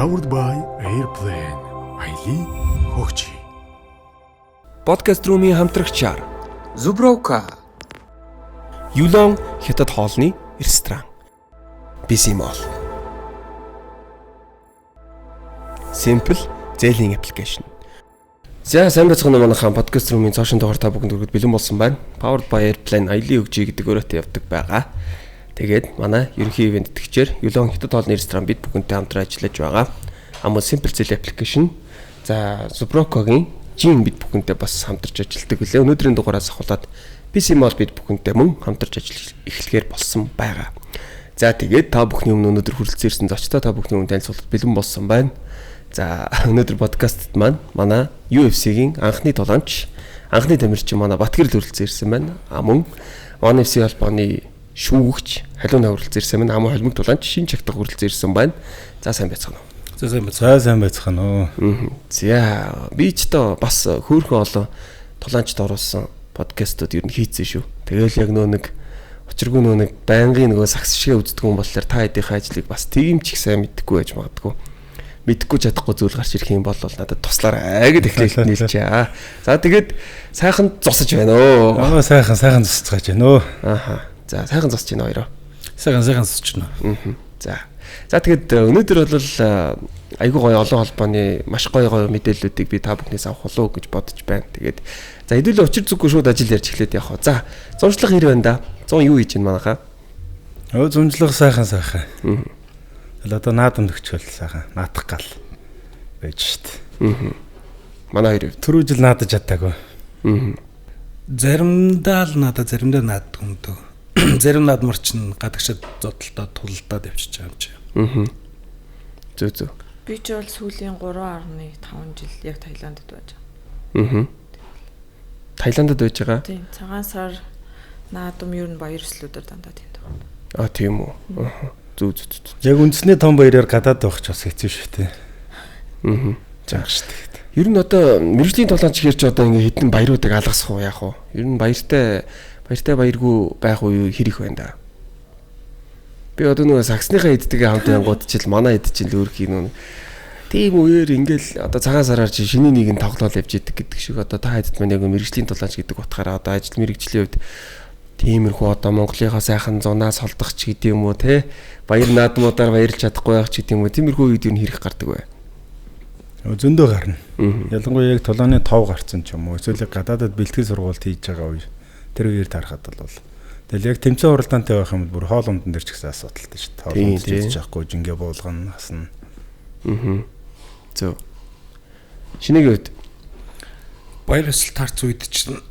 Powered by Airplane. Аялын хөгжи. Podcast Room-ийн хамтрагчаар Зубровка, Юлон хятад хоолны ресторан. BC Mall. Simple зээлийн аппликейшн. За сайн байцгаана уу манайхаа Podcast Room-ийн цоошин дугаар та бүхэнд хүргэхэд бэлэн болсон байна. Powered by Airplane аялын хөгжи гэдэг өрөөтэй явдаг байгаа. Тэгээд манай ерөнхий ивент тэтгэгчээр Юлон хятад хоолны ресторан бид бүхэнтэй хамтран ажиллаж байгаа. Амун Simple зээл аппликейшн. За Zubroco-гийн Жин бид бүхэнтэй бас хамтарч ажилладаг билээ. Өнөөдрийн дугаараас ахуулаад PC Mall бид бүхэнтэй мөн хамтарч ажиллаж эхлэхээр болсон байгаа. За тэгээд та бүхний өмнө өнөөдөр хүрэлцэн ирсэн зочдоо та бүхний өмнө танилцуулахад бэлэн болсон байна. За өнөөдөр подкастт маань манай UFC-гийн анхны тулаанч, анхны тамирчин манай Батгэрэл хүрэлцэн ирсэн байна. А мөн One FC холбооны шүүгч Халиун хүрэлцэн ирсэн байна. Амун холимог тулаанч шин чагтаг хүрэлцэн ирсэн байна. За сайн байцгаана уу. За сайн байцгаана. За сайн байцгаана уу. За би ч тоо бас хөөрхөн олон тулаанчд оруулсан подкастууд ер нь хийцэн шүү. Тэгэл яг нөө нэг учиргүй нөө нэг байнгын нөгөө сакс шигэ үздэг юм болохоор та хэдийнхээ ажлыг бас тийм ч их сайн мэдэхгүй байж магадгүй. Мэдэхгүй чадахгүй зүйл гарч ирэх юм бол надад туслаарай гэд эхлээд нийлчээ. За тэгээд сайхан зусаж байна оо. Аа сайхан сайхан зусцгааж байна өө. Аха. За сайхан зусч байна хоёроо. Сайхан сайхан зусч байна. За. За тэгээд өнөөдөр бол айгүй гоё олон холбооны маш гоё гоё мэдээллүүдийг би та бүхнээс авах болов гэж бодож байна. Тэгээд за хэдүүлээ учир зүггүй шууд ажил ярьж эхлээд явах. За зуршлах хэр байна да? 100 юу хийж байна манайхаа? Өө зунжлах сайхан сайхан. Тэгэл одоо наадам төгчгөл сайхан наадах гал байж шít. Манай хоёр. Түрүү жил наадаж чадаагүй. Заримдаа л наадаа, заримдаа нааддаг юм дөө. Зарим наадмар чинь гадагшаад зодтолдоо тулалдаад явчихж байгаа юм чи. Зүг зүг. Би ч бол сүүлийн 3.5 жил яг Таиландд байж байгаа. Таиландд байж байгаа? Тийм. Цагаан сар наадам ер нь баяр ёслуудаар дандаа тэнд байна. А тийм үү. Зүг зүг зүг. Яг үндэсний том баяраар гадаад байх ч бас хэцүү шүү дээ. За шүү дээ. Ер нь одоо мэргэжлийн тулаанч хэрч одоо ингээ хэдэн баяруудыг алгасах уу яах вэ? Ер нь баяртай баяргүй байх үе хэр их байна да. Би одоо нөгөө саксныхаа эдтэйгээ хамт янгууд чил манай эд чинь л өөрх юм. Тийм үеэр ингээл одоо цагаан сараар чи шиний нэг нь тоглоол явж идэг гэдэг шиг одоо та хэдд маань яг мэргэжлийн тулаанч гэдэг утгаараа одоо ажил мэргэжлийн хувьд тиймэрхүү одоо Монголынхаа сайхан зунаас холдох ч гэдэг юм уу те баяр наадмуудаар баярлж чадахгүй байх ч гэдэг юм уу тиймэрхүү үед юу хэрэг гардаг вэ? Зөндөө гарна. Ялангуяа яг тулааны тов гарцсан ч юм уу эсвэл гадаадад бэлтгэл сургуульд хийж байгаа үе тэр үеэр таарахад бол тэгэл яг тэмцээн уралдаантай байх юм бүр хоол ундан дээр ч гэсэн асуудалтай шүү дээ. Хоол унд хийж чадахгүй жингээ буулгана хасна. Зөв. Шинэгийн үед баяр ёсол таарц үед чинь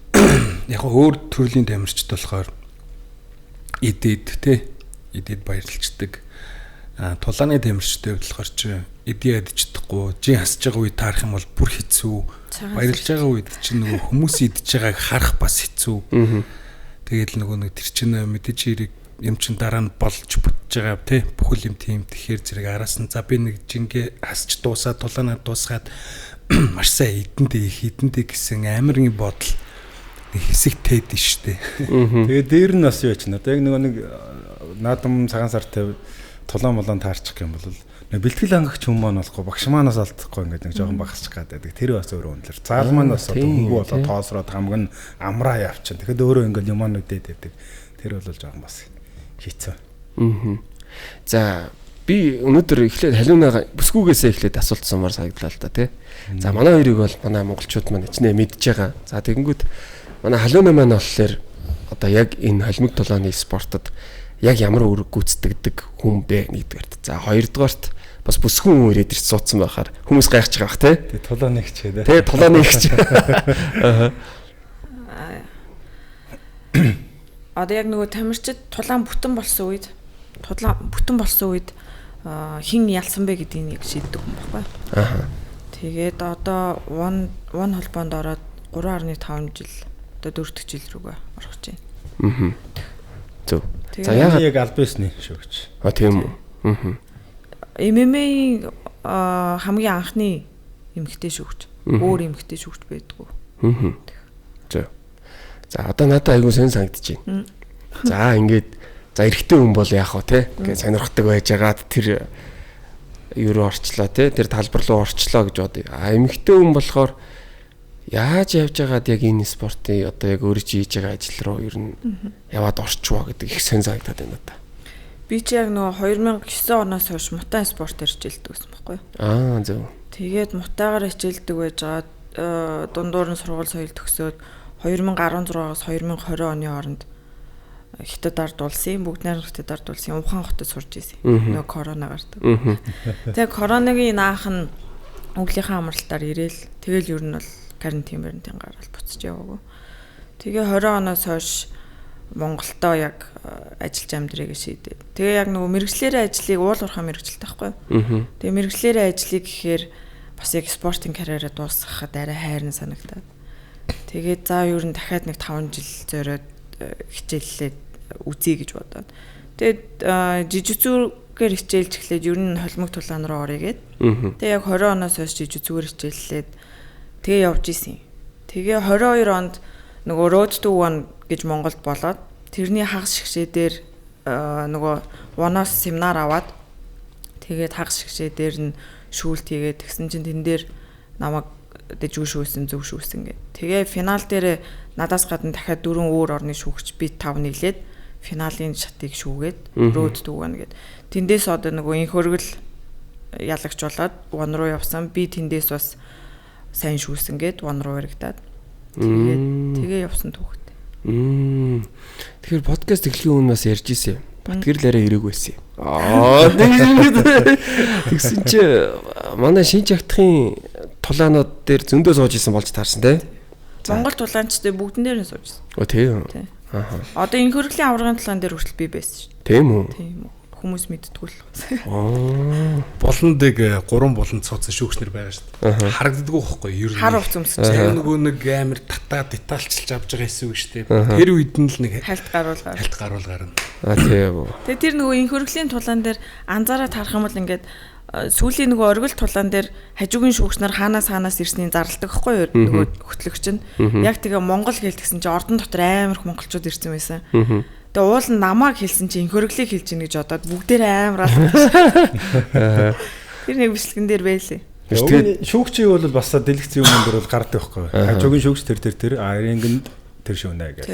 яг өөр төрлийн тамирчид болохоор идэд тий идэд баярлцдаг. А тулааны тамирчдын хувьд болохоор чи эдээ ядж чадахгүй, жин хасж байгаа үед таарах юм бол бүр хэцүү. Баярлж байгаа үед чинь нөгөө хүмүүс идж байгааг харах бас хэцүү. Тэгээд нөгөө нэг тэр чинь мэдээж хэрэг юм чин дараа нь болж бүтж байгаа тий бүхэл юм тийм тэгэхээр зэрэг араас нь за би нэг жингээ хасч дуусаад тулаанаа дуусгаад маш сайн идэндээ их идэндээ гэсэн амирын бодол нэг хэсэг тээд штэ. Тэгээд дээр нь бас юу чинь одоо яг нөгөө нэг наадам цагаан сартай тулаан молон таарчих юм бол нэг бэлтгэл хангагч хүн маань болохгүй багш маанаас алдахгүй ингээд нэг жоохон багасчих гад байдаг. Тэр бас өөрөө үнэлэр. Заал маань бас одоо хөнгөө болоо тоосроод хамг нь амраа явчихна. Тэгэхэд өөрөө ингээд юм маань үдээд байдаг. Тэр бол жоохон бас хэцүү. За би өнөөдөр эхлээд Халиунаа бүсгүйгээсээ эхлээд асуулт сумаар санагдлаа л да тий. За манай хоёрыг бол манай монголчууд маань ичнэ мэдж байгаа. За тэгэнгүүт манай Халиунаа маань болохоор одоо яг энэ холимог тулааны спортод яг ямар үүрэг гүйцэтгэдэг хүн бэ нэгдүгээрт. За хоёрдугаарт бас бүсгүй хүн ирээд ирж суудсан байхаар хүмүүс гайхаж байгаа бах тий. Тэ тулааны ихч гэдэг. Тэ тулааны ихч. Аа. Одоо яг нөгөө тамирчид тулаан бүтэн болсон үед хэн ялсан бэ гэдгийг яг шийддэг юм баггүй. Аа. Тэгээд одоо One холбоонд ороод 3.5 жил одоо 4 дахь жил рүүгээ орох гэж байна. Зөв. За яагаад яг аль бисны шүүгч? А тийм үү. MMA-ийн хамгийн анхны эмэгтэй шүүгч. Өөр эмэгтэй шүүгч байдгүй. Зөв. За одоо надад айгүй сонь санагдаж байна. За ингээд за эрэгтэй хүн бол яах вэ те? Ингээд сонирхдаг байжгаад тэр юу руу орчлоо те, тэр талбар руу орчлоо гэж бодъё. А эмэгтэй хүн болохоор яаж явж байгаад яг энэ спортын одоо яг өөрөө хийж байгаа ажил руу ер нь яваад орчвоо гэдэг их сонь санагдаад байна надад. Би чи яг нөгөө 2009 оноос хойш мутай спортоор хичээлдэг гэсэн байхгүй юу? Аа зөв. Тэгээд мутаагаар хичээлдэг байж байгаа дундуур нь сургууль соёл төгсөөд 2016-аас 2020 оны хооронд Хятад ард улсын бүгд найрамдах Хятад ард улсын Ухаан хотод сурж ирсэн. Нөгөө корона гардаг. Тэгээ коронагийн наах нь өвлийнхээ амралтаар ирээл тэгэл ер нь бол карантин гараад буцаж яваагүй. Тэгээ 20 оноос хойш Монголдоо яг ажиллаж амьдрыг шийдээ. Тэгээ яг нөгөө мэргэжлэрээ ажлыг уул уурхай мэргэжилтэй байхгүй юу? Тэгээ мэргэжлэрээ ажлыг гэхээр бас яг спортын карьераа дуусгахад арай хайрн санагдаад. Тэгээд за ер нь дахиад нэг 5 жил зориод хичээллээд үзье гэж бодоод. Тэгээд жижигзүүгээр хичээлж эхлээд ер нь холимог тулаан руу орё гээд. Тэгээ яг 20 оноос хойш жижигзүүгээр хичээллээд тэгээ явж исэн. Тэгээ 22 онд нөгөө Road to One гэж Монголд болоод тэрний хагас шигшээ дээр нөгөө One-оос семинар аваад тэгээд хагас шигшээ дээр нь шүүлт хийгээд тэгсэн чинь тэн дээр намайг дэжгүй шүүсэн зөв шүүсэн гэд. Тэгээ финал дээр надаас гадна дахиад 4 өөр орны шүүгч би 5 нийлээд финалийн шатыг шүүгээд Road to One гэд. Тэндээс одоо нөгөө инх хөргөл ялагч болоод One руу явсан. Би тэндээс бас сайн шүүсэн гэд One руу яригдаад. Тэгээ явсан түүхтэй. Тэгэхээр подкаст эхлэхийн өмнө бас ярьж ирсэн. Батгэрл арай ирээгүй байсан юм. Тэгсэн чи манай шинэ чагтахын тулаанууд дээр зөндөө сууж исэн болж таарсан те. Монгол тулаанчтай бүгдэн дээр нь сууж исэн. Оо тийм. Аа. Одоо энэ хөргөлийн аваргын тулаан дээр хүртэл би байсан шүү. Тийм үү? Тийм үү. Хүмүүс мэддэггүй л. Аа. Буландаг 3 буланд суудсан шүүгч нар байгаа шүү дээ. Харагддаггүй байхгүй юу? Ер нь хар хувц өмсөж. Тэр нөгөө нэг амар татаа детальчилж авч байгаа хэсэг шүү дээ. Тэр үед нь л нэг хальт гаруул гарна. Аа тийм үү. Тэгээ тэр нөгөө инх хөргөлийн тулаан дээр анзаараа тарах юм бол ингээд сүүлийн нөгөө оргил тулаан дээр хажуугийн шүүгч нар хаанаас ирснийг зарладаг байхгүй юу? Нөгөө хөтлөгч нь яг тэгээ Монгол хэл тэгсэн чинь ордон дотор амар их монголчууд ирсэн байсан. Тэгээ уул нь намааг хэлсэн чинь инх хөргөлийг хэлж ийн гэж бодоод бүгдээрээ амар алсан. Тэр нэг бичлэгэн дээр байлээ. Тэгээд шүүгчийн бол бас дэлгэц юм дээр бол гардаг байхгүй юу? Хажуугийн шүүгч тэр аринганд тэр шүүнэ гэх.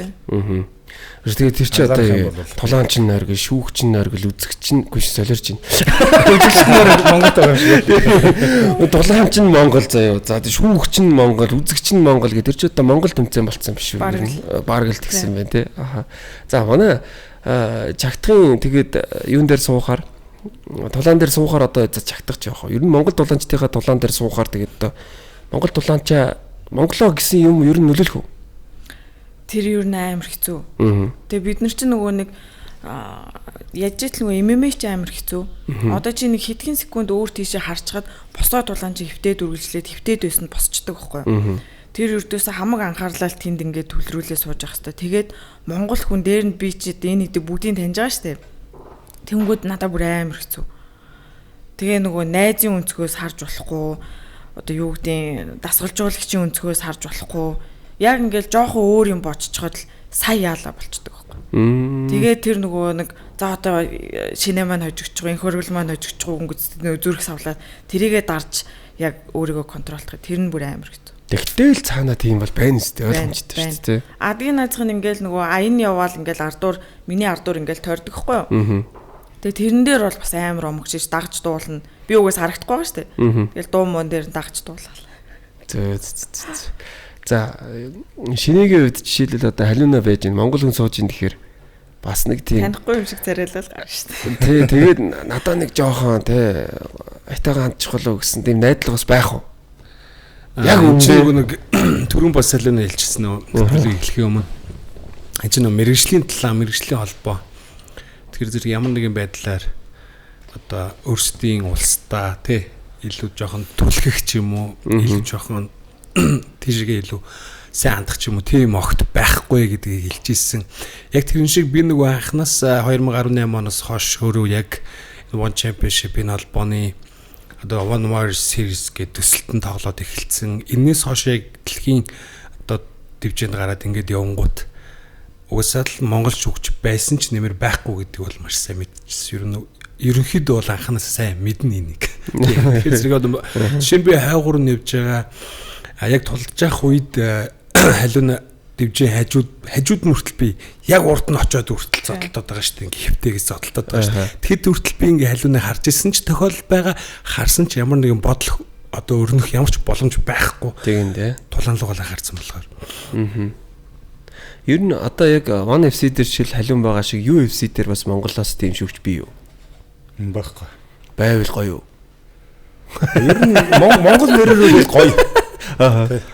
Тэгээд тэр чи одоо тулаан чин нойргол, шүүгч чин нойргол, үзэгч чин үгүй солиорч чинь. Үзэгч нар Монголд байгаа юм шиг. Тулаан чин Монгол заяа. За шүүгч чин Монгол, үзэгч чин Монгол гэдэг тэр чи одоо Монгол тэмцээн болцсон биш үү? Бараг л тэгсэн байна те. Аха. За манай чагтахын тэгээд юун дээр суухаар тулаан дээр суухаар одоо чагтах ч явах. Ер нь Монгол тулаанчдынхаа тулаан дээр суухаар тэгээд одоо Монгол тулаанчаа Монголоо гэсэн юм ер нь нөлөөлөх үү? Тэр ер нь амар хэцүү. Тэгээ бид нар чинь нөгөө нэг яаж ч л нөгөө MMA ч амар хэцүү. Одоо чи нэг хэдхэн секунд өөр тийшээ харчхад босоо тулаан чи хөвтөд үргэлжлээд хөвтөд байсан босчдөг байхгүй юу? Тэр өрдөөсөө хамаг анхаарлаа тэнд ингээд төвлөрүүлээ сууж явах хэвээр. Тэгээд монгол хүн дээр нь би чи энэ гэдэг бүгдийг таньж байгаа штэ. Тэнгүүд надаа бүр амар хэцүү. Тэгээ нөгөө найзын өнцгөөс харж болохгүй, одоо юу гэдیں дасгалжуулагчийн өнцгөөс харж болохгүй. Яг ингээл жоохон өөр юм бодчиход л сая яалаа болчдөг байхгүй. Тэгээ тэр нөгөө нэг за одоо шинэ маань хожигдчих, инх хөргөл маань хожигдчих өнгөц зүрх савлаад тэрийгэ дарж яг өөрийгөө контролдох. Тэр нь бүр амар хэцүү. Тэгтэл цаана тийм бол байна зү ойлгомжтой шүү дээ. Адгийн наазах нь ингээл нөгөө аян яваал ингээл ардуур миний ардуур ингээл тойрдог байхгүй юу? Тэгээ тэрэн дээр бол бас амар омгчиж дагж дуулна. Би угаас харагдахгүй байгаа шүү дээ. Тэгэл дуу мөн дээр дагж дуулал. Зөө зөө. За шинэгийн үед жишээлбэл одоо халиуна байж гин Монгол хүн сууж ин гэхээр бас нэг тийм танихгүй юм шиг царайлал гарна шүү дээ. Тий, тэгээд надаа нэг жоохон тий айтайгаа хандчих болов гэсэн тийм найдлага бас байх уу? Яг үнэхээр нэг түрүүн бас халиуна хэлчихсэн нөө нэвтрүүлгийг эхлэхийн өмнө. Энэ чинь нөө мэрэгжлийн талаа мэрэгжлийн холбоо. Тэгэхээр зэрэг ямар нэгэн байдлаар одоо өөрсдийн улсдаа тий илүү жоохон түлхэх ч юм уу, илүү жоохон тийшээ илүү сайн хандах ч юм уу тийм огт байхгүй гэдгийг хэлж ирсэн. Яг тэрэн шиг би нөгөө анханаас 2018 оноос хойш өөрөө яг One Championship-ийн холбооны одоо One Warrior Series гэдэг төсөлтөнд тоглоод эхэлсэн. Энээс хойш яг дэлхийн одоо дивжинд гараад ингээд явангууд угаасаа л монгол шүүгч байсан ч нэмэр байхгүй гэдэг бол маш сайн мэдчихсэн. Ер нь ерөнхийдөө бол анханаас сайн мэднэ энийг. Тэгэхээр зэрэг одоо жишээ нь би хайгуур нь явж байгаа яг тулж явах үед халиун дивжийн хажууд нь хүртэл би яг урд нь очиод хүртэл зодтолтоод байгаа шүү дээ. Ингээ хэвтэйгээс зодтолтоод байгаа шүү дээ. Тэгэхэд хүртэл би ингээ халиуныг харж исэн ч тохиолдол байгаа. Харсан ч ямар нэгэн бодол одоо өрнөх ямар ч боломж байхгүй. Тийм дээ. Тулаан лугаалаа харсан болохоор. Ер нь одоо яг One FC дээр жишээл халиун байгаа шиг UFC дээр бас Монголоос тийм шүүгч бий юу? Байхгүй. Байвал гоё юу? Ер нь Монгол нэрээр бол гоё.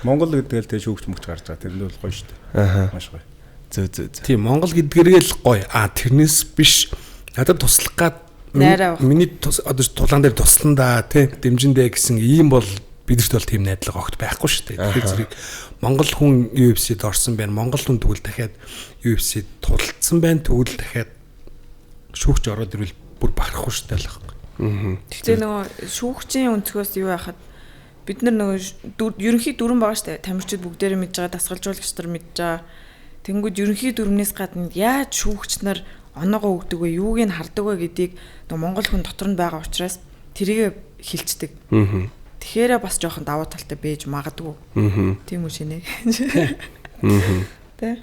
Монгол гэдэг л тэгээ шүүгч мөгч гарч байгаа. Тэр нь бол гоё шүү дээ. Маш гоё. Зөө зөө зөө. Тийм, Монгол гэдгээрээ л гоё. А тэрнээс биш надад туслах гад миний одоо тулаан дээр туслан да тий дэмжиндээ гэсэн ийм бол бидэрт бол тийм найдлага огт байхгүй шүү дээ. Тэгэхээр зэрэг Монгол хүн UFC-д орсон байна. Монгол хүн тэгвэл дахиад UFC-д тулалдсан байна. Тэгвэл дахиад шүүгч ороод ирвэл бүр бахархгүй шүү дээ л байхгүй. Гэхдээ нөгөө шүүгчийн өнцгөөс юу яхад бид нар нөгөө ерөнхий дүрэн байгаа шүү дээ. Тамирчид бүгдээрээ мэдж байгаа, дасгалжуулагч нар мэдж байгаа. Тэнгүүд ерөнхий дүрмнээс гадна яаж шүүгч нар оноогоо өгдөг вэ, юуг нь хардаг вэ гэдгийг нөгөө монгол хүн дотор нь байгаа учраас тэрийг хилчдэг. Тэгэхээр бас жоохон давуу талтай байж магадгүй. Тийм үү шинэ. Тэ.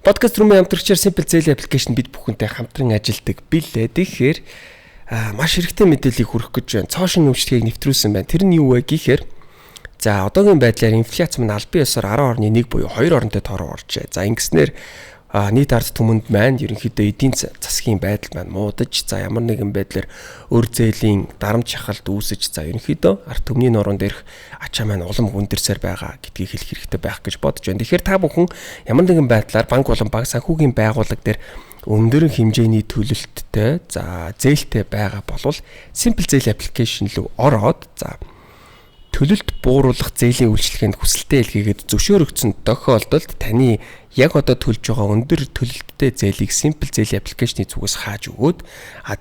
Подкаст рүүмийн хамтрагчаар Simple Zelle application бид бүхэнтэй хамтран ажилладаг билээ. Тэгэхээр маш хэрэгтэй мэдээллийг хүргэх гэж байна. Цоо шинэ үйлчлэгийг нэвтрүүлсэн байна. Тэр нь юу вэ гэхээр за одоогийн байдлаар инфляц маань албан ёсоор 10.1 буюу 2 оронтой тоороо оржээ. За ингэснээр нийт ард түмэнд маань ерөнхийдөө эдийн засгийн байдал маань муудаж, за ямар нэгэн байдлаар өр зээлийн дарамт шахалт үүсэж, за ерөнхийдөө ард түмний нуруунд дээрх ачаа маань улам хүндэрсээр байгаа гэдгийг хэлэх хэрэгтэй байх гэж бодож байна. Тэгэхээр та бүхэн ямар нэгэн байдлаар банк болон баг санхүүгийн байгууллага дээр өндөр хэмжээний төлөлттэй, за зээлтэй байгаа болвол Simple Zelle application руу ороод за төлөлт бууруулах зээлийн үйлчлэгээнд хүсэлтээ илгээгээд зөвшөөрөгдсөн тохиолдолд таны яг одоо төлж байгаа өндөр төлөлттэй зээлийг Simple Zelle application-ы зүгээс хааж өгөөд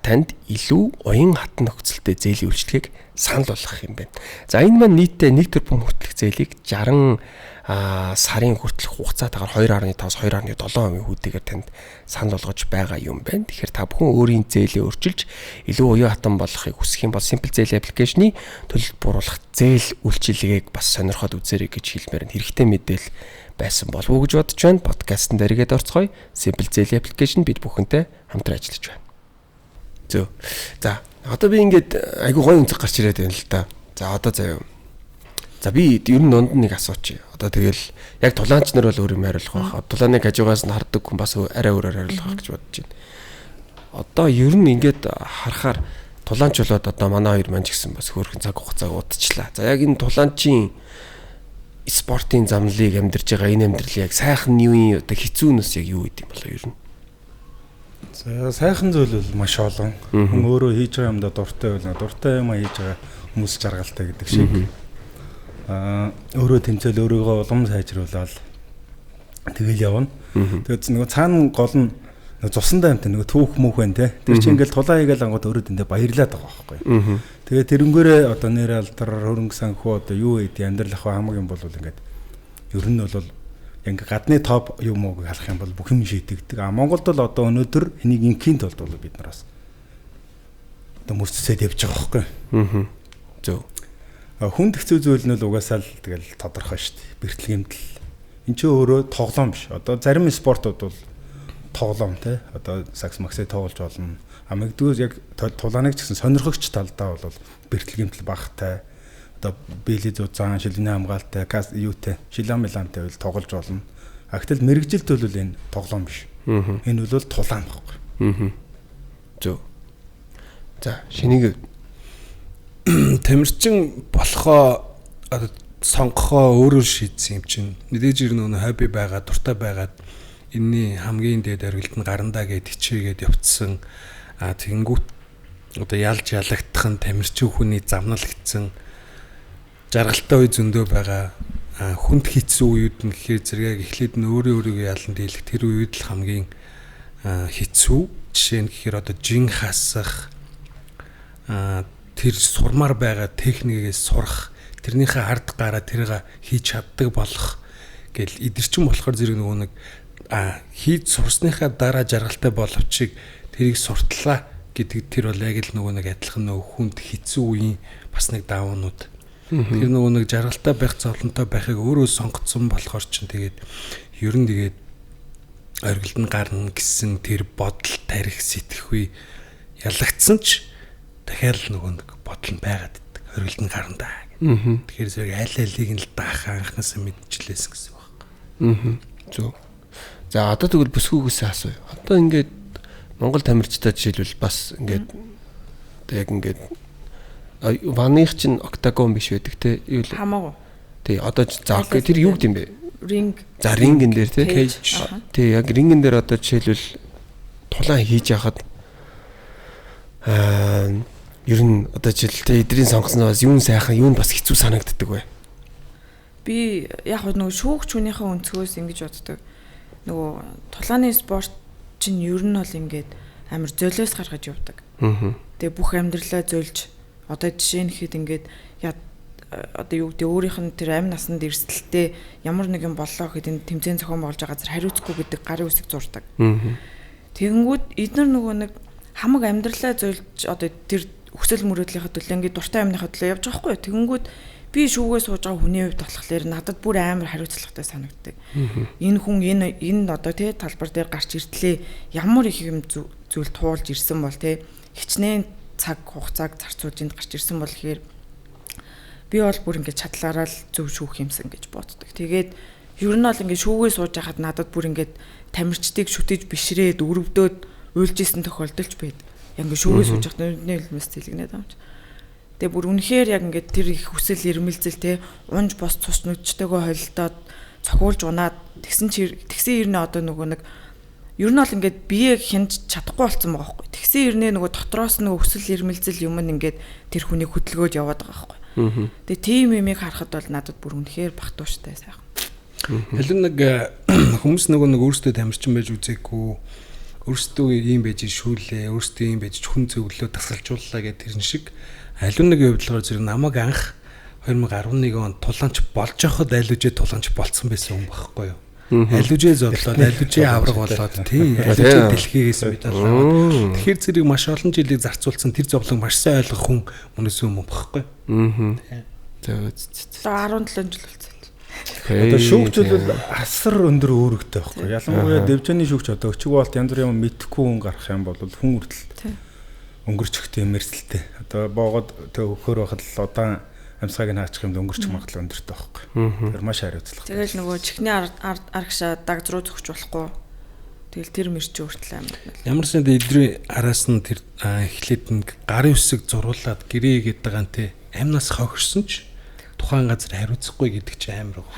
танд илүү уян хатан нөхцөлтэй зээлийн үйлчлэгийг санал болгох юм байна. За энэ маань нийтдээ 1 тэрбум хүртэлх зээлийг 60 сарын хүртэлх хугацаатаагаар 2.5-аас 2.7% хүүтэйгээр танд санал болгож байгаа юм байна. Тэгэхээр та бүхэн өөрийн зээлээ өөрчилж илүү уян хатан болохыг хүсэх юм бол Simple Zelle application-ы төлөлт бууруулах зээл үйлчилгээг бас сонирхоод үзээрэй гэж хэлмээр нь хэрэгтэй мэдээлэл байсан болов уу гэж бодож байна. Подкастт дэргээд орцгоё. Simple Zelle application бид бүхэнтэй хамтран ажиллаж байна. Зөв. За одоо би ингээд айгүй гоё өнцөг гарч ирээд байна л да. За одоо заяа. За би ер нь дунд нэг асуучих. Одоо тэгэл яг тулаанч нар бол өөр юм хариулах байх. Тулааныг хажуугаас нь хардаг хүн бас арай өөрөөр хариулах байх гэж бодож байна. Одоо ер нь ингээд харахаар тулаанч болоод одоо манай хоёр маань ч гэсэн бас хөөрхөн цаг хугацааг удчихлаа. За яг энэ тулаанчийн спортын замлыг амьдарч байгаа энэ амьдрал яг сайхан юу юм одоо хэцүү нүс яг юу гэдэм болоо ер нь. За сайхан зүйл бол маш олон. Хүн өөрөө хийж байгаа юмдаа дуртай байлаа. Дуртай юм хийж байгаа хүмүүс жаргалтай гэдэг шиг. Өөрөө тэмцээл өөрийгөө улам сайжруулаад тэгэл явна. Тэгээд нөгөө цаана гол нь цусандаа юмтай нөгөө түүх мөх байна те. Тэр чинь ингээл тулаа хийгээл ангууд өөрөө тэндээ баярлаад байгаа байхгүй. Тэгээд тэрнгээрээ одоо нэр алдар хөрөнгө санхүү одоо юу гэдэг амьдрал ах хамаг юм бол ингээд ер нь бол ингээ гадны топ юм уу халах юм бол бүх юм шийдэгдэг. А Монголд бол одоо өнөөдөр энийг инхийн тулд бол бид нараас одоо мөрцсөд явж байгаа байхгүй. Зөв. Хүнд хэцүү зүйл нь л угаасаа л тэгэл тодорхой шүү дээ. Бэртэл гэмтэл. Энд чинь өөрөө тоглоом биш. Одоо зарим спортууд бол тоглоом те. Одоо сакс максыг тоглож болно. А мэдгүй яг тулааныг ч гэсэн сонирхогч талдаа бол бэртэл гэмтэл багтай. Одоо бэлий зузаан, шилний хамгаалтай, кас юутай, шилам миламтай бол тоглож болно. А гэтэл мэрэгжилт бол энэ тоглоом биш. Энэ бол тулаан байхгүй. Зөв. За шинийг Тамирчин болохоо одоо сонгохоо өөрөө шийдсэн юм чинь. Мэдээж ер нь хобби байгаа, дуртай байгаад энэний хамгийн дээд оргилд нь гарандаа гэд хичээгээд явцсан. А тэгэнгүүт одоо ялж ялагдах нь тамирчин хүний замнал гэсэн жаргалтай үе зөндөө байгаа. Хүнд хэцүү үеуд нь гэхээр зэрэг эхлээд нь өөрөө өөрийгөө ялан дийлэх тэр үед л хамгийн хэцүү. Жишээ нь гэхээр одоо жин хасах, тэр сурмаар байгаа техникээс сурах, тэрнийхээ ард гараа тэрийг хийж чаддаг болох гэл эдгэрчин болохоор зэрэг нөгөө нэг хийж сурсныхаа дараа жаргалтай боловч тэрийг суртлаа гэдэг тэр бол яг л нөгөө нэг адилхан нөгөө хүнд хэцүү үеийн бас нэг даунууд. Тэр нөгөө нэг жаргалтай байх, зовлонтой байхыг өөрөө сонгоцсон болохоор чинь тэгээд ер нь тэгээд оргилд нь гарна гэсэн тэр бодол тарих сэтгэхүй ялагдсан ч дахиад л нөгөө нэг бодол нь байгаад иддэг. Оргилд нь гарна даа гэх. Тэгэхээр зэрэг аль алийг нь л даах анхнаасаа мэдчихлээсэн гэсэн үг байна. Зөв. За одоо тэгвэл бүсгүйгээсээ асууя. Одоо ингээд Монгол тамирчдаа жишээлбэл бас ингээд одоо яг ингээд ваных чинь октагон биш байдаг те юу л Хамаагүй. тий одоо за окей тэр юу гэдэм бэ? Ринг. За рингэн дээр те. Cage. Тий яг рингэн дээр одоо жишээлбэл тулаан хийж яхад ер нь одоо жишээл те эдрийн сонгосноос юун сайхан юун бас хэцүү санагддаг вэ? Би яг нөгөө шүүгч хүнийхээ өнцгөөс ингэж боддог. Нөгөө тулааны спорт чинь ер нь бол ингээд амар золиос гаргаж явдаг. Тэгээ бүх амьдралаа зольж одоо жишээ нь хэд ингээд одоо юу гэдэг өөрийнх нь тэр амь насанд эрсдэлтэй ямар нэгэн боллоо гэхэд энэ тэмцээн зохион байгуулж байгаа газар хариуцгүй гэдэг гарын үсэг зурдаг. Тэгэнгүүт эднэр нөгөө нэг хамаг амьдралаа зольж одоо тэр хүсэл мөрөөдлийнхээ төлөө ингээд дуртай юмныхаа төлөө явж байгаа байхгүй юу. Тэгэнгүүт би шүүгээ сууж байгаа хүний хувьд болохоор надад бүр амар хариуцлагатай санагддаг. Энэ хүн энэ одоо тий талбар дээр гарч иртлээ ямар их юм зүйл туулж ирсэн бол тий хичнээн цаг хугацааг зарцуулж энд гарч ирсэн бол гэхээр би бол бүр ингээд чадлаараа л зөв шүүх юмсан гэж боддог. Тэгээд ер нь бол ингээд шүүгээ сууж байхад надад бүр ингээд тамирчдыг шүтэж бишрээд өрөвдөөд уйлж исэн тохиолдолч байд. Яг ингээд шүүгээ сууж байхад нүдний хөлмөс зэлгэнээд байгаа юм чи. Тэгээ бүр үнэхээр яг ингээд тэр их хүсэл эрмэлзэл те унж бос цус нүдчтэйгөө холилдоод цохиулж унаад тэгсэн чи тэгсэн ирнэ одоо нөгөө нэг ер нь бол ингээд бие хянж чадахгүй болсон байгаа байхгүй. Тэгсэн ирнэ нөгөө дотроос нөгөө хүсэл эрмэлзэл юм ингээд тэр хүнийг хөдөлгөөж яваад байгаа байхгүй. Тэгээ тийм юмыг харахад бол надад бүр үнэхээр багтууштай сайхан. Хэлэн нэг хүмүүс нөгөө нэг өөрсдөө тамирчин байж үзээгүй, өөрсдөө ийм байж шүүлээ, өөрсдөө ийм байж хүн зөвлөө тасгалжууллаа гэх тэрэн шиг аливаа нэг хувьд болохоор зэрэг намайг анх 2011 онд тулаанч болж явахад аль үжээ тулаанч болцсон байсан хүн байхгүй юу? Аль үжээ зодлоод, аль үжээ авраг болоод тий, аль үжээ дэлхийгээс медаль аваад. Тэгэхээр зэрэг маш олон жилийг зарцуулсан тэр зовлон маш сайн ойлгох хүн мөнөөс өмнө байхгүй. За 17 жил болсон. Одоо шүүгч бол асар өндөр үүрэгтэй байхгүй. Ялангуяа дэвжээний шүүгч одоо өчиг болт янз бүрийн юм мэдэхгүй хүн гарах юм бол хүн хүртэл өнгөрчих тийм эрсдэлтэй. Одоо боогод тэг өхөр байхад л удаан амьсгааг нь хаачих юмд өнгөрчих магадлал өндөртэй байхгүй. Тэр маш хариуцлагатай. Тэгэл нөгөө чихний арагшаа даг руу зөхч болохгүй. Тэгэл тэр мэрч хүртэл амар. Ямар ч нэг эдрийн араас нь тэр эхлээд нь гарын үсэг зуруулад гэрээ гэдэг байгаа нь те амнаас хохирсон ч тухайн газар хариуцахгүй гэдэг чинь амар үг.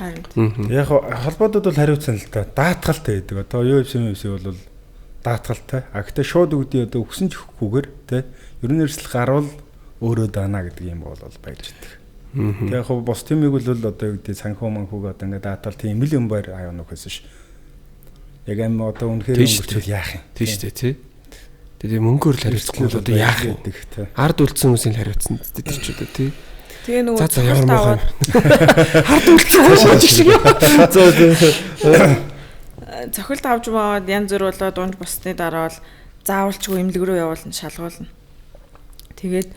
Яг холбоодод бол хариуцсан л та. Даатгалтай байдаг. Одоо UFC бол даатгалтай. А гэхдээ шууд үгдий одоо өгсөн ч өгөхгүйгээр те ер нь эрсдэл гарвал өөрөө даана гэдэг юм бол байж идэг. Тэг яг хөө бос тимийг бол одоо юу гэдэг санхүү манхүүг одоо ингээд даатгал тийм л юм байр аяа нөхөс ш. Яг аим одоо үнэхээр өнгөрчвөл яах юм? Тийм шүү дээ тий. Тэгээ мөнгөөр л хариуцахгүй бол одоо яах юм? Ард үлдсэн хүмүүсийг л хариуцсан тэр ч одоо тий. Тэгээ нөгөө за ямар муухай. Хард үлдсэн хүмүүс шиг. За за. Цохилт авч маад янз бүр болоод унж босны дараа бол заавалчгүй эмнэлэг рүү явуулна, шалгуулна. Тэгээд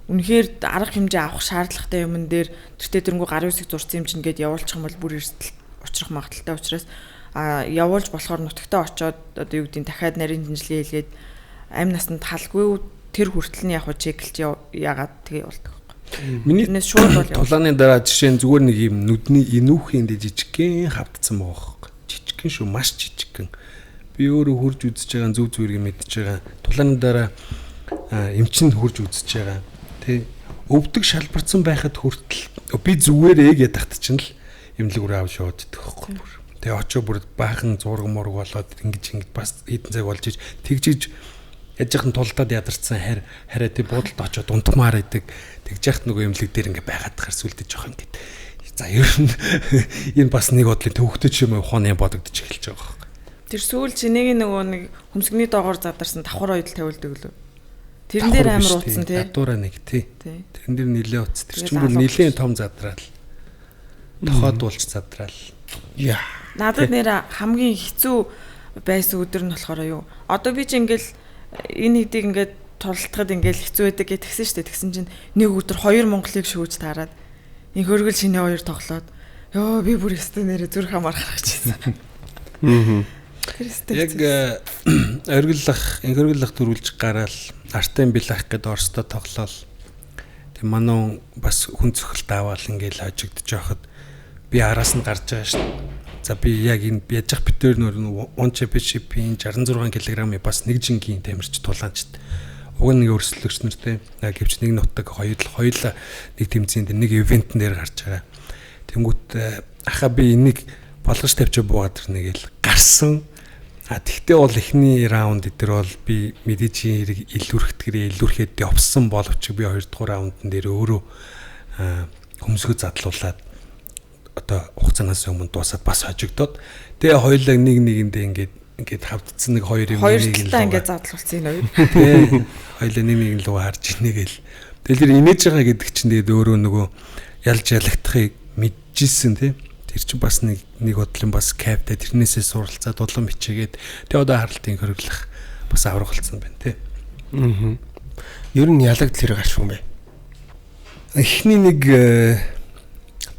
үнэхээр арга хэмжээ авах шаардлагатай юмн дээр тэртээ тэрнгүү гарын үсэг зурсан юм чинь гээд явуулчих юм бол бүр эрсдэл учрах магадaltaй учраас а явуулж болохоор нутагтаа очоод одоо юу гэдгийг дахиад нарийн шинжилгээ хийлгээд амь насанд халгүй тэр хүртэл нь яг хуу чеклж яагаад тэгээ явуулдаг. Миний шууд бол тулааны дараа жишээ нь зүгээр нэг юм нүдний энүүхийн дэ жижигхэн хавтсан байгаа байхгүй. Жижигхэн шүү, маш жижигхэн. Би өөрөө хурж үзэж байгаа зүв зүрийг мэдж байгаа. Тулааны дараа эмчин хурж үзэж байгаа. Тэ өвдөг шалбарсан байхад хүртэл би зүгээр ээ гэдээ тахт чинь л эмнэлэг рүү авч яваад идэх байхгүй бүр. Тэгээ очоо бүр баахан зураг мураг болоод ингэж ингэж бас хэдэн цаг болж иж тэгжиж яж яхан тулдаад ядарсан хараа тий буудалд очоод унтмаар идэг. Тэгж яхад нөгөө эмнэлэг дээр ингээ байгаад тахаар сүлдэж жоох юм гэд. За ер нь энэ бас нэг бодлын төвөгтэй ч юм уу ухааны бодогдож эхэлж байгаа байхгүй. Тэр сүүл чинээгийн нөгөө нэг хөмсгний доогоор задарсан давхар хоёул тавилдаг лөө. Тэрэн дээр амар утсан тий. Дадуура нэг тий. Тэрэн дээр нилээ утс. Тэр чинь бүр нилээн том задраал. Тохиодуулж задраал. Яа. Надад нэр хамгийн хэцүү байсан өдөр нь болохоор юу? Одоо би чи ингээл энэ хэдийг ингээд тултахад ингээл хэцүү байдаг гэж тэгсэн шүү дээ. Тэгсэн чинь нэг өдөр хоёр Монголыг шүүж таарад инх өргөл шинэ хоёр тоглоод ёо би бүр өстө нэрэ зүрх хамаар гаргаж ирсэн. Яг оргиллах, инхөргөллөх төрүүлж гараал Артем Билах гээд Оростой тоглоал. Тэг манай бас хүн цохилт аваал ингээл хожигдож байхад би араас нь гарч байгаа шүү дээ. За би яг энэ яж ах битээр нөр One Championship-ийн 66 кг-ийн бас нэг жингийн тамирч тулаанчд. Уг нь нэг өрсөлдөгч нар те. Гэвч нэг нутаг хоёул нэг тэмцээнд нэг ивентэн дээр гарч байгаа. Тэнгүүт аха би энийг болгож тавьчих буугаад ирнэ гэл гарсан. А тэгтээ бол эхний раунд дээр бол би мэдээжийн хэрэг илүүрхтгэрээ илүүрхэд явсан боловч би 2 дугаар раундн дээр өөрөө хөмсгөө задлуулад одоо хугацаанаас өмнө дуусаад бас хожигдоод тэгээ хоёулаа нэг нэгэндээ ингээд хавдсан нэг хоёр юм нэг л ингээд задлуулсан юм хоёр. Тэ хоёулаа нэг нэг луг харж ийнэ гэл. Тэгэл тэр инээж байгаа гэдэг чинь тэгээд өөрөө нөгөө ялж ялагдахыг мэдчихсэн тий. Тэр чинь бас нэг бодлон бас каптай тэрнээсээ суралцаад улам хичээгээд тэгээ одоо харалтын хөрөглөх бас авраг болсон байна тий. Аа. Ер нь ялагдл хэрэг гарч юм бэ? Эхний нэг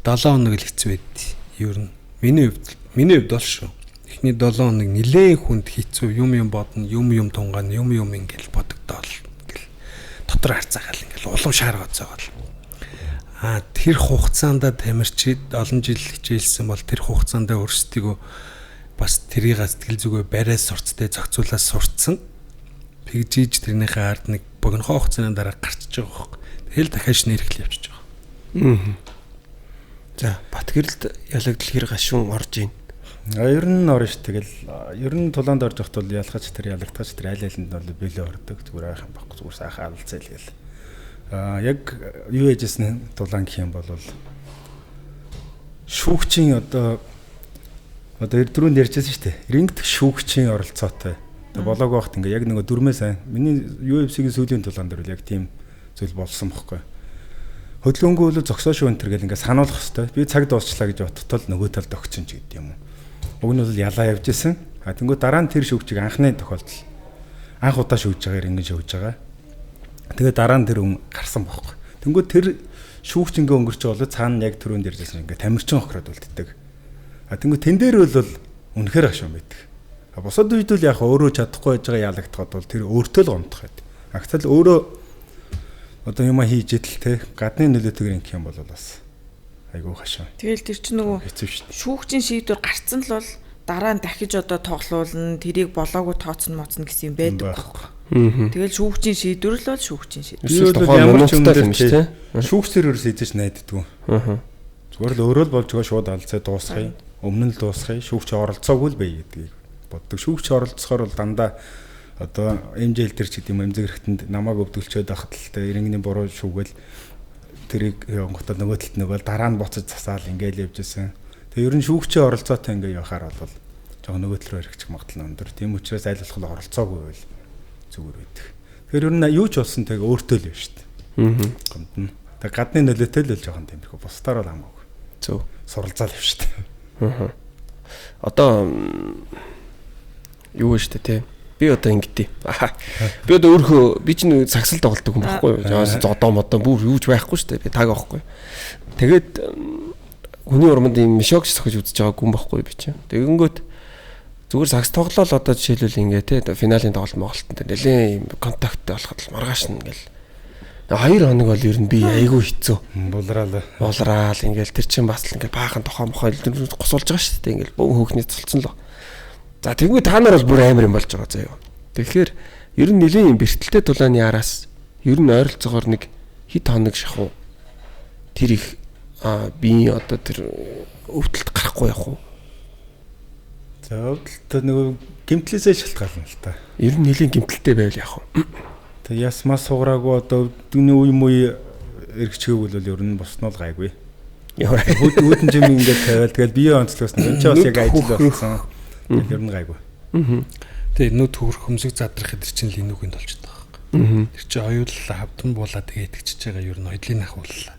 7 хоног л хэцүү байд. Ер нь миний хувьд бол шүү. Эхний 7 хоног нилээн хүнд хэцүү юм бодно, юм тунгаана, юм ингээл бодогдоол ингээл дотор харцаагаал ингээл улам шааргаа зоогоол. А тэр хугацаанд тамирчид олон жил хичээлсэн бол тэр хугацаанд өөрсдийгөө бас тэрийг сэтгэл зүгээ бариад сурцтай зохицуулаад сурцсан. Тэгжиж тэрнийхээ ард нэг богинохоо хугацааны дараа гарчиж байгаа хөөе. Тэгэл дахиад шинэ эрхэл явчихж байгаа. Аа. За Батгэрэлд ялагдл хэр гашуун орж ийн. Ер нь орно ш. Тэгэл ер нь тулаанд орж явахт бол ялгаж тэр ялагдаж тэр аль алинд бол бэлээ ордог. Зүгээр айх юм байхгүй зүгээр сайхан алцаа л гээл. Аа яг юу яжсэн тулаан гэх юм бол шүүгчийн одоо дөрөнд ярьжсэн шүү дээ. Рингт шүүгчийн оролцоотой. Одоо болоог байхад ингээ яг нөгөө дөрмөө сайн. Миний UFC-ийн сүүлийн тулаан дээр бол яг тийм зүйл болсон бохгүй. Хөдөлгөөнгөө бол зогсоо шүү энэ төр гэл ингээ сануулах хэвээр. Би цаг дуусчлаа гэж бодтол нөгөө талд огцсон ч гэдэг юм уу. Уг нь бол ялаа явж исэн. А тэнгуү дараа нь тэр шүүгчийг анхны тохиолдол анх удаа шүүж байгаа рингэн шүүж байгаа. Тэгээ дараа нь тэр хүн гарсан бохгүй. Тэнгуү тэр шүүгч ингээ өнгөрч байгаа бол цаана яг түрүүнд ярьжсэн ингээ тамирчин охроод үлддэг. А тэнгуү тэн дээр бол үнэхээр хашуун байдаг. А бусад үед бол яг өөрөө чадахгүй байж байгаа ялагдахад бол тэр өөртөө л гомдох байд. А гэтэл өөрөө одоо юм хийж идэл те гадны нөлөөтэйгээр ингэх юм бол бас айгүй хашаа. Тэгэл тэр чинь нөгөө шүүгчийн шийдвэр гарцсан л бол дараа нь дахиж одоо тоглуулна, тэрийг болоогүй тооцно моцно гэсэн юм байдаг байхгүй. Тэгэл шүүгчийн шийдвэр л бол шүүгчийн шийдвэр. Би бол ямар ч юм дээр те шүүгчээр ерөөс эзэж найддаггүй. Зүгээр л өөрөө л болж байгаа шууд алцаа дуусгая, өмнө нь дуусгая, шүүгч оролцоогүй л бай гэдгийг боддог. Шүүгч оролцохоор бол дандаа одоо MJL тэр ч гэдэг юм эмзэг хэрэгтэнд намайг өвдөлчөөд байхад л тэ ирэнгний буруу шүүгээл тэрийг явангуудаа нөгөө талд нөгөө дараа нь буцаж засаал ингээл явж исэн. Тэгээ ер нь шүүгчийн оролцоотой ингээ явахаар бол жоохон нөгөө тал руу эргэчих магадлал өндөр. Тийм учраас аль болох оролцоогүй байвал зүгээр байдаг. Тэгэхээр ер нь юу ч болсон тэг өөртөө л байна шүү дээ. Гомдно. Тэг гадны нөлөөтэй л жоохон тиймэрхүү. Бусдаар бол хамаагүй. Зөв. Суралцаал явж шүү дээ. Одоо юу вэ шүү дээ те. Би одоо ингэдэй. Би одоо өөрөө би чинь сагсал тоглолдог хүн байхгүй юу? Зодоо модоо бүр юу ч байхгүй шүү дээ. Би таг авахгүй. Тэгээд хүний урманд ийм мишок сохиж үзэж байгаа хүн байхгүй би чинь. Тэгэнгүүт зүгээр сагс тоглоол одоо жишээлбэл ингээ те финалийн тоглолт Монголтон дээр нэлээ ийм контакттай болоход л маргааш нь ингээл 2 хоног бол ер нь би айгүй хэцүү. Булраал ингээл тэр чинь бас л ингээл баахан тохоо мохоо госуулж байгаа шүү дээ. Ингээл бөөн хөөхний цолцсон л. За тэгвэл та нар бол бүр амар юм болж байгаа заяа. Тэгэхээр ер нь нэлийн юм бэртэлтэй тулааны араас ер нь ойролцоогоор нэг хэд хоног шахуу тэр их би одоо тэр өвдөлт гарахгүй явах уу? За өвдөлт нөгөө гэмтлээсээ шалтгаална л та. Ер нь нэлийн гэмтэлтэй байвал яах вэ? Тэг ясмаас суграагүй одоо өвдөгний үе мүй эргэчгээг бол ер нь босноо л гайгүй. Хүүдэн жим ингээд тавиал тэгэл бие онцлогоос нь энэ ч бас яг ажил болсон. Тэгэл ер нь гайгүй. Тэгээ нүд хөрх хөмсөг задрах тэр чинь л энүүхэнд болчихдог байхгүй. Тэр чинь оюуллаа хавдан буулаа тэгээ итгэжж байгаа ер нь хоёлын ахууллаа.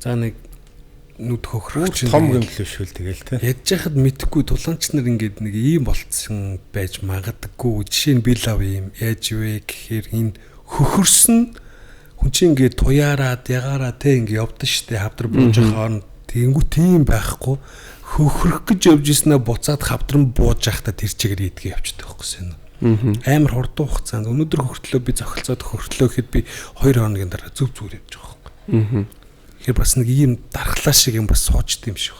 За нэг Нүд хөхрөх чинь том гэмтэл биш үл тэгэл те. Ядж яхад мэдхгүй тулаанч нар ингээд нэг ийм болцсон байж магадгүй. Жишээ нь би лав ийм яаж вэ гэхээр энэ хөхөрсөн хүн чинь ингээд туяараад ягаараа те ингээд явдсан штэ хавдар бууж хооронд тэнгүү тийм байхгүй хөхрөх гэж явж ирснээ буцаад хавдран бууж явахдаа тэр чигээр идгээ явчихдаг байхгүй сэнэ. Амар хурдан хугацаанд өнөөдөр хөртлөө би зохилцоод хөртлөө гэхэд би 2 хоногийн дараа зөв зүгээр явж байгаа байхгүй. Тэгэхээр бас нэг ийм дархлаа шиг юм бас суучд юм шиг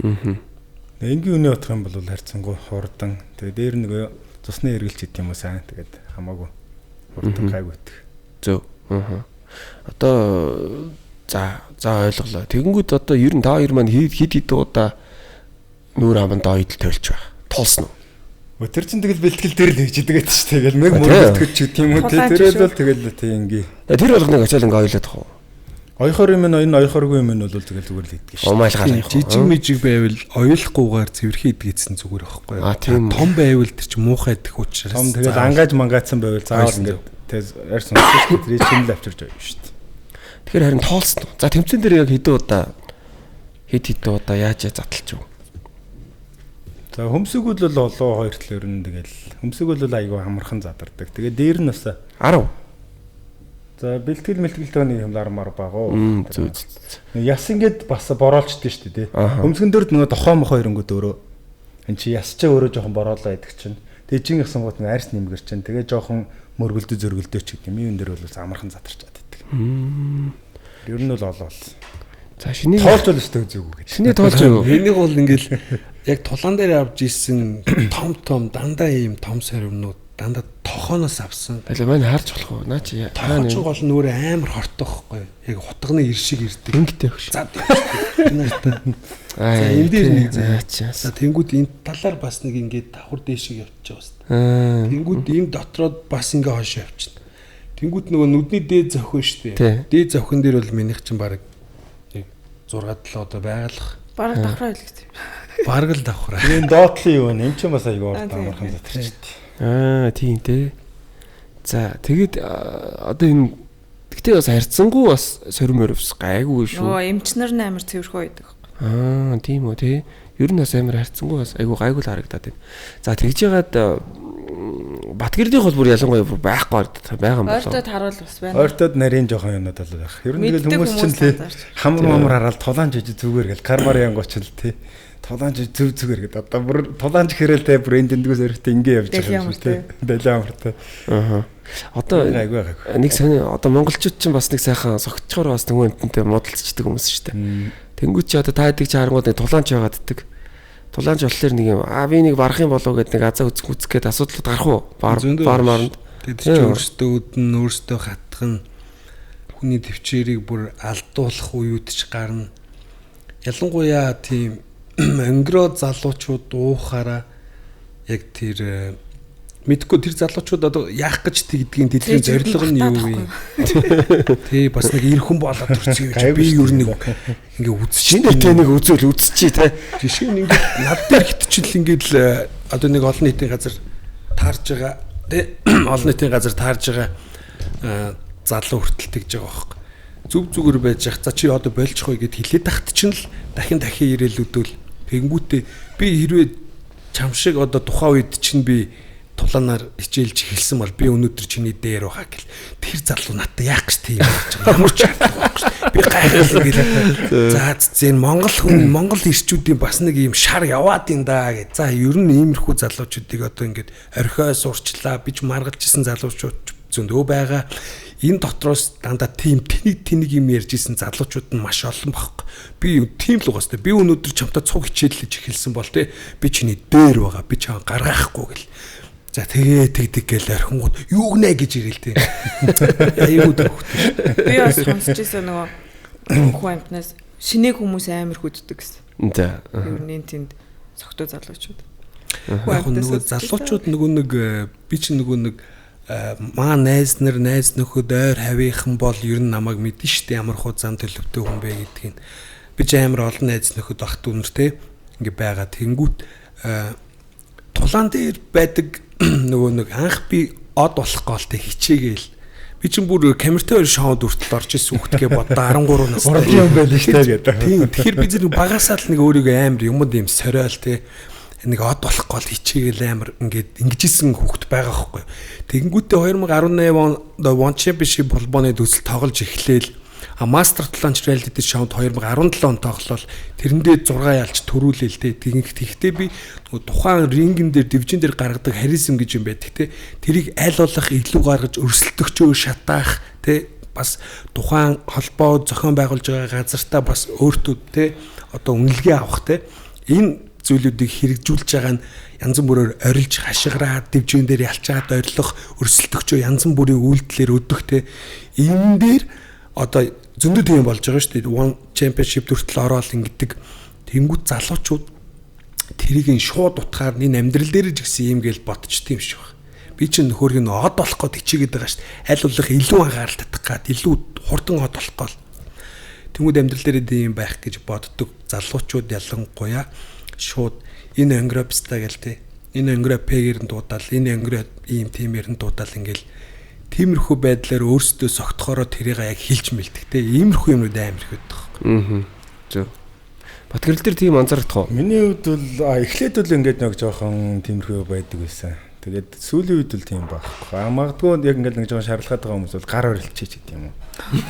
байна. Энгийн үний бодох юм бол харьцангуй хурдан. Тэгээ дээр нэг цусны эргэлж идэх юм уу сайн. Тэгээд хамаагүй хурдан гайгүйт. Зөв. Одоо за ойлголоо. Тэгэнгүүт одоо ер нь та хоёр маань хэд хэд удаа нүүр аманд оёдол тойлж байгаа. Туулсан уу? Тэр чинь тэгэл бэлтгэл дээр л хийж идэг гэдэг чинь тэгэл нэг мөр бэлтгэж ч гэдэг юм уу. Тэрэл бол тэгэл тийм инги. Тэр болгоныг очиад ингээ ойлоод тах уу? Оёхоор юм энэ оёхооргүй юм нь бол тэгэл зүгээр л иддэг шүү. Умайлгаар жижиг мижиг байвал оёлохгүйгээр цэвэрхэн идгээсэн зүгээр байхгүй юу? Том байвал тэр чинь муухай идэх учраас. Том тэгэл ангааж мангаацсан байвал заавал ингээд тэг арьс унсан шүү дээ. Тэр чинь л авчирч оёно шүү дээ. Тэгэхээр харин тоолсон уу? За тэмцээн дээр яг хэдэн удаа хэд хэдэн удаа яаж задлж юу? За хөмсгөл бол олон хоёр тал ер нь тэгэл хөмсгөл бол айгүй амархан задардаг. Тэгээ дээр нь бас 10. За бэлтгэл мэлтгэлтэй нэг юм лармаар багуу. Зүг. Яс ингээд бас бороолчдээ шүү дээ. Хөмсгөн дээр нөгөө тохоо мохоо ирэнгүүт өөрөө эн чи яс чи өөрөө жоохон бороолоо идэх чинь. Тэгээ чин гасан гут нэг арьс нэмгэр чинь. Тэгээ жоохон мөргөлдөө зөргөлдөө ч гэдэг юм. Юм дээр бол амархан задарчаад идэх. Ер нь бол олоол. За шинийг тоолж бол өстой үзээгүй гэж. Шинийг тоолж юу? Энийг бол ингээл яг тулаан дээр авч исэн том том дандаа ийм том сорвнууд дандаа тохооноос авсан. Аль маань харж болох уу? Наа чи тохооч гол нь өөрөө амар хортой байхгүй. Яг хутганы ир шиг ирдэг. Ингэтэй өгш. За за энэ дээр нэг за тэнгууд энэ талаар бас нэг ингээд давхар дээшиг явчих байгаа хэвээр. Тэнгууд энэ дотроод бас ингээ хойш явчихна. Тэнгууд нөгөө нүдний дээд зохион шүү дээ. Дээд зохион дээр бол минийх чинь баг 6 7 одоо байгалах. Бараг давхраа хэлсэн юм. Бараг л давхраа. Энэ доотлын юу вэ? Энд чинь бас аягүй урт амархан задарчихдээ. Аа тийм дээ. За тэгэд одоо энэ тэгтээ бас харьцангуй бас сорим морвс гайгүй шүү. Нөгөө эмчнэр нь амар цэвэрхүү байдаг. Аа тийм үү те. Ер нь бас амар харьцангуй бас айгүй гайгүй л харагдаад байна. За тэгж яагаад Батгэрдийнх бол бүр ялангуяа бүр байхгүй харагдаад байгаа юм болоо. Ойртод харуул бас байна. Ойртод нарийн жоохон юмнууд бол байх. Ер нь тэгэл хүмүүс чинь тий хамар мамар хараад тулаан жиж зүгээр гэл кармар янгууч л тий тулаанч зүв зүгээр гэдэг. Одоо бүр тулаанч хэрэл те бүр энэ дэндгээс өрхтөө ингэ явж байгаа юм шиг те. Далайн амартай. Аа. Одоо айгүй гайгүй. Нэг сони одоо монголчууд ч бас нэг сайхан согтчоор бас нөгөө юмтантай муудалцдаг хүмүүс шүү дээ. Тэнгүүд чи одоо та хэдийг чи харангууд нэг тулаанч байгааддаг. Тулаанч болохоор нэг юм аа би нэг барах юм болов гэд нэг азаа үзэх үзэх гээд асуудлууд гарах уу? Бар бар маранд. Тэд чи өөрсдөө үдэн өөрсдөө хатган хүний төвчээрийг бүр алдуулах үеүд ч гарна. Ялангуяа тийм өнгөрөө залуучууд уухаараа яг тэр мэдгүй тэр залуучууд одоо яах гэж тэгдгийг тэдний зорилго нь юу вэ? Тий бас нэг эр хүн болоод төрсөн юм чи би ер нь нэг ингээ үзчихин тэ нэг үзвэл үзчихье тэ. Жишээ нь ингээ над дээр хитчил ингээд л одоо нэг олон нийтийн газар таарж байгаа тэ олон нийтийн газар таарж байгаа залуу хүртэл тэгж байгаа байхгүй. Зүг зүгээр байж ах за чи одоо болчих вэ гэд хилээд тахт чинь л дахин дахин ирээл өдөөл тэгэнгүүтээ би хэрвээ чам шиг одоо тухайн үед чинь би тулаанаар хичээлж эхэлсэн бол би өнөөдөр чиний дээр байгаа гэл тэр залуу надад яах гэж тийм болж байгаа ямар ч шаардлага байхгүй шүү. Би гайхал гэл за зэн Монгол хүн Монгол ирчүүдийн бас нэг юм шар яваад ин да гэж. За ер нь иймэрхүү залуучуудыг одоо ингээд орхио сурчлаа бич маргалж исэн залуучууд зөндөө байгаа. Энэ дотроос дандаа тийм тэнийг тэнийг юм ярьж исэн залуучууд нь маш олон байхгүй. Би тийм л угаас тэ би өнөөдөр чамтай цуг хичээллэж эхэлсэн бол тэ би чиний дээр байгаа би чам гаргаахгүй гэл. За тэгээ тэгдэг гэл орхингууд юу гинэ гэж ирэл тэ. Аюу дөхтэй шүү. Би бас сонсч ирсэн нөгөө хүн амтнаас шинийг хүмүүс амар хүддэг гэсэн. За. Ер нь тэнд согтуу залуучууд. Яг нөгөө залуучууд нөгөө нэг би чинь нөгөө нэг маа найз нар найз нөхөд ойр хавийнхан бол ер нь намайг мэдэн штэ ямар хуу зам төлөвтэй хүн бэ гэдгийг би ч амар олон найз нөхөд ах дүүнэр те ингээ байгаа тэнгүүт тулаан дээр байдаг нөгөө нэг анх би од болох гоолтой хичээгээл Би чинь бүр камертай хоёр шоунд хүртэл орж ирсэн хүүхдгээ бодлоо 13 настай. Урлагийн юм байл шүү дээ гэдэг. Тийм. Тэгэхээр би зэрэг багасаа л нэг өөрийгөө амар юмд юм сориол те нэг од болох гол хичээгээл амар ингээд ингэжсэн хүүхд байгаа байхгүй. Тэгэнгүүтээ 2018 онд One Championship холбооны төсөл тоглож эхлээл а Master Launch Reality Show-д 2017 онд тоглол тэрэндээ 6 ялж төрүүлээл те. Тэгэхдээ би нөгөө тухайн рингэн дээр дивжин дээр гаргадаг харизм гэж юм байдаг те. Тэрийг аль болох илүү гаргаж өрсөлдөгчөө шатаах те бас тухайн холбоо зохион байгуулж байгаа газартаа бас өөртөө те одоо үнэлгээ авах те энэ зүйлүүдийг хэрэгжүүлж байгаа нь янз бүрээр орилж хашгираад дивжин дээр ялчаад орилох өрсөлдөгчөө янз бүрийн үйлдэлээр өдөх те энэ дээр одоо зөндөө тийм болж байгаа шүү дээ. One Championship хүртэл ороод ингэдэг. Тэнгүүд залуучууд тэрийг нь шууд утгаар энэ амьдрал дээр ч гэсэн юм гээл бодчтой юм шиг байна. Би чинь нөхөрг нь од болох гээд хичээгээд байгаа шүү дээ. Аль болох илүү анхаарал татах гад, илүү хурдан од болох гол. Тэнгүүд амьдрал дээр тийм байх гэж боддог залуучууд ялангуяа шууд энэ өнгөрөө пста гэл те. Энэ өнгөрөө П-гээр нь дуудаал, энэ өнгөрөө ийм тиймэр нь дуудаал ингээл тиймэрхүү байдлаар өөрсдөө согтохороо тэрийг яг хилж мэлдэг те. Иймэрхүү юмнууд амар их байдаг. Аа. Зөв. Батгэрэл дээр тийм анзаарах уу? Миний хувьд бол эхлээд бол ингээд нэг жоохон тиймэрхүү байдаг байсан. Тэгээд сүүлийн үед бол тийм байхгүй. А магадгүй яг ингээд нэг жоохон шаардлагатай байгаа хүмүүс бол гар орилчих гэдэг юм уу.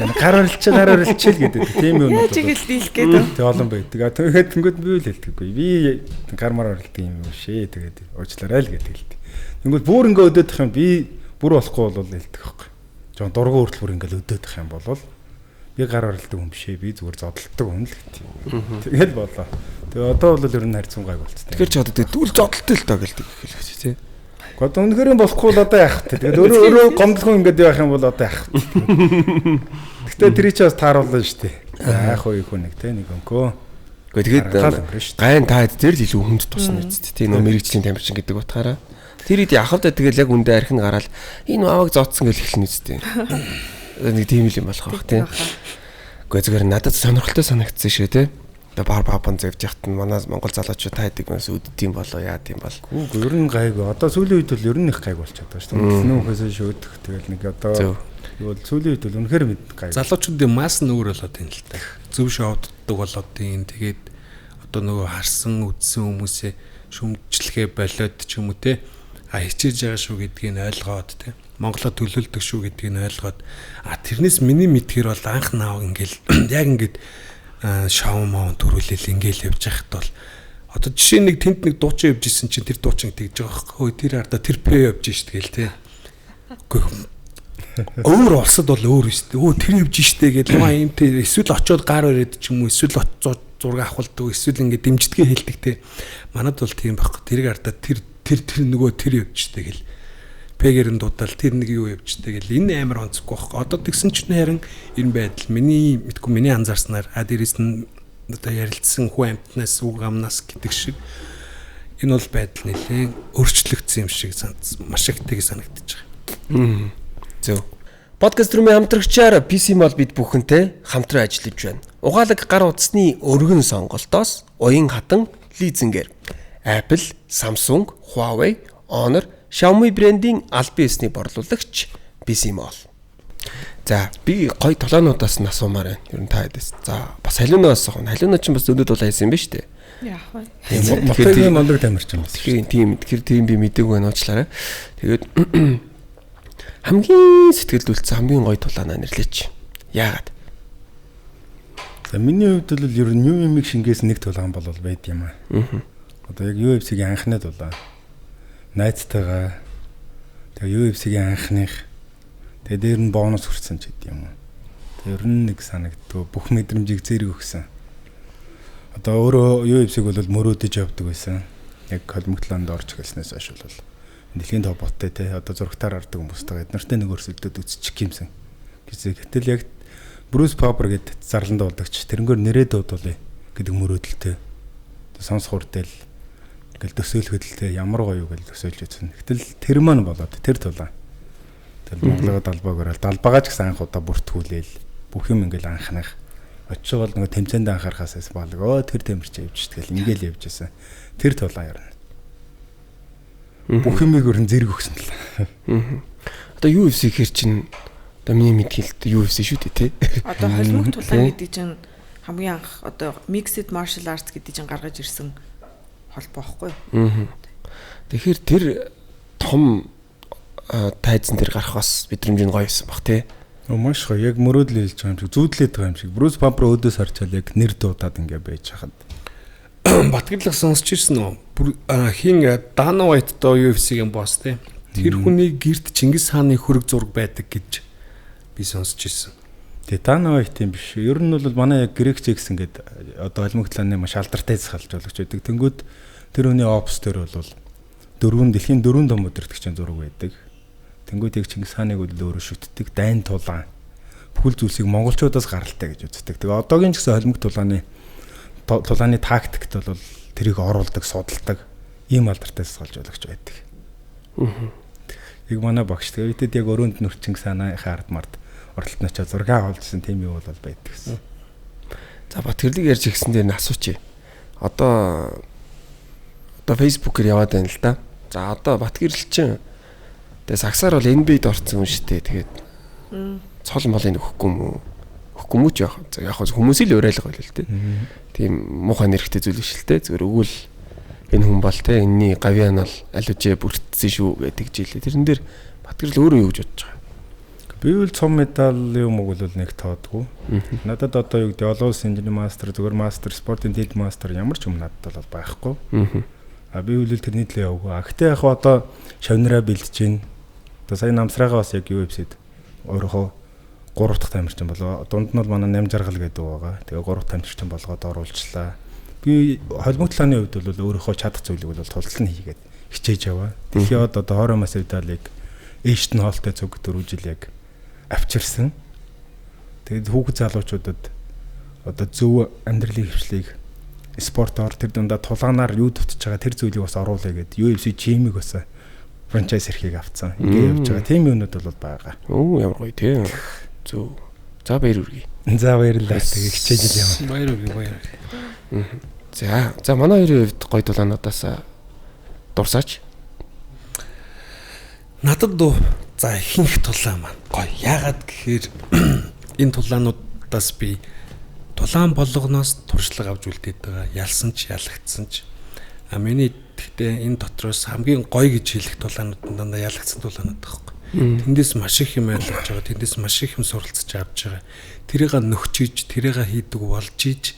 Тэгээд гар орилчих л гэдэг тийм юм. Яаж игээл дийлэх гээд. Тэг олон байдаг. А тэгээд тэнгүүд би л хэлдэггүй. Би гар мар орилдог юм биш ээ. Тэгээд уучлаарай л гэдэг хэлдэг. Тэнгүүд бүр ингээ өдөөдөх юм би бүр болохгүй бол хэлдэг байхгүй. Жоон дургу хүртэл бүр ингээл өдөөдөх юм бол би гар орилдог хүн биш ээ. Би зүгээр зодтолдог хүн л гэдэг. Тэгэл болоо. Тэгээ одоо бол ер нь харьцан гайг болцтой. Тэгэхээр ч одоо тэгээ дүүл зодтолтой л доо гэлдэг хэлэх тий. Гэхдээ одоо үнэхээр болохгүй бол одоо яах вэ? Тэгээд өөрөө өөрөө гомдлох ингээд явах юм бол одоо яах вэ? Гэтэ тэр чинь бас тааруулна шүү дээ. Яах вэ их нэг те нэг өнкөө. Гэхдээ тэгээд гайн та хэд дээр л илүү хүнд тусна үст тий. Нөө мэрэгжлийн тамирчин гэдэг утгаараа. Тэр үед яхавдаа тэгэл яг үндэ архин гараал энэ мааваг зодсон гэж хэлнэ үст тий. Нэг тийм л юм болох бах тий. Гэхдээ зүгээр надад сонирхолтой санагдсан шүү тий. Одоо бар бабан зэвж яхад нь манай Монгол залуучууд та хэдэг мас үддэм болоо яа тийм бол. Үгүй ер нь гайгүй. Одоо сүүлийн үед бол ер нь их гайг болчиход байгаа шүү дээ. Нүүхээс шөөдөх тэгэл нэг одоо юу бол сүүлийн үед бол үнэхээр мэд гайг. Залуучуудын масс нь өөр болоод байна л та. Зөв шоуддаг болоод тийм. Тэгээд одоо нөгөө харсан үдсэн хүмүүсээ шүмжлэхээ болоод ч юм уу те. А хичээж байгаа шүү гэдгийг нь ойлгоод те. Монголоо төлөөлдөг шүү гэдгийг нь ойлгоод а тэрнээс миний мэдхээр бол анх наав ингээл яг ингээд шоу маун төрүүлэл ингээл явж байхад бол одоо жишээ нэг тэнд нэг дуучин явж исэн чинь тэр дуучин тэгж байгаа байхгүй тэр ардаа тэр пэ явж шít гээл те. Үгүй өөр улсад бол өөр шүү дээ. Өө тэр явж штэ гэдэг маа юм те эсвэл очиод гар өрөөд ч юм уу эсвэл зураг авахулдаг эсвэл ингээд дэмждгээ хэлдэг те. Манад бол тийм байхгүй. Тэрийг ардаа тэр тэр тэр нөгөө тэр явж штэ гэл. Пэгэр нь дуудаал тэр нэг юу явж штэ гэл энэ амар онцгүй байхгүй. Одоо тэгсэн чинь харин энэ байдал миний мэдгүй миний анзаарснаар а дээрэс нь одоо ярилцсан хүн амьтнаас үг амнаас гэдэг шиг энэ бол байдал нэлээд өөрчлөгдсөн юм шиг маш их тэг санагдаж байгаа. Зөв. Подкаст рүүмийн хамтрагчаар PC Mall бид бүхэнтэй хамтран ажиллаж байна. Угаалаг гар утасны өргөн сонголтоос уян хатан лизингээр Apple, Samsung, Huawei, Honor, Xiaomi брендийн албан ёсны борлуулагч PC Mall. За би гой толоонуудаас нь асуумаар байна. Ер нь та хэдээс. За бас халиунаас асуух. Халиуна ч бас зөндөд бол хайсан юм байна шүү дээ. Яах вэ? Мотогийн мондөг тамирчин бас. Тэгэхээр тийм тэгэхээр тийм би мдэггүй байна уучлаарай. Тэгээд хамгийн сэтгэлд үлдсэн хамгийн гоё тулаанаа нэрлээч. Яагаад? За миний хувьд бол ер нь New Image шингээс нэг тулаан бол байд юм аа. Одоо яг UFC-ийн анхны тулаан. Найзтайгаа тэгээ UFC-ийн анхных тэгээ дээр нь бонус хүрсэн ч гэдэг юм уу. Тэгээ ер нь нэг санагддгүй бүх мэдрэмжийг зэрэг өгсөн. Одоо өөрөө UFC-г бол мөрөөдөж явдаг байсан. Яг холимогтлоонд орж эхэлснээс хойш бол дэлхийн топ боттой те одоо зурагтаар хардаг хүмүүстэйгээ эд нартай нэг өрсөлдөд үзчих юмсан. Гэсэн. Гэтэл яг Брюс Папер гэдэг зарлан дуудагч тэрнгээр нэрээ дуудуулъя гэдэг мөрөөдөлтэй. Сонсох үртэл ингээл төсөөлөхөд ямар гоё юу гэж төсөөлж үзсэн. Гэтэл тэр маань болоод тэр тулаан. Тэр Монголоо далбааг өрөөл далбаагаа ч гэсэн анх удаа бүртгүүлээл бүх юм ингээл анхных. Очиод нөгөө тэмцээнд анхаарахаас болог өө тэр тэмэрч явж тэгэл ингээл явж байсан. Тэр тулаан ярина. Бүх юмыг өрн зэрэг өгсөн тал. Одоо UFC гэхэр чинь Одоо миний мэдхэлд UFC шүү дээ тий. Одоо холимог тулаан гэдэг чинь хамгийн анх одоо mixed martial arts гэдэг чинь гаргаж ирсэн холбоо байхгүй юу? Тэгэхээр тэр том тайзан дээр гарах бас мэдрэмж нь гоё байсан бах тий. Маш гоё. Яг мөрөөдөл хэлж байгаа юм шиг, зүүдлээд байгаа юм шиг. Брюс Пампер өөдөөс харчаал яг нэр дуудаад ингээ байж хахад. Батгэрлах сонсч ирсэн үү? Хин Дана White доо UFC-ийн босс тий. Тэр хүний герт Чингис хааны хөрөг зураг байдаг гэж би сонсч ирсэн. Тэгээ Дана White юм биш. Ер нь бол манай яг Грек Джексон гэдэг одоо холимог талааны маш алдартай засгалжуулагч байдаг. Тэнгүүд тэр хүний офс дээр бол дэлхийн дөрвөн том өдөртөгчийн зураг байдаг. Тэнгүүд яг Чингис хааныг бол өөрөө шүтдэг, дайн тулаан бүхэл зүйлсийг монголчуудаас гаралтай гэж үздэг. Тэгээ одоогийн ч гэсэн холимог тулааны тактикт бол тэрийг оруулдаг, судалдаг ийм алдартай засгалжуулагч байдаг. Яг манай багш тэгээ бидэд яг өрөөнд нүр Чингис хааны ард мард оролтноо ч зураг авуулсан тийм юм бол байдаг гэсэн. За Батгэрлийг ярьж ирсэн дээр нь асуучих. Одоо Facebook-ээр яваад байна л да. За одоо Батгэрэл чинь тэгээ сагсаар бол NBA-д орсон юм шүү дээ. Тэгээд цол молын өгөхгүй юм уу? Өгөхгүй юм уу ч яах. За яг хүмүүсийг л уриалга байл л дээ. Тийм муухай нэрхтэй зүйл биш л дээ. Зүгээр өгвөл энэ хүн бол те энэний гавьяан бол аль үжээ бүрдсэн шүү гэдэг жилээ. Тэрэн дээр Батгэрэл өөрөө юу гэж бодож байгаа? Би бол цом медаль юм уу бол нэг тоодгүй. Надад одоо юу гэдэг олон улсын инженер мастер, зүгээр мастер, спортын дэд мастер ямар ч юм надад бол байхгүй. А би бол тэрний төлөө яваагүй. А гэтээ яг одоо шавнараа бэлдэж байна. Одоо сая намсраагаа бас яг UFC-д өөрөөхөө 3 дахь тамирчин болоо. Дунд нь бол манай Ням Жаргал гэдэг байгаа. Тэгээ 3 тамирчин болгоод оруулчлаа. Би холимог талааны хувьд бол өөрөөхөө чадах зүйлийг бол тултал нь хийгээд хичээж яваа. Дэлхийн одоо Хоромос медалийг Эштон Холтой цуг 4 жил яг авчирсан. Тэгээд хүүхэд залуучуудад одоо зөв амьдралын хвшлийг спортоор тэр дундаа тулаанаар юу дутж байгаа тэр зүйлийг бас оруулъя гэд UFC gym-ийг бас франчайз эрхийг авцсан. Ингээ явж байгаа. Тийм юмнууд бол байгаа. Оо ямар гоё тий. Зөв. За баяр хүргэе. За баярлалаа. Тэгээ хичээж л яваа. Баяр хүргэе, баяр хүргэе. За манай хоёрын хувьд гоё тулаануудаас дурсаач. Надад дуу за ихэнх тулаан маань гоё. Яагаад гэхээр энэ тулаануудаас би тулаан болгоноос туршлага авч үлдээд байгаа. Ялсан ч ялагдсан ч. А миний гэхдээ энэ дотроос хамгийн гоё гэж хэлэх тулаанууд нь дандаа ялагдсан тулаанууд байхгүй. Тэндээс маш их юм ойлгож байгаа. Тэндээс маш их юм суралцж авч байгаа. Тэрийг нөхчиж, тэрийг хийдэг болж иж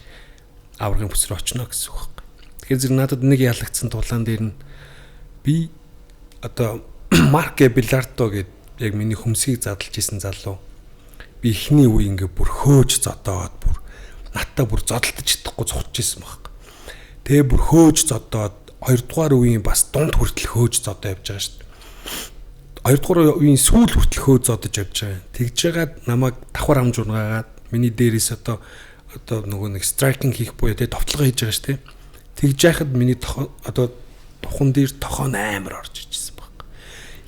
аврагын бүс рүү очно гэсэн үг байхгүй. Тэгэхээр зэрэг надад нэг ялагдсан тулаан дээр нь би одоо Марк Белардо гэд яг миний хүмсгийг задлж исэн залуу. Би эхний үе ингээ бүр хөөж зодоод бүр надтай бүр зодолдож чадахгүй зурч исэн байхгүй. Тэгээ бүр хөөж зодоод хоёрдугаар үеийн бас дунд хүртэл хөөж зодоо явж байгаа шүү дээ. Хоёрдугаар үеийн сүүл хүртэл хөөж зодож явж байгаа. Тэгж жагаад намайг давхар амж унгаагаад миний дээрээс одоо нөгөө нэг страйкинг хийх буюу тэгээ товтлогоо хийж байгаа шүү дээ. Тэгж яхад миний одоо тухан дээр тохон амар орж ижсэн баг.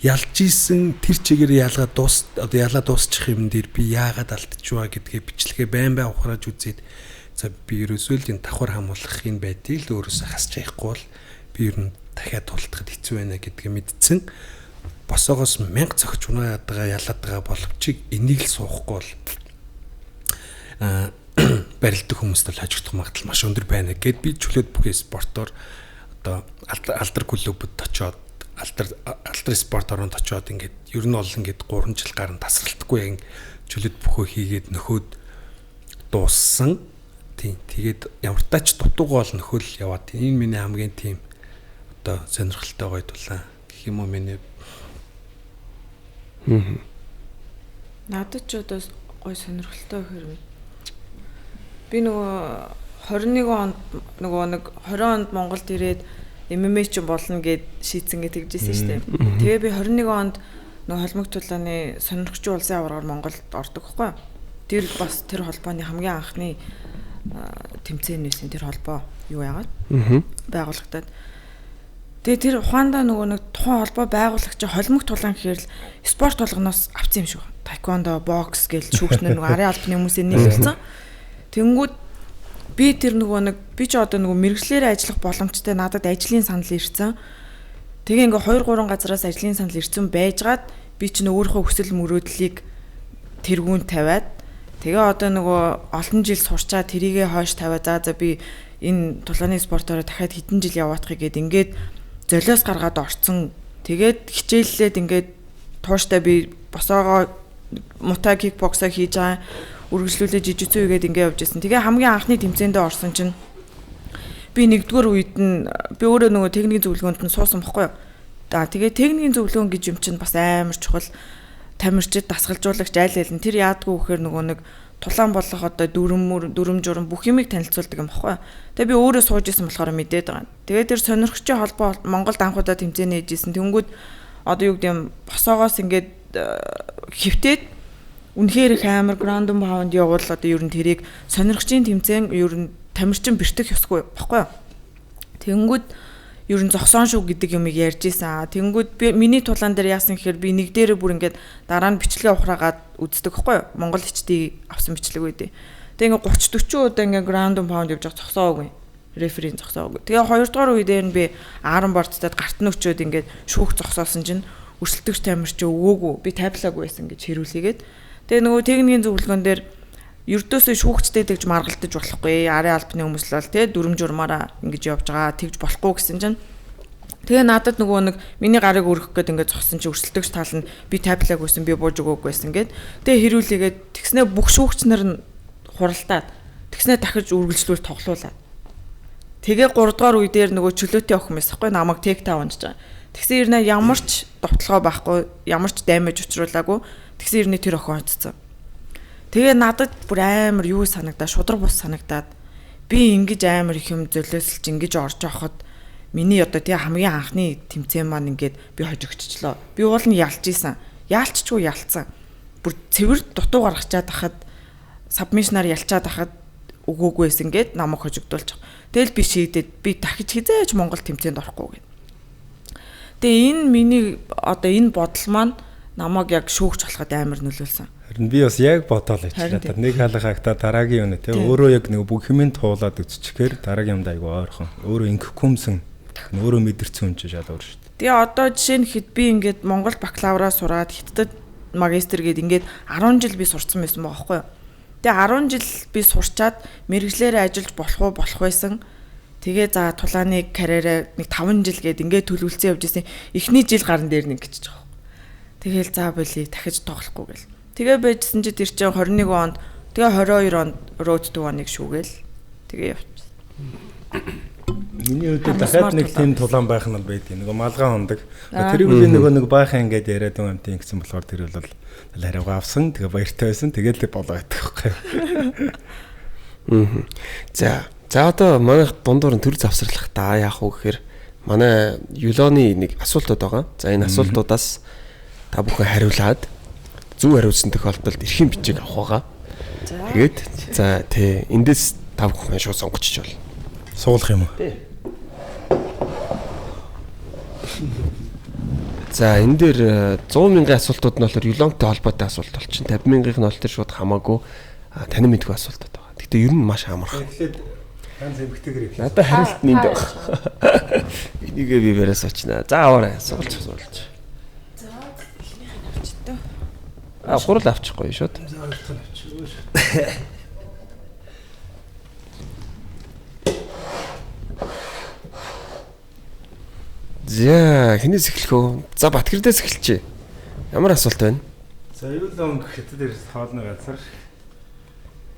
Ялж исэн тэр чигээр ялгаа дуус одоо ялаа дуусчих юм дээр би яагаад алдчихваа гэдгээ бичлэгээ байн байн ухрааж үзээд за би ерөөсөө л энэ давхар хамуулах юм байдгийг л өөрөөсөө хасч яахгүй бол би ер нь дахиад тултахад хэцүү байна гэдгээ мэдсэн. Босоогоос 1000 цогч унаад байгаа ялаад байгаа боловч энийг л суухгүй бол барилдах хүмүүст бол хожигдох магадлал маш өндөр байна гэд би чөлөөт бүхий спортоор одоо алдар клубд очиод алдар спорт оронд очиод ингээд ер нь бол ингээд 3 жил гарan тасралтгүй яг чөлөөт бүхөө хийгээд нөхөөд дууссан. Тийм тэгээд ямар тач дутуугаа бол нөхөөл яваад энэ миний хамгийн тийм одоо сонирхолтой гоё тулаан гэх юм уу миний. Надад ч одоо гоё сонирхолтой хэрэг. Би нөгөө 21 онд нөгөө нэг 20 онд Монголд ирээд MMA ч болно гэд шийдсэн гэж тэгжсэн шүү дээ. Тэгээ би 21 онд нөгөө холимог тулааны сонирхч улсын аваргаар Монголд ордог хгүй. Тэр бас тэр холбооны хамгийн анхны тэмцээн байсан тэр холбоо юу яагаад байгуулагдаад. Тэгээ тэр ухаандаа нөгөө нэг тухайн холбоо байгуулагч холимог тулаан гэхээр л спорт болгоноос авсан юм шиг. Таеквондо, бокс гэл шүүгчнэр нөгөө арын албаны хүмүүсээ нийлүүлсэн. Тэнгүүд би тэр нөгөө нэг би ч одоо нөгөө мэрэгчлэрээ ажиллах боломжтой надад ажлын санал ирсэн. Тэгээ ингээ 2 3 газараас ажлын санал ирсэн байжгаад би чинь өөрийнхөө хүсэл мөрөөдлийг тэргүүн тавиад тэгээ одоо нөгөө олон жил сурчаа тэрийгэ хойш тавиад за би энэ тулааны спортоор дахиад хэдэн жил яваадахыг гээд ингээд золиос гаргаад орцсон. Тэгээд хичээллээд ингээд тууштай би босоогоо мутай кикбоксаа хийж байгаа үргэлжлүүлээ жижигцүү хийгээд ингээд явж исэн. Тэгээ хамгийн анхны тэмцээндээ орсон чинь би нэгдүгээр үед нь би өөрөө нөгөө техникийн зөвлөгөөнд нь суусан бохгүй юу. За тэгээ техникийн зөвлөгөөн гэж юм чинь бас амар чухал тамирчид дасгалжуулагч айл айл нь тэр яадгүй гэхээр нөгөө нэг тулаан болох одоо дүрм журам бүх юмыг танилцуулдаг юм баггүй. Тэгээ би өөрөө сууж исэн болохоор мэдээд байгаа. Тэгээ тэр сонирхчийн холбоо Монголд анх удаа тэмцээнэ хийжсэн. Тэнгүүд одоо юу гэдэг юм босоогоос ингээд хөвтөөд үнэхээр их амар ground and pound явуул одоо ер нь тэрийг сонирхчийн тэмцээн ер нь тамирчин бэртэх ёсгүй баггүй. Тэнгүүд ер нь зогсон шүү гэдэг юмыг ярьж исэн. Тэнгүүд би миний тулаан дээр яасан гэхээр би нэг дээрээ бүр ингээд дараа нь бичлэгээ ухраагаад үздэг байхгүй юу? Монгол HD авсан бичлэг үүдээ. Тэгээ ингээд 30 40 удаа ингээд ground and pound явж байгаа зогсоогүйн. Реферийн зогсоогүйн. Тэгээ хоёрдугаар үе дээр нь би арм борцтад гарт нь өчөөд ингээд шүүх зогсоосон чинь өрсөлдөгч тамирч өгөөгүй. Би тайплаагүй байсан гэж хэрүүлээгээд. Тэгээ нөгөө техникийн зөвлөгөөн дээр ердөөсөө шүүгчтэй тэгж маргалдаж болохгүй. Арын албаны хүмүүс л бол тий дүрм журмаараа ингэж явж байгаа тэгж болохгүй гэсэн чинь тэгээ надад нөгөө нэг миний гарыг өргөх гээд ингээд зогссон чинь өрсөлдөгч тал нь би тайплаагүйсэн би бууж өгөөгүйсэн гээд тэгээ хэрүүлээгээд тэгснээ бүх шүүгч нар нь хуралдаад тэгснээ дахиж үргэлжлүүл тоглуулаад тэгээ 3 дугаар үе дээр нөгөө чөлөөтэй охин байсан хгүй намайг тек та унж байгаа. Тэгсэн ирнэ ямар ч довтлогоо байхгүй ямар ч даймаж учруулаагүй тэгсэн ирнэ тэр охин хоцсон. Тэгээ надад бүр амар юу санагдаа шудраг бус санагдаад би ингэж амар их юм золиослж ингэж орж авахд миний одоо тий хамгийн анхны тэмцээн маань ингээд би хожигдчихлоо. Би уул нь ялж исэн. Яалччгүй ялцсан. Бүр цэвэр дутуу гаргачаад хахад сабмишнаар ялчаад хахад өгөөгүйсэн гээд намайг хожигдуулчих. Тэгэл би шийдээд би дахиж хизээж Монгол тэмцээнд орохгүй гэд. Тэгээ энэ миний одоо энэ бодол маань намайг яг шүүгч болоход амар нөлөөлсөн. Харин би бас яг бодоол ажиллаа. Нэг халах хагтаа дараагийн юм тий өөрөө яг нэг бүх юмыг туулаад үзчихээр дараагийн юмд айгу ойрхон. Өөрөө ингэхгүймсэн өөрөө мэдэрсэн юм чи шал өөр шүү дээ. Тэгээ одоо жишээ нь хэд би ингээд Монгол бакалавраа сураад хятадд магистр гээд ингээд 10 жил би сурцсан байсан байгаа байхгүй юу. Тэгээ 10 жил би сурчаад мэрэгжлээрээ ажиллаж болох уу болох байсан. Тэгээ за тулааны карьераа нэг 5 жил гээд ингээд төлөвлөсөн явж исэн. Эхний жил гарan дээр нэг гэж байгаа. Тэгээл за болий дахиж тоглохгүй гэл. Тэгээ байжсэн чи тэр чинь 21 онд тэгээ 22 онд Road to One-ыг шүүгээл тэгээ явчихсан. Миний хувьд дахиад нэг тийм тулаан байх нь бол байдгийг. Нөгөө малгай хондог. Тэрийг би нөгөө нэг баахан ингээд яриад байгаа юм тийм гэсэн болохоор тэр бол хариугаа авсан. Тэгээ баяртай байсан. Тэгээд л болоо байдаг байхгүй. За. За одоо манайх дундуур нь төр завсарлах та яах вэ гэхээр манай Юлоны нэг асуултууд байгаа. За энэ асуултуудаас та бүхэн хариулаад зөв хариулсан тохиолдолд эрхийн бичиг авах байгаа. Тэгээд за тий эндээс та бүхэн шууд сонгочих бол. Суулгах юм уу? Тий. За энэ дээр 100 мянган асуултууд нь болохоор Юлонтой холбоотой асуулт болчин. 50 мянгийнх нь бол тэр шууд хамаагүй танин мэдгүй асуултууд байгаа. Гэхдээ ер нь маш амархан. Тэгэхээр ганц эмгтэйгэр эхлэв. Надад хариулт нь энд байна. Энийгээ би бариас очнаа. За аваарай. Суулж суулж. За эхнийх нь авчихдээ. А гурал авчихгүй шууд. За хоёр дахь нь авчих. За хинээс эхлэх вэ? За Батгэрдээс эхэлчихье. Ямар асуулт байна? За Юлон хятад ирс хоолны газар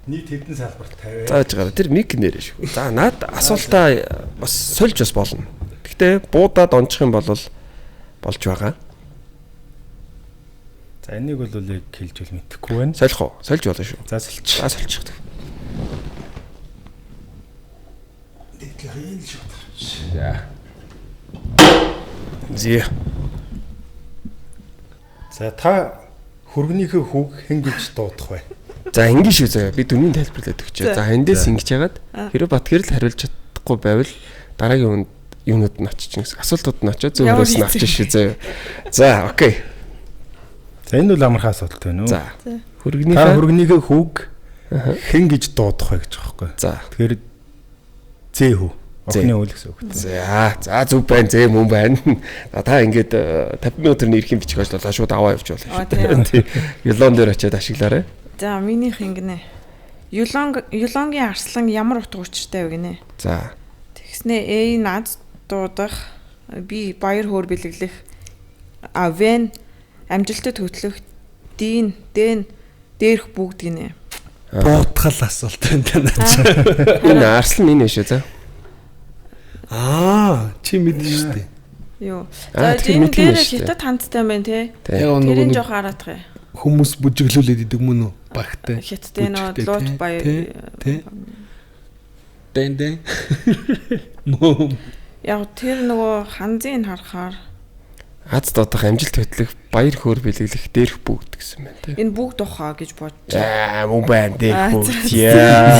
нийт хэдэн салбарт 50. Зааж гараа. Тэр мик нэрээ шүү. За наад асуултаа бас сольж бас болно. Гэхдээ буудаад ончих юм бол болж байгаа. За энийг бол яг хэлж үл мэдэхгүй байна. Солих уу? Сольж болно шүү. За сольч. За сольчих. Тэтгэх юм шүү. За. Зэ. За та хөргөнийхөө хүүг хэн гэж дуудах вэ? За ингэ шүү заяа. Би дүнгийн тайлбарлаад өгчээ. За эндээс ингэж яагаад хэрвээ Батгэр л хариулж чадахгүй байвал дараагийн юунууд нь очиж гэсэн асуултууд нь очиод зөв хөрөөс нь авчих шүү заяа. За окей. За энэ бол амархан асуулт байна уу? За. Та Хөргөнийхөө хөргөнийхөө хүүг хэн гэж дуудах вэ гэж байгаа байхгүй. За. Тэгэхээр зээ хүү. Охины үл гэсэн үг. За зөв байна, зэ мөн байна. За та ингээд 50 сая төгрөгийн эрхийн бичих ажлаа шууд аваа явж болно шүү дээ. Юлон дээр очиад ашиглаарай. За минийх ингэнэ. Юлонгийн арслан ямар утга учиртай вэ гинэ? За. Тэгснэ A над дуудах, B баяр хөөр бэлэглэх, А В амжилтад хөтлөх, D Д дээрх бүгд гинэ. Буутгал асуулт байна танаа. Энэ арслан энэ биш үү за? Аа, чи мэднэ шүү дээ. Юу. За энэ дээр хятад хандтай юм байна те. Яг нөгөө жоох хараадах юм. Хүмүүс бүжиглүүлээд идэг мөн үү? Багтай. Хятадын нөө лут баяр тий. Дэн дэн. Мөн. Яг тэр нөгөө ханзыг харахаар аз дуудах, амжилт хөтлөх, баяр хөөр бэлэглэх, дээрх бүгд гэсэн байна тий. Энэ бүгд ухаа гэж бодож. Аа мөн байна дээрх бүгд. Яа.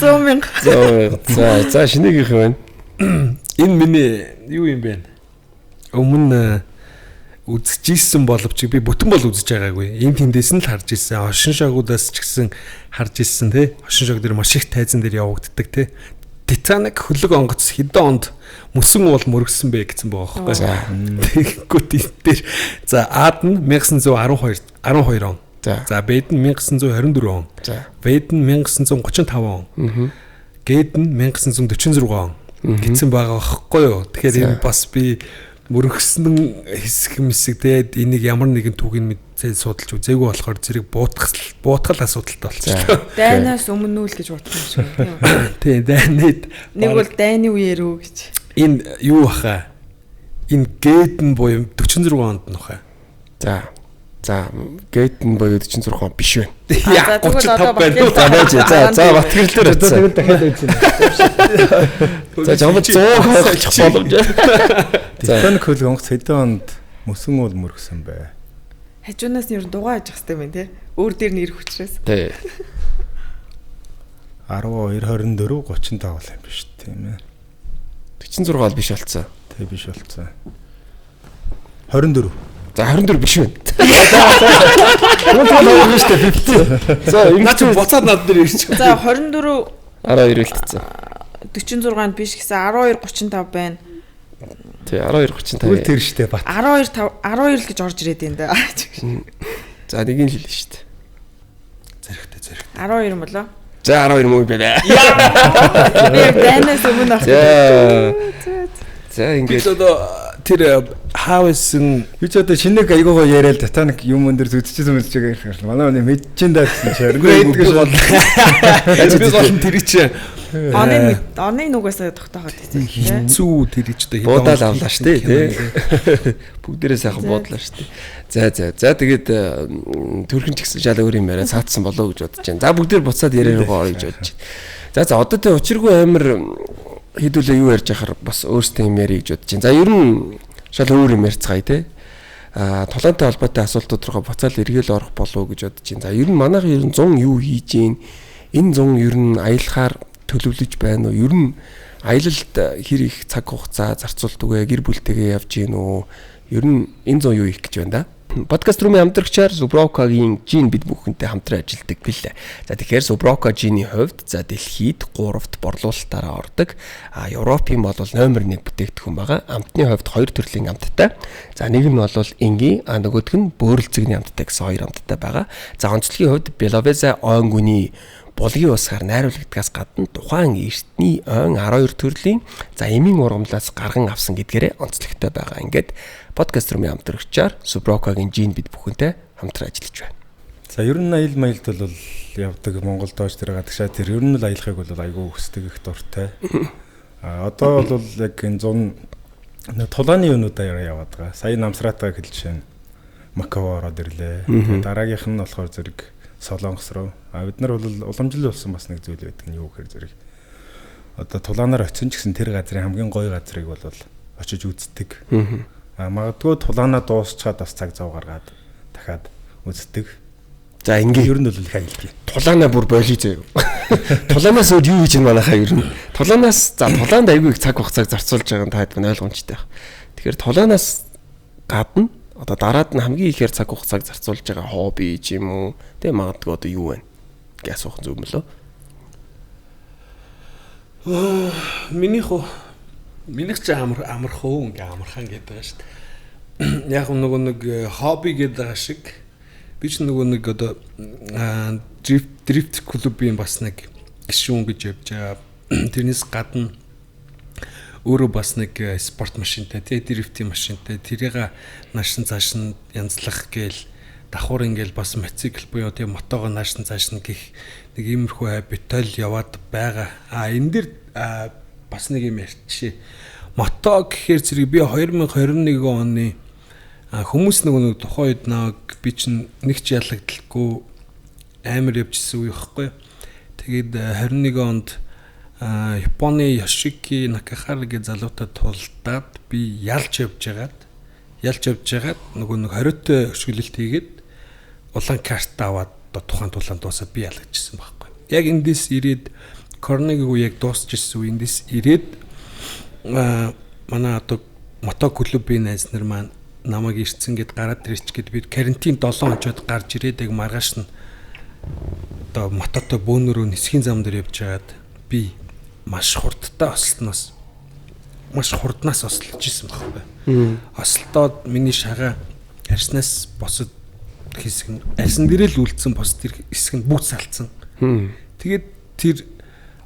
100 мянга. 100 мянга. За шинээгийнх юм байна. Энэ миний юу юм бэ? Өмнө үзчихсэн боловч би бүтэн бол үзэж байгаагүй. Энд тэндээс нь л харж ирсэн. Хошин шогуудаас ч гэсэн харж ирсэн тий. Хошин шог дээр маш их тайзан дээр явагддаг тий. Титаник хөлөг онгоц хэдэн онд мөсөн уул мөргсөн бэ гэсэн байгаа байхгүй. Тэгэнгүүт энэ дээр за А-д нь 1912 12 он. За Б-д нь 1924 он. В-д нь 1935 он. Г-д нь 1946 он гэсэн байгаа байхгүй юу. Тэгэхээр энэ бас би мөргсөн хэсэг мэсэг те энийг ямар нэгэн түүхийг мэдээ судалж үзээгүй болохоор зэрэг буутгал асуудалтай болчихлоо. Дайнаас өмнө үл гэж бодох юм шиг байна. Тий, дайнад нэг бол дайны үеэр үү гэж. Энэ юу баха? Энэ гээд нь буюу 46 онд нь баха. За. За, гээд нь буюу 46 он биш байна. Яа, 35 байна. За байж. За, Батгэрэл дээр очсон. Тэгэл дахиад үзье. За, жамд 100 хойчих боломж. Титаник хөлөг онгоц хэдэн онд мөсөн уул мөргсөн бэ? Хажуунаас нь ер нь дугаа ажих хэрэгтэй байна те. Өөр дээр нь ирэх учраас. Тий. 12 24 35 бол юм биш тийм ээ. 46 бол биш болцсон. Тий биш болцсон. 24. За 24 биш байна. За за шүү дээ 50. За наа чи буцаад над дээр ирчих. За 24 12 үлдсэн. 46-нд биш гэсэн 12 35 байна. Тий 12 35. Үл тэр штэ бат. 12 5 12 л гэж орж ирээд байна да. За нэг нь л хэлнэ штэ. Зэрэгтэй зэрэг. 12 юм болоо. За 12 мөн байна. Би яг дайнаас өмнө ах. За ингээд одоо тэр хаавсэн би ч одоо шинэг айгуу гоё яриад Титаник юм өндөр зүтчихсэн мэлж байгаа юм шиг. Манай хүний мэдчин даа гэсэн чи харин би гол. Би гол нь тэр чи оны нүгээсээ тогтооход хэцүү тийм. Хэцүү тэр чи одоо буудаал авлаа штэ тий. Бүгдээрээ сайхан буудлаа штэ. За за за тэгээд төрхөн ч гэсэн жал өөр юм яриа цаатсан болоо гэж бодож байна. За бүгдээр буцаад яриа руугаа орё гэж бодож байна. За за одоо тэ учиргүй амар хэдүүлээ юу ярьж яхаар бас өөрсдөө юм ярих гэж бодож байна. За ер нь шал өөр юм ярьцгаая те. А тулаантай холбоотой асуултууд руугаа буцаал эргээл орох болов уу гэж бодож байна. За ер нь манайх ер нь 100 юу хийж гин? Энэ 100 ер нь аялахаар төлөвлөж байна уу? Ер нь аялалд хэр их цаг хугацаа зарцуулдаг вэ? Гэр бүлтэйгээ явж гин үү? Ер нь энэ 100 юу хийх гэж байна да? Подкаст рүүмийн хамтрагчаар Зуброкагийн жин бид бүхэнтэй хамтран ажилладаг билээ. За тэгэхээр Зуброка жиний хувьд за дэлхийд 3-т борлуулалтаараа ордог. А Европын бол номер 1 бүтээгдэхүүн байгаа. Амтны хувьд 2 төрлийн амттай. За нэг нь бол энгийн, а нөгөөх нь бөөрөлцөгний амттай гэсэн хоёр амттай байгаа. За онцлогийн хувьд Беловеза ойнгүний булгийн усгаар найруулагдгаас гадна тухайн эртний ойн 12 төрлийн за эмийн ургамлаас гарган авсан гэдгээрээ онцлогтой байгаа. Ингээд подкаст рүүмийн хамтрагчаар Суброкагийн жин бид бүхэнтэй хамтран ажиллаж байна. За ер нь аял маялд бол явдаг Монголд доош тэр гадагшаа тэр ер нь л аялахыг бол айгүй хүсдэг их дуртай. А одоо бол яг энэ 100 тулааны юмнуудаа яваад байгаа. Сая намсраатаа хэл жишээ нь Макао ороод ирлээ. Дараагийнх нь болохоор зэрэг Солонгос руу. А бид нар бол уламжлал болсон бас нэг зүйл байдаг нь юу гэхээр зэрэг одоо тулаанаар очисон ч гэсэн тэр газрын хамгийн гоё газрыг бол очиж үздэг. А магадгүй тулаанаа дуусчаад бас цаг зав гаргаад дахиад үздэг. За ингээ ер нь бол их аялдаг. Тулаанаа бүр болий зөө. Тулаанаас өөр юу хийж ин манайхаа ер нь. Тулаанаас за тулаанд айгүй их цаг хугацааг зарцуулж байгаа нь та хэд ойлгомжтой байх. Тэгэхээр тулаанаас гадна одоо дараад нь хамгийн ихээр цаг хугацааг зарцуулж байгаа хобби ч юм уу тэг магадгүй одоо юу вэ гэж асуух зүг мөлөө. Минийх үү? Минийх чи амар амарх уу ингээ амархан гэдэг байгаа шүү дээ. Яг нөгөө нэг хобби гэдэг байгаа шиг би ч нөгөө нэг одоо дрифт клубын бас нэг гишүүн гэж явж байгаа. Тэрнээс гадна өөрөө бас нэг спорт машинтай, тий, дрифтийн машинтай тэрийг наашин цааш нь янзлах гээл давхар ингээл бас мотоцикл буюу тий мотогоо наашин цааш нь гих нэг иймэрхүү хабитал яваад байгаа. А энэ дэр бас нэг юм ярьчихъя. Мото гэхээр зэрэг би 2021 оны хүмүүс нөгөө нэг тухайн үед нэг би чинь нэг ч ялагдaltaгүй амар явжсэн үе байхгүй. Тэгээд 21 онд Японы Йошики Накахара гэх залуутай тулдаад би ялж явж байгаад нөгөө нэг 20-т өшөглөлт хийгээд улаан карт аваад тухайн тулаан дуусаад би ялгажсэн байхгүй. Яг эндээс ирээд коронавиг үе яг дуусч ирсэн үе эндээс ирээд манай одоо мото клубын найз нар маань намайг ирсэн гэд гараад ирч гэд би карантин 7 хонцоод гарч ирээд яг маргааш нь одоо мототой бөөнөрөө нисхийн зам дээр явж байгаад би маш хурдтай ослоноос маш хурднаас ослож исэн байхгүй. Ослолтоод миний шагаа арснаас босод хэсэг нь арсан дээрээ л үлдсэн бос тэр хэсэг нь бүгд салцсан. Тэгээд тэр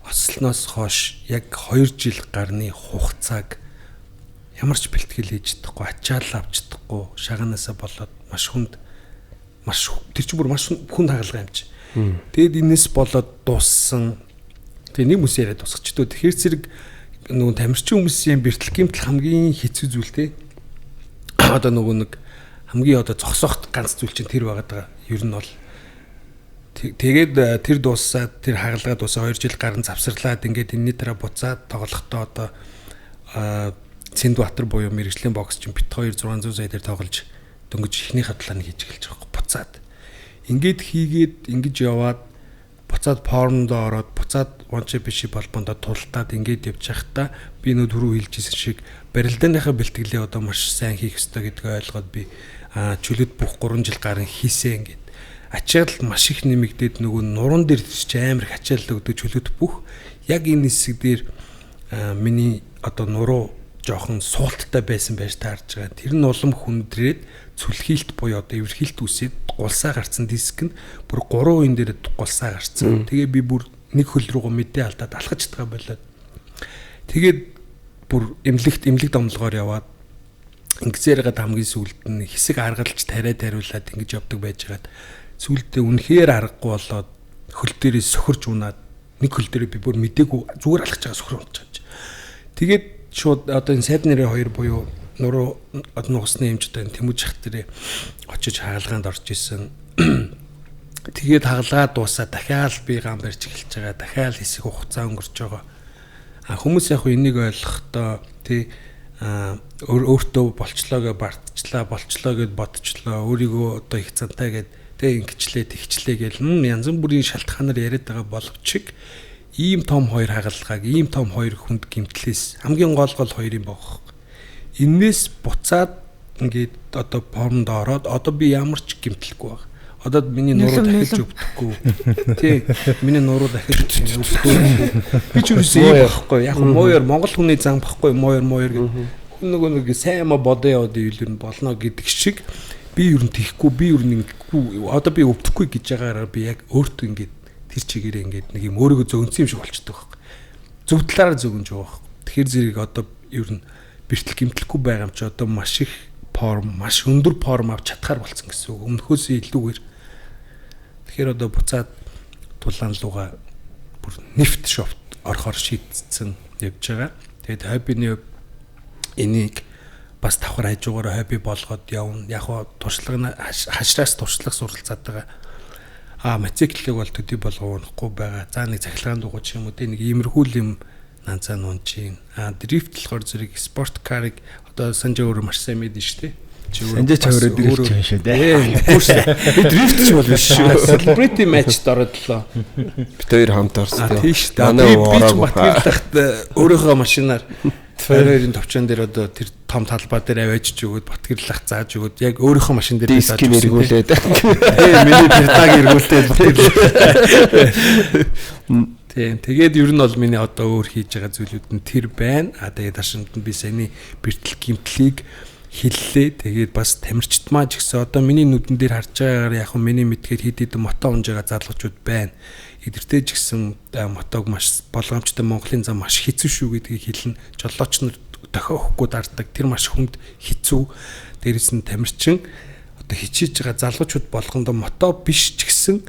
ослоноос хойш яг 2 жил гарны хугацааг ямар ч бэлтгэл хийж чадахгүй, ачаал авч чадахгүй, шаганаасаа болоод маш хүнд маш тэр чинь бүр маш хүнд хагалгаа юм чи. Тэгээд энэс болоод дууссан. Тэгээ нэг хүмүүс яриад дуусгач дөө. Тэгэхээр зэрэг нөгөө тамирчин хүмүүсийн бэртэл гэмтэл хамгийн хэцүү зүйл те. Одоо нөгөө нэг хамгийн одоо зогсоохт ганц зүйл чинь тэр байгаад байгаа. Ер нь бол тэгээд тэр дуусаад тэр хагалгаа дуусаа 2 жил гарan завсарлаад ингээд энэний дараа буцаад тоглохдоо одоо Цэндбаатар буюу мэрэгжлийн бокс чинь бит 2 600 сая дээр тоглож дөнгөж эхний хадлаа нь хийж эхэлж байгаа. Буцаад ингээд хийгээд ингэж яваад буцаад формдоо ороод буцаад One Championship холбоондоо тултаад ингээд явж байхдаа би нөө түрүү хэлжсэн шиг барилдааныхаа бэлтгэлээ одоо маш сайн хийх ёстой гэдгийг ойлгоод би чөлөөт бүх 3 жил гарan хийсэ ингээд ачаал маш их нэмэгдээд нөгөө нуруунд дээр чи амар их ачаал өгдөг чөлөөт бүх яг энэ хэсэг дээр миний одоо нуруу жоохон суулттай байсан байж таарж байгаа. Тэр нь улам хүндрээд цүлхийлт буюу одоо эвэрхийлт үсээд гулсаа гарцсан диск нь бүр 3 үеийн дээр гулсаа гарцсан. Тэгээ би бүр нэг хөл рүүгээ мэдээ алдаад алхаж чадгаа болоод тэгээд бүр эмнэлэгт домлогоор яваад ингэсээр гад хамгийн сүүлд нь хэсэг аргалж тариа тариулаад ингэж явдаг байжгаад сүүлдээ үнэхээр аргагүй болоод хөл дээрээ сөхөрж унаад нэг хөл дээрээ би бүр мдээгүй зүгээр алхаж байгаа сөхөр унчихаж. Тэгээд шууд одоо энэ сайд нэрээ хоёр буюу нуруу одоо нугасны эмч одоо энэ Тэмүүж ах дээрээ очиж хагалгаанд орж исэн. Тэгээд хагалгаа дуусаа дахиад би гам барьж эхэлж байгаа. Дахиад хэсэг хугацаа өнгөрч байгаа. А хүмүүс яг энийг ойлгохдоо тий өөртөө болчлоо гэж бартчлаа, болчлоо гэд бодчлоо, өөрийгөө одоо их цантай гэд тий ингэчлээ, тэгчлээ гэл янз бүрийн шалтгаанаар яриад байгаа боловч ийм том хоёр хагалгааг, ийм том хоёр хүнд гэмтлээс хамгийн гол хоёр юм байгаа. Энээс буцаад ингээд одоо формд ороод одоо би ямар ч гэмтлэхгүй байгаа. Одоо миний нуруу дахиж өвдөхгүй. Тий, миний нуруу дахиж өвдөхгүй. Би ч юусэн юм байхгүй. Яг мууяр Монгол хүний зам байхгүй, мууяр гэх. Хүн нөгөө нэг сайн юм бодоо яваад ивэл нь болно гэдэг шиг би ер нь тийхгүй, би ер нь ингэхгүй. Одоо би өвдөхгүй гэж байгаараа би яг өөртөө ингээд тэр чигээрээ ингээд нэг юм өөрийгөө зөгнсөн юм шиг болчдөг байхгүй. Зөв талаараа зөгнж байгаа байхгүй. Тэгэхээр зэрэг одоо ер нь бэртэл гэмтлэхгүй байгаа юм чи одоо маш их форм, маш өндөр форм авч чадхаар болцсон гэсэн үг. Өмнөхөөсөө илүүгээр. Тэгэхээр одоо буцаад тулаан луга бүр нефт шофт орохоор шийдсэн явж байгаа. Тэгээд хоббиний энийг бас давхар хажуугаар хобби болгоод явна. Яг хоо туршлага хашраас туршлага суралцаад байгаа. А мотоциклийг бол төдий болгоо унахгүй байгаа. За нэг цахилгаан дугуй ч юм уу нэг иймэрхүү юм нанцаа нунчин. А дрифт болохоор зэрэг спорт карыг одоо Санжаа өөрөө маш сайн мэднэ шүү дээ. Санжаа чавраа дрифт юм шүү дээ. Би дрифт ч бол биш шүү. Celebrity match-д ороод лоо. Бид хоёр хамт орсон. Тийм шүү дээ. Би ч Батгарлахт өөрийнхөө машинаар 22-ын товчон дээр одоо тэр том талбай дээр аваач өгөөд Батгарлах зааж өгөөд яг өөрийнхөө машин дээр зааж өгсөн. Эргүүлээд. Тий, миний пердаг эргүүлээд Батгарлах. Тийм. Тэгээд ер нь бол миний одоо өөр хийж байгаа зүйлүүд нь тэр байна. А тэгээд ташамд нь би саяны бэртэл гимтлийг хэллээ. Тэгээд бас тамирчдмаа ч гэсэн одоо миний нүдэн дээр харж байгаагаар яг нь миний мэдгээр хэд хэдэн мото унж байгаа залуучууд байна. Эдгэртэй ч гэсэн мотог маш болгоомжтой Монголын зам маш хэцүү шүү гэдгийг хэлнэ. Жолооч нар дохио өгөхгүй дарддаг. Тэр маш хүнд хэцүү. Дээрээс нь тамирчин одоо хичээж байгаа залуучууд болгондоо мото биш ч гэсэн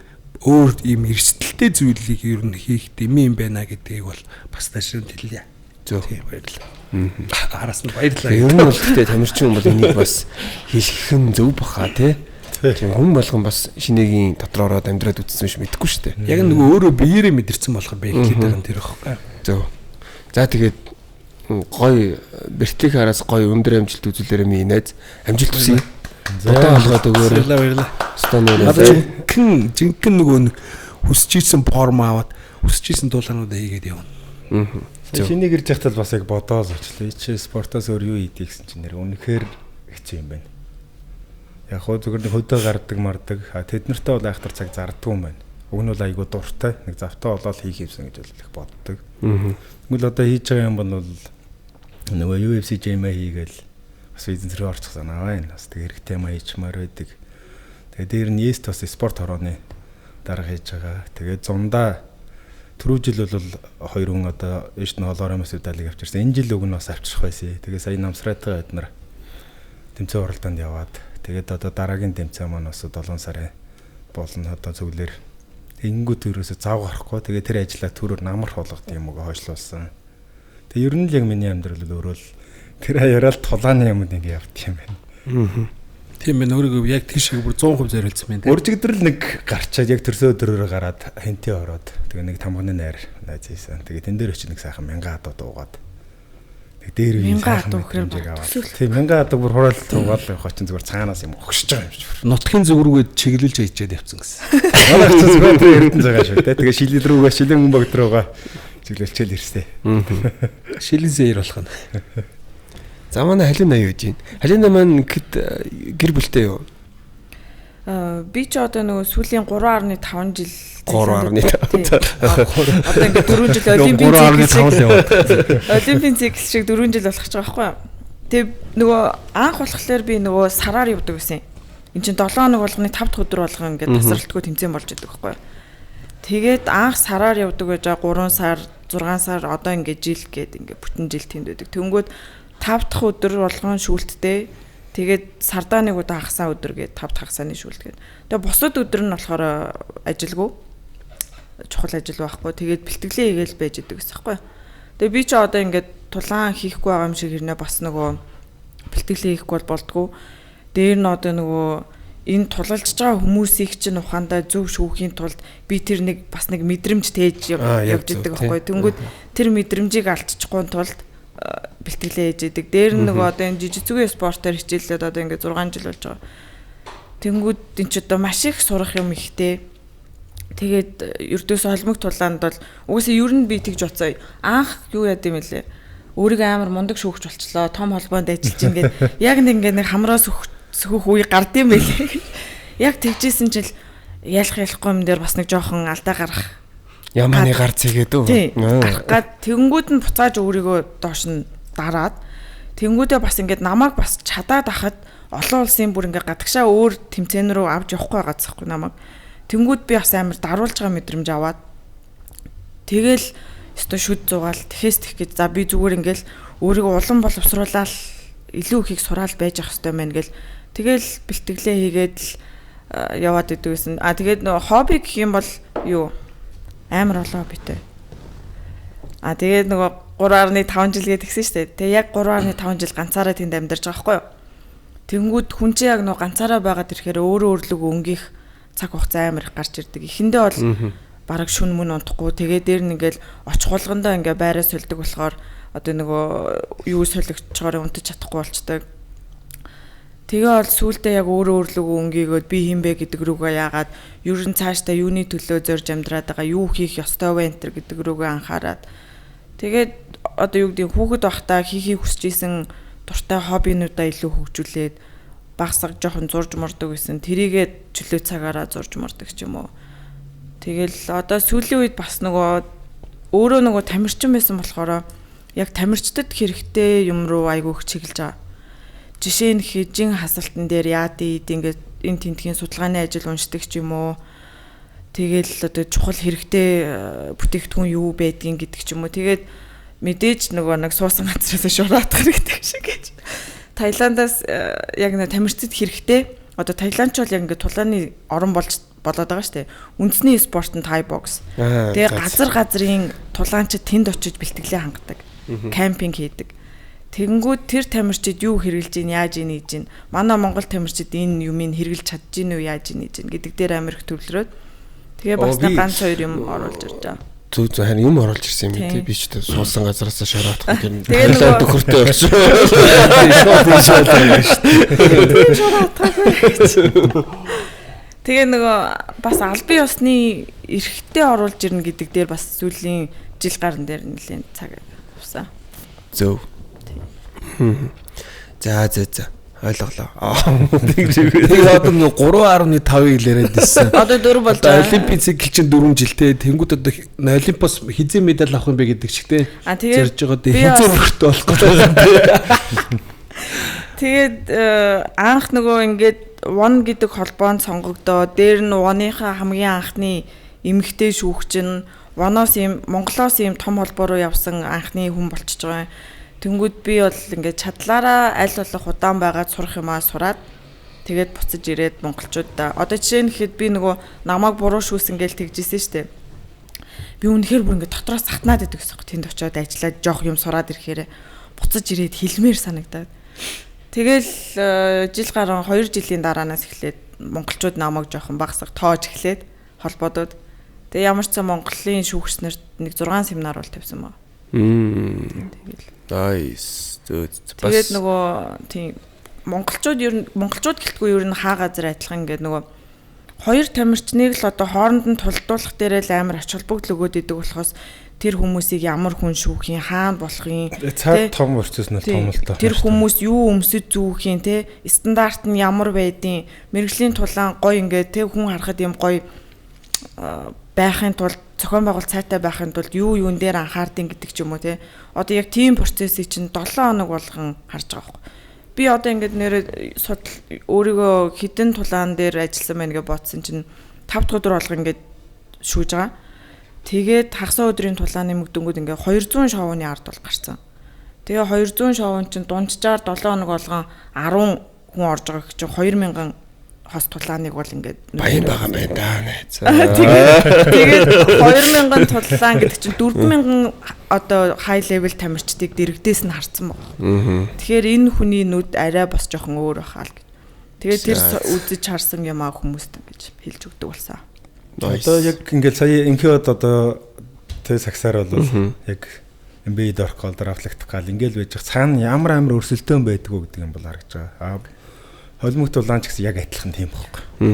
өөр ийм эрсдэлтэй зүйлийг ер нь хийх дэмий юм байна гэдгийг бол бас ташрамт хэлье. Зөв. Тийм баярлалаа. Араас нь баярлалаа. Ер нь бол гэхдээ тамирчин хүн бол энийг бас хэлэх нь зөв баха тий. Тийм хүн болгон бас шинэгийн дотор ороод амьдраад үзсэн биш мэдэхгүй шүү дээ. Яг нөгөө өөрөө биеэрээ мэдэрсэн болохоор би хэлээд байгаа юм тэр ихгүй. Зөв. За тэгээд гоё бэртлийн хараас гоё өндөр амжилт үзүүлээрэй миний найз. Амжилт хүсье. Бодоо олгоод өгөөрэй. Баярлалаа баярлалаа. Стоноор. Одоо жинхэнэ нөгөө нэг хүсэж исэн форм аваад хүсэж исэн дулаануудаа хийгээд явна. Зөв. Шинийг ирж байхдаа л бас яг бодоол очлоо. Чи спортоос өөр юу хийдгийг гэсэн чинь нэр үнэхээр хэцүү юм байна. Яг хөө зүгээр нэг хөдөө гардаг мардаг. А тэд нартай бол айхтар цаг зардаггүй юм байна. Уг нь бол айгүй дуртай. Нэг завтай болоод хийх юмсан гэж бол их боддог. Тэгвэл одоо хийж байгаа юм бол нөгөө UFC GMA хийгээл бас бизнес рүү орчих санаа байна. Бас тэг хэрэгтэй юм хийчмээр байдаг. Тэгээ дээр нь East бас спорт хорооны дарга хийж байгаа. Тэгээ зундаа түрүү жил бол хоёр хүн одоо ээш нь холоор юмс медалийг авчирсан. Энэ жил уг нь бас авчрах байсан. Тэгээ сая намсрайтгаа бид нар тэмцээн уралдаанд яваад тэгээд одоо дараагийн тэмцээн маань бас 7 сарын болно одоо зөвлөөр. Тэгэнгүүт ерөөсө зав гарахгүй. Тэгээ тэр ажлаа төрөөр намар болгох юм уу хойшлуулсан. Тэгээ ер нь л яг миний амьдрал бол өөрөө л тэр хаяараа л тулааны юмуд ингэ явд юм байна. Тийм байна. Өөрийгөө яг тэр шиг бүр 100% зориулсан байна. Өржигдрэл нэг гарчаад яг төрсөн өдрөөрөө гараад хэнтээ ороод тэгээ нэг тамганы найр найз хийсэн. Тэгээ тэн дээр очиж нэг сайхан 1000 адуу дуугаад. Тэг дээр үеийн 1000 сайхан адуу гэхээр мэдрэмжийг аваад. төсөөл. Тийм 1000 адуу бүр хураал туугаал явах чинь зүгээр цаанаас юм өгшөж байгаа юм шиг. Нутгийн зүг рүүгээ чиглүүлж хийчихэд явцсан гэсэн. Манай ч зүгээр тэр эрдэн байгаа шүү дээ. Тэгээ шилэн рүүгээ шилэн богд руугаа чиглэлчээл ирсэн. Шилэн зээр болох нь. За манай Халина юу гэж юм? Халина маань гэхэд гэр бүлтэй юу? Би ч одоо нөгөө сүүлийн 3.5 жил 3.5. Одоо ингээд 4 жил олимпийн 3.5 цикл л шиг яваад. олимпийн цикл шиг 4 жил болох ч байгаа байхгүй юу? Тэгээ нөгөө анх болохоор би нөгөө сараар явдаг байсан. Энд чинь 7 хоног болгоны 5 дахь өдөр болгон ингээд тасралтгүй тэмцээн болж идэг байхгүй юу? Тэгээд анх сараар явдаг байж байгаа 3 сар, 6 сар одоо ингээд жил гээд ингээд бүтэн жил тэнд байдаг. Тэнгүүд 5 дахь өдөр болгон шүүлттэй. Тэгээд сардаа нэг удаа хагасаа өдөр гээд 5 дахь хагасааны шүүлт гээд. Тэгээд бусад өдөр нь болохоор ажилгүй. Чухал ажил байхгүй. Тэгээд бэлтгэлээ хийгээл байж идэг гэсэн байхгүй юу? Тэгээ би ч одоо ингээд тулаан хийхгүй байгаа юм шиг хэрнээ бас нөгөө бэлтгэлээ хийхгүй бол болдгоо. Дээр нь одоо нөгөө энэ тулалдж байгаа хүмүүсийг чинь ухаандаа зөв шүүхийн тулд би тэр нэг бас нэг мэдрэмж тээж Яг явж зөв, идэг тий. байхгүй. Тэнгүүд тэр мэдрэмжийг алдчихгүй тулд бэлтгэлээ хийж идэг. Дээр нь нөгөө одоо энэ жижигцүгийн спортоор хичээллээд одоо ингээд 6 жил болж байгаа. Тэнгүүд энэ ч одоо маш их сурах юм ихтэй. Тэгээд ердөөс холимог тулаанд бол угаасаа ер нь би тэгж бодсоо анх юу яд юм бэлээ. Өөрийгөө амар мундаг шүүгч болчлоо. Том холбоонд ажиллаж ингээд яг нэг ингээд нэг хамраа сөхөх үе гард юм бэлээ. Яг тэгжсэн чил ялах ялахгүй юм дээр бас нэг жоохон алдаа гарах. Яманы гар цэгээд үү? Тийм. Гарах гад тэгэнгүүт нь буцааж өөрийгөө доош нь дараад тэгэнгүүтээ бас ингээд намайг бас чадаад ахад олон улсын бүр ингээд гадагшаа өөр тэмцээн рүү авч явахгүй байгаа цахгүй намайг. Тэнгүүд би бас амар даруулж байгаа мэдрэмж аваад тэгэл өстой шүд зугаал тэхээс тэх гэж за би зүгээр ингээл өөрийгөө улам боловсруулаад илүү ихийг сураал байж ах хэвээр байна гэл тэгэл бэлтгэлээ хийгээд л яваад идэг гэсэн. А тэгээд нөгөө хобби гэх юм бол юу амар олон хоббитэй. А тэгээд нөгөө 3.5 жил гээд тэгсэн шүү дээ. Тэгээ яг 3.5 жил ганцаараа тэнд амьдарч байгаа байхгүй юу? Тэнгүүд хүн чинь яг нөгөө ганцаараа байгаад ирэхээр өөрөө өөрлөгөө өнгөх цаг хугацаа амар их гарч ирдэг. Эхэндээ бол бараг шүн мөн унтахгүй. Тэгээ дээр нь ингээл очих болгондоо ингээ байраа сольдог болохоор одоо нөгөө юу солигдчихоор унтаж чадахгүй болчдөг. Тэгээ бол сүулдэ яг өөрөө өөрлөгөө өнгийгөөд би хин бэ гэдэг рүүгээ яагаад ер нь цаашдаа юуны төлөө зорж амьдраад байгаа, юу хийх ёстой вэ энэ төр гэдэг рүүгээ анхаарад. Тэгээд одоо юу гэдэг хүүхэд байхдаа хийхийг хүсэж исэн дуртай хоббинуудаа илүү хөгжүүлээд багсаг жоохон зурж мордог гэсэн. Тэрийгээ чөлөө цагаараа зурж мордог ч юм уу. Тэгэл одоо сүүлийн үед бас нөгөө Өөрөө нөгөө тамирчин байсан болохоор яг тамирчдад хэрэгтэй юм руу айгүй их чиглэж байгаа. Жишээ нь хижин хасалтан дээр яад ингээд энэ тентгийн судалгааны ажил уншдаг ч юм уу. Тэгэл одоо чухал хэрэгтэй бүтээгдэхүүн юу байдгийг гэдэг ч юм уу. Тэгээд мэдээж нөгөө нэг суусан газраас шураадах хэрэгтэй шиг гэж. Таиландаас яг нэг тамирчид хэрэгтэй. Одоо Таиланд ч бол яг ингээд тулааны орон болж болоод байгаа шүү дээ. Үндэсний спорт нь тай бокс. Тэгээ газар газрын тулаанчид тэнд очиж бэлтгэлээ хангадаг. Кампинг хийдэг. Тэгэнгүүт тэр тамирчид юу хэрэглэж гин, яаж ийн хийж гин. Манай Монгол тамирчид энэ юмыг хэрэглэж чадж гин үү, яаж ийн хийж гин гэдэг дээр амар их төвлөрөөд. Тэгээ бас нэг ганц хоёр юм оруулж ирж байгаа. Зүг зүг харин юм оруулж ирсэн юм тий. Би ч тэр суусан газараас шороодох юм. Тэгээ нөгөө төхөртэй болчих. Тэгээ нөгөө бас албан ёсны эрхтэй оруулж ирнэ гэдэг дээр бас сүүлийн жил гарan дээр нэлийн цаг авсан. Зөв. За за за. Ойлголоо. Тэгээ одоо нэг 3.5-ыг л яриад ирсэн. Одоо 4 болж байгаа. Олимпийн цикл чинь 4 жилтэй. Тэнгүүд одоо Олимпиос хизээ медаль авах юм бэ гэдэг шиг те. Тэгээд ярьж байгаа дээ. Хизээ өрхтөө болох гэдэг юм те. Тэгээд анх нөгөө ингээд One гэдэг холбоонд сонгогдоо. Дээр нь One-ийнхаа хамгийн анхны эмэгтэй шүүгч нь One-оос ийм Монголоос ийм том холбоо руу явсан анхны хүн болчихж байгаа юм. Тэнгүүд би бол ингээд чадлаараа аль болох удаан байгаад сурах юмаа сураад тэгээд буцаж ирээд монголчуудаа. Одоо жишээ нь гэхэд би нөгөө намайг буруу шүүсэн гээл тэгжсэн шүү дээ. Би үнэхээр бүр ингээд дотроос сатнаад идэг гэсэн. Тэнд очиод ажиллаад жоох юм сураад ирэхээр буцаж ирээд хэлмээр санагдаад. Тэгэл жил гарan 2 жилийн дараанаас эхлээд монголчууд намайг жоохон багсаг тоож эхлээд холбоодод. Тэгээ ямар ч сан Монголын шүүгч нарт нэг 6 семинар бол тавьсан ба. Тэгэл. Nice. Тэгээд нөгөө тийм монголчууд ер нь монголчууд гэлтгүй ер нь хаа газар адилхан ингээд нөгөө хоёр тамирчныг л одоо хооронд нь тулдуулах дээрээ л амар ач холбогдол өгөөд идэг болохоос тэр хүмүүсийг ямар хүн шүүх юм, хаана болох юм, цаад том процесс нь том л тоо. Тэр хүмүүс юу өмсөж зүүх юм, те стандарт нь ямар байдیں۔ Мэргэжлийн тулаан гоё ингээд те хүн харахад юм гоё байхын тулд зохион байгуулалт сайтай байхын тулд юу юун дээр анхаардیں гэдэг ч юм уу те. Одоо яг тийм процессыг чинь 7 хоног болгон харж байгаа байхгүй. Би одоо ингээд нэрээ судал өөрийгөө хідэн тулаан дээр ажилласан байна гэж бодсон чинь 5 дахь өдөр болго ингээд шүүж байгаа. Тэгээд хагас өдрийн тулаан нэмэгдэнгүүд ингээд 200 шоуны ард бол гарсан. Тэгээ 200 шоун чинь дунджаар 7 хоног болгон 10 хүн орж байгаа гэх чинь 2000 хос тулааныг бол ингээд баян байгаа юм байна да найз. Тэгээд 2000 тулаан гэдэг чинь 4000 одоо хай левел тамирчдыг дэрэгдээс нь харцсан баг. Тэгэхээр энэ хүний нүд арай бас жоохон өөр бахаа л гэж. Тэгээд тэр үзэж харсан юм аа хүмүүст ингэж хэлж өгдөг болсон. Одоо яг ингээд сая инхиод одоо тэ сагсаар бол яг NBA-д орох гол драфтлагдах гал ингээд байж цаана ямар амар өрсөлдөөн байдгүй гэдэг юм бол харагдаж байгаа. Холимог тулаан ч гэсэн яг адилхан тийм байхгүй.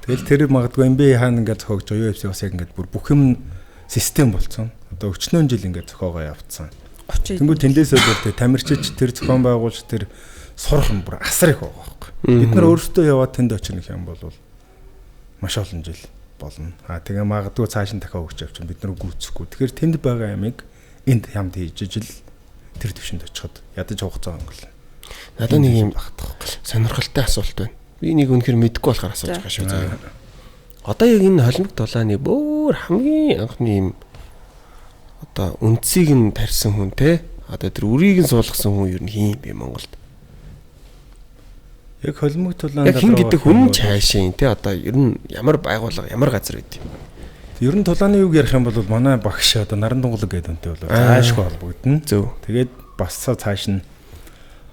Тэгэл тэр магадгүй NBA хаана ингээд зохиогч UFC бас яг ингээд бүр бүх юм систем болцсон. Одоо өчнөөн жил ингээд зохиогоо явцсан. Тэнгүү тэндээсээ бол тэ тамирчиж тэр зохион байгуулж тэр сурах юм бүр асар их байгаа байхгүй. Бид нар өөрсдөө яваад тэнд очино гэх юм бол маш олон жил болно. А тэгээ магадгүй цааш нь дахиад өгч явчихна. Бид нар гүйцэхгүй. Тэгэхээр тэнд байгаа ямыг энд хамт хийж ижил тэр төвшөнд очиход ядаж хугацаа өнгөлнө. Надад нэг юм сонирхолтой асуулт байна. Би нэг үнэхэр мэдэхгүй болохоор асууж байгаа шүү заяа. Одоо яг энэ холимог тулааны бүр хамгийн анхны юм одоо үндсийг нь тарьсан хүн те одоо тэр үрийг нь суулгасан хүн ер нь хин бэ Монголд? Яг холимог тулаанд яг хин гэдэг хүн чаашийн те одоо ер нь ямар байгууллага ямар газар байд юм? Ер нь тулааны юг ярих юм бол манай багш одоо Наран Дунгалаг гэдэг үнтэй бол цаашгүй холбогдно. Зөв. Тэгээд бас цааш нь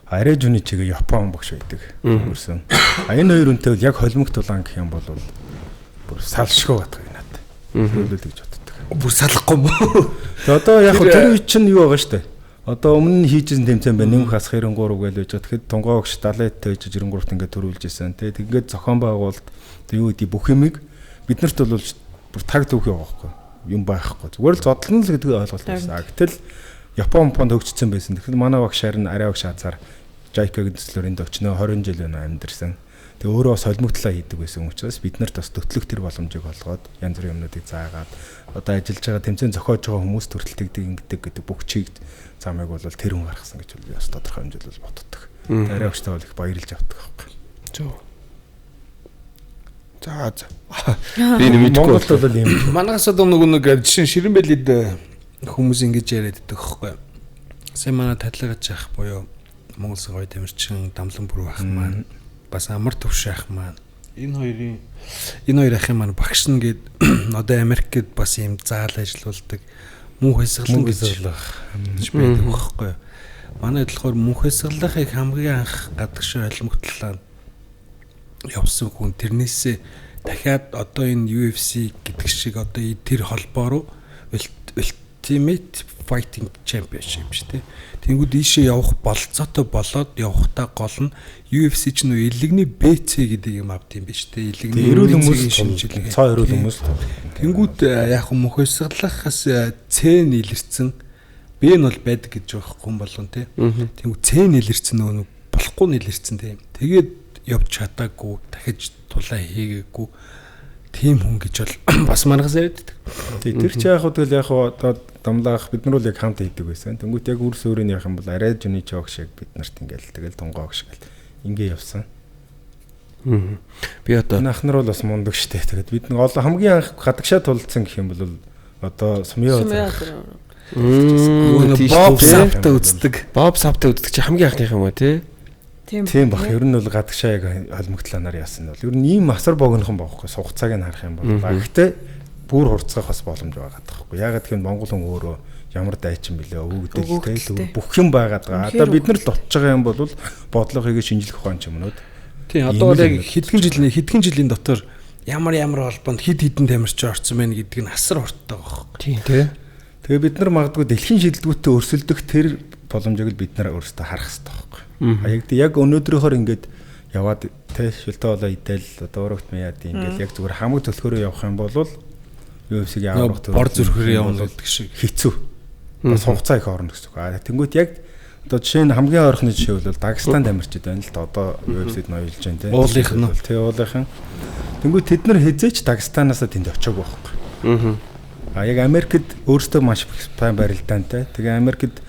арай жүний чигээ Япон багш байдаг. Өнгөрсөн. А энэ хоёр үнтэй бол яг холимог тулаан гэх юм бол бүр салшгүй батгыг надад. Хөлөөл гэж боддог. Бүр салахгүй мө. Тэгээ одоо яг тэр үе чинь юу байгаа штэ. Одоо өмнө нь хийжсэн тэмцээн байна. Нэмэх хасах 93 гээл байж байгаа. Тэгэхэд Тунгай багш 70-д байж 93-т ингээд төрүүлж исэн. Тэгээ тэгээд зохион байгуулалт юу гэдэг бүх юмыг биднэрт бол бүр таг түүх яваа байхгүй. Юм байхгүй. Зүгээр л зодлоно л гэдэг ойлголт байсан. А гэтэл Япон Японд хөгжсөн байсан. Тэгэхэд манай багш харин арай багш азар JICA-гийн төслөөр энд очноо 20 жил байна амьдэрсэн. Тэгээ өөрөө солимогдлоо хийдэг байсан учраас бид нарт бас төтлөх тэр боломжийг олгоод янз бүрийн юмнуудыг заагаад одоо ажиллаж байгаа тэмцээн зохиож байгаа хүмүүс төрөл тэгдэг ингэдэг гэдэг бүх чиг замыг бол тэр хүн гаргасан гэж би бас тодорхой хэмжээнд бол боддог. Арай өгчтэй бол их баярлж авдаг байхгүй. Зөв. За за. Би нэмэхгүй. Монголд бол ийм. Манайхаас одоо нөгөө нэг жишээ нь Ширэнбэлид хүмүүс ингэж яриад байдаг байхгүй. Сайн манай талигач ах буюу Монгол гоё тамирчин Дамлан бүрүү ах маань бас амар төвш ах маань энэ хоёр ахын маань багш нь гээд одоо Америкт бас ийм заал ажиллаулдаг мөнх хэсгэлэн гэж байдаг байхгүй. Манай болохоор мөнх хэсгэлэнхийг хамгийн анх гадагшин олимготлоо явсан хүн тэрнээсээ дахиад одоо энэ UFC гэдэг шиг одоо тэр холбоо руу Ultimate Fighting Championship шүү дээ. Тэнгүүд ийшээ явах болцоотой болоод явахдаа гол нь UFC ч нөө илэгний BC гэдэг юм авд юм биш үү? Илэгний эрүүл хүмүүс шинжилгээ. Цоо эрүүл хүмүүс. Тэнгүүд яг мөхөсглахаас C нь илэрсэн. B нь бол байдаг гэж байгаа хүн болгон тий. Тэнгүүд C нь илэрсэн нөгөө болохгүй нь илэрсэн тий. Тэгээд явж чадаагүй, дахиж тулаа хийгээгүй тийм хүн гэж бол бас манайхаас яриад байдаг. Тий, тэр чи яг хөө тэгэл яг хөө одоо дамлаах бид нар бол яг хамт хийдэг байсан. Тэнгүүт яг үр суурийг явах юм бол арай жүний чог шиг бид нарт ингээл тэгэл тунгоог шиг л ингээ явсан. Би одоо ах нар бол бас мундаг штэ. Тэгээд бид нэг олон хамгийн анх гадагшаа тулцсан гэх юм бол одоо Сумья Боб Саптай үздэг. Боб Саптай үздэг чи хамгийн анхных юм уу тий? Тийм бах. Ер нь бол гадагшаа яг холимогтлооноор яасан нь бол ер нь ийм асар богинохон боохгүй сугацааг нь харах юм бол. Гэхдээ бүр хурцгах бас боломж байгаа байхгүй. Яагаад гэвэл монгол хүн өөрөө ямар дайчин бэлээ өвөгдөл бүх юм байгаад байгаа. Одоо бид нар л дутж байгаа юм бол бодлогыг шинжлэх ухаан ч юм уу. Тийм одоо бол яг хэдхэн жилийн дотор ямар холбоонд хэд хэдэн тамирч орсон байна гэдг нь асар хурдтай байгаа байхгүй. Тийм тий. Тэгээ бид нар магадгүй дэлхийн шилдэгүүтээ өрсөлдөх тэр боломжийг л бид нар өөрсдөө харах хэрэгтэй байхгүй. Яг өнөөдрийнхөр ингээд яваад тэ шилтэ болоо идэл одоо урагт маяад ингээд яг зүгээр хамаг төлхөөрөө явах юм бол UFC-ийн аврах төр бор зүрхээрээ явна гэдэг шиг хэцүү. Бас хугацаа их орно гэсэн үг. Тэнгүүт яг одоо жишээ нь хамгийн ойрхоны жишээ бол Дагестан тамирчид байна л да. Одоо UFC-д ноёлж байна тэ. Уулынх нь. Тэ уулынх нь. Тэнгүүт тэд нар хэзээч Дагестанаасаа тэнд очиагүй байхгүй. А яг Америкт өөрсдөө маш сайн барилдаантай. Тэгээ Америкт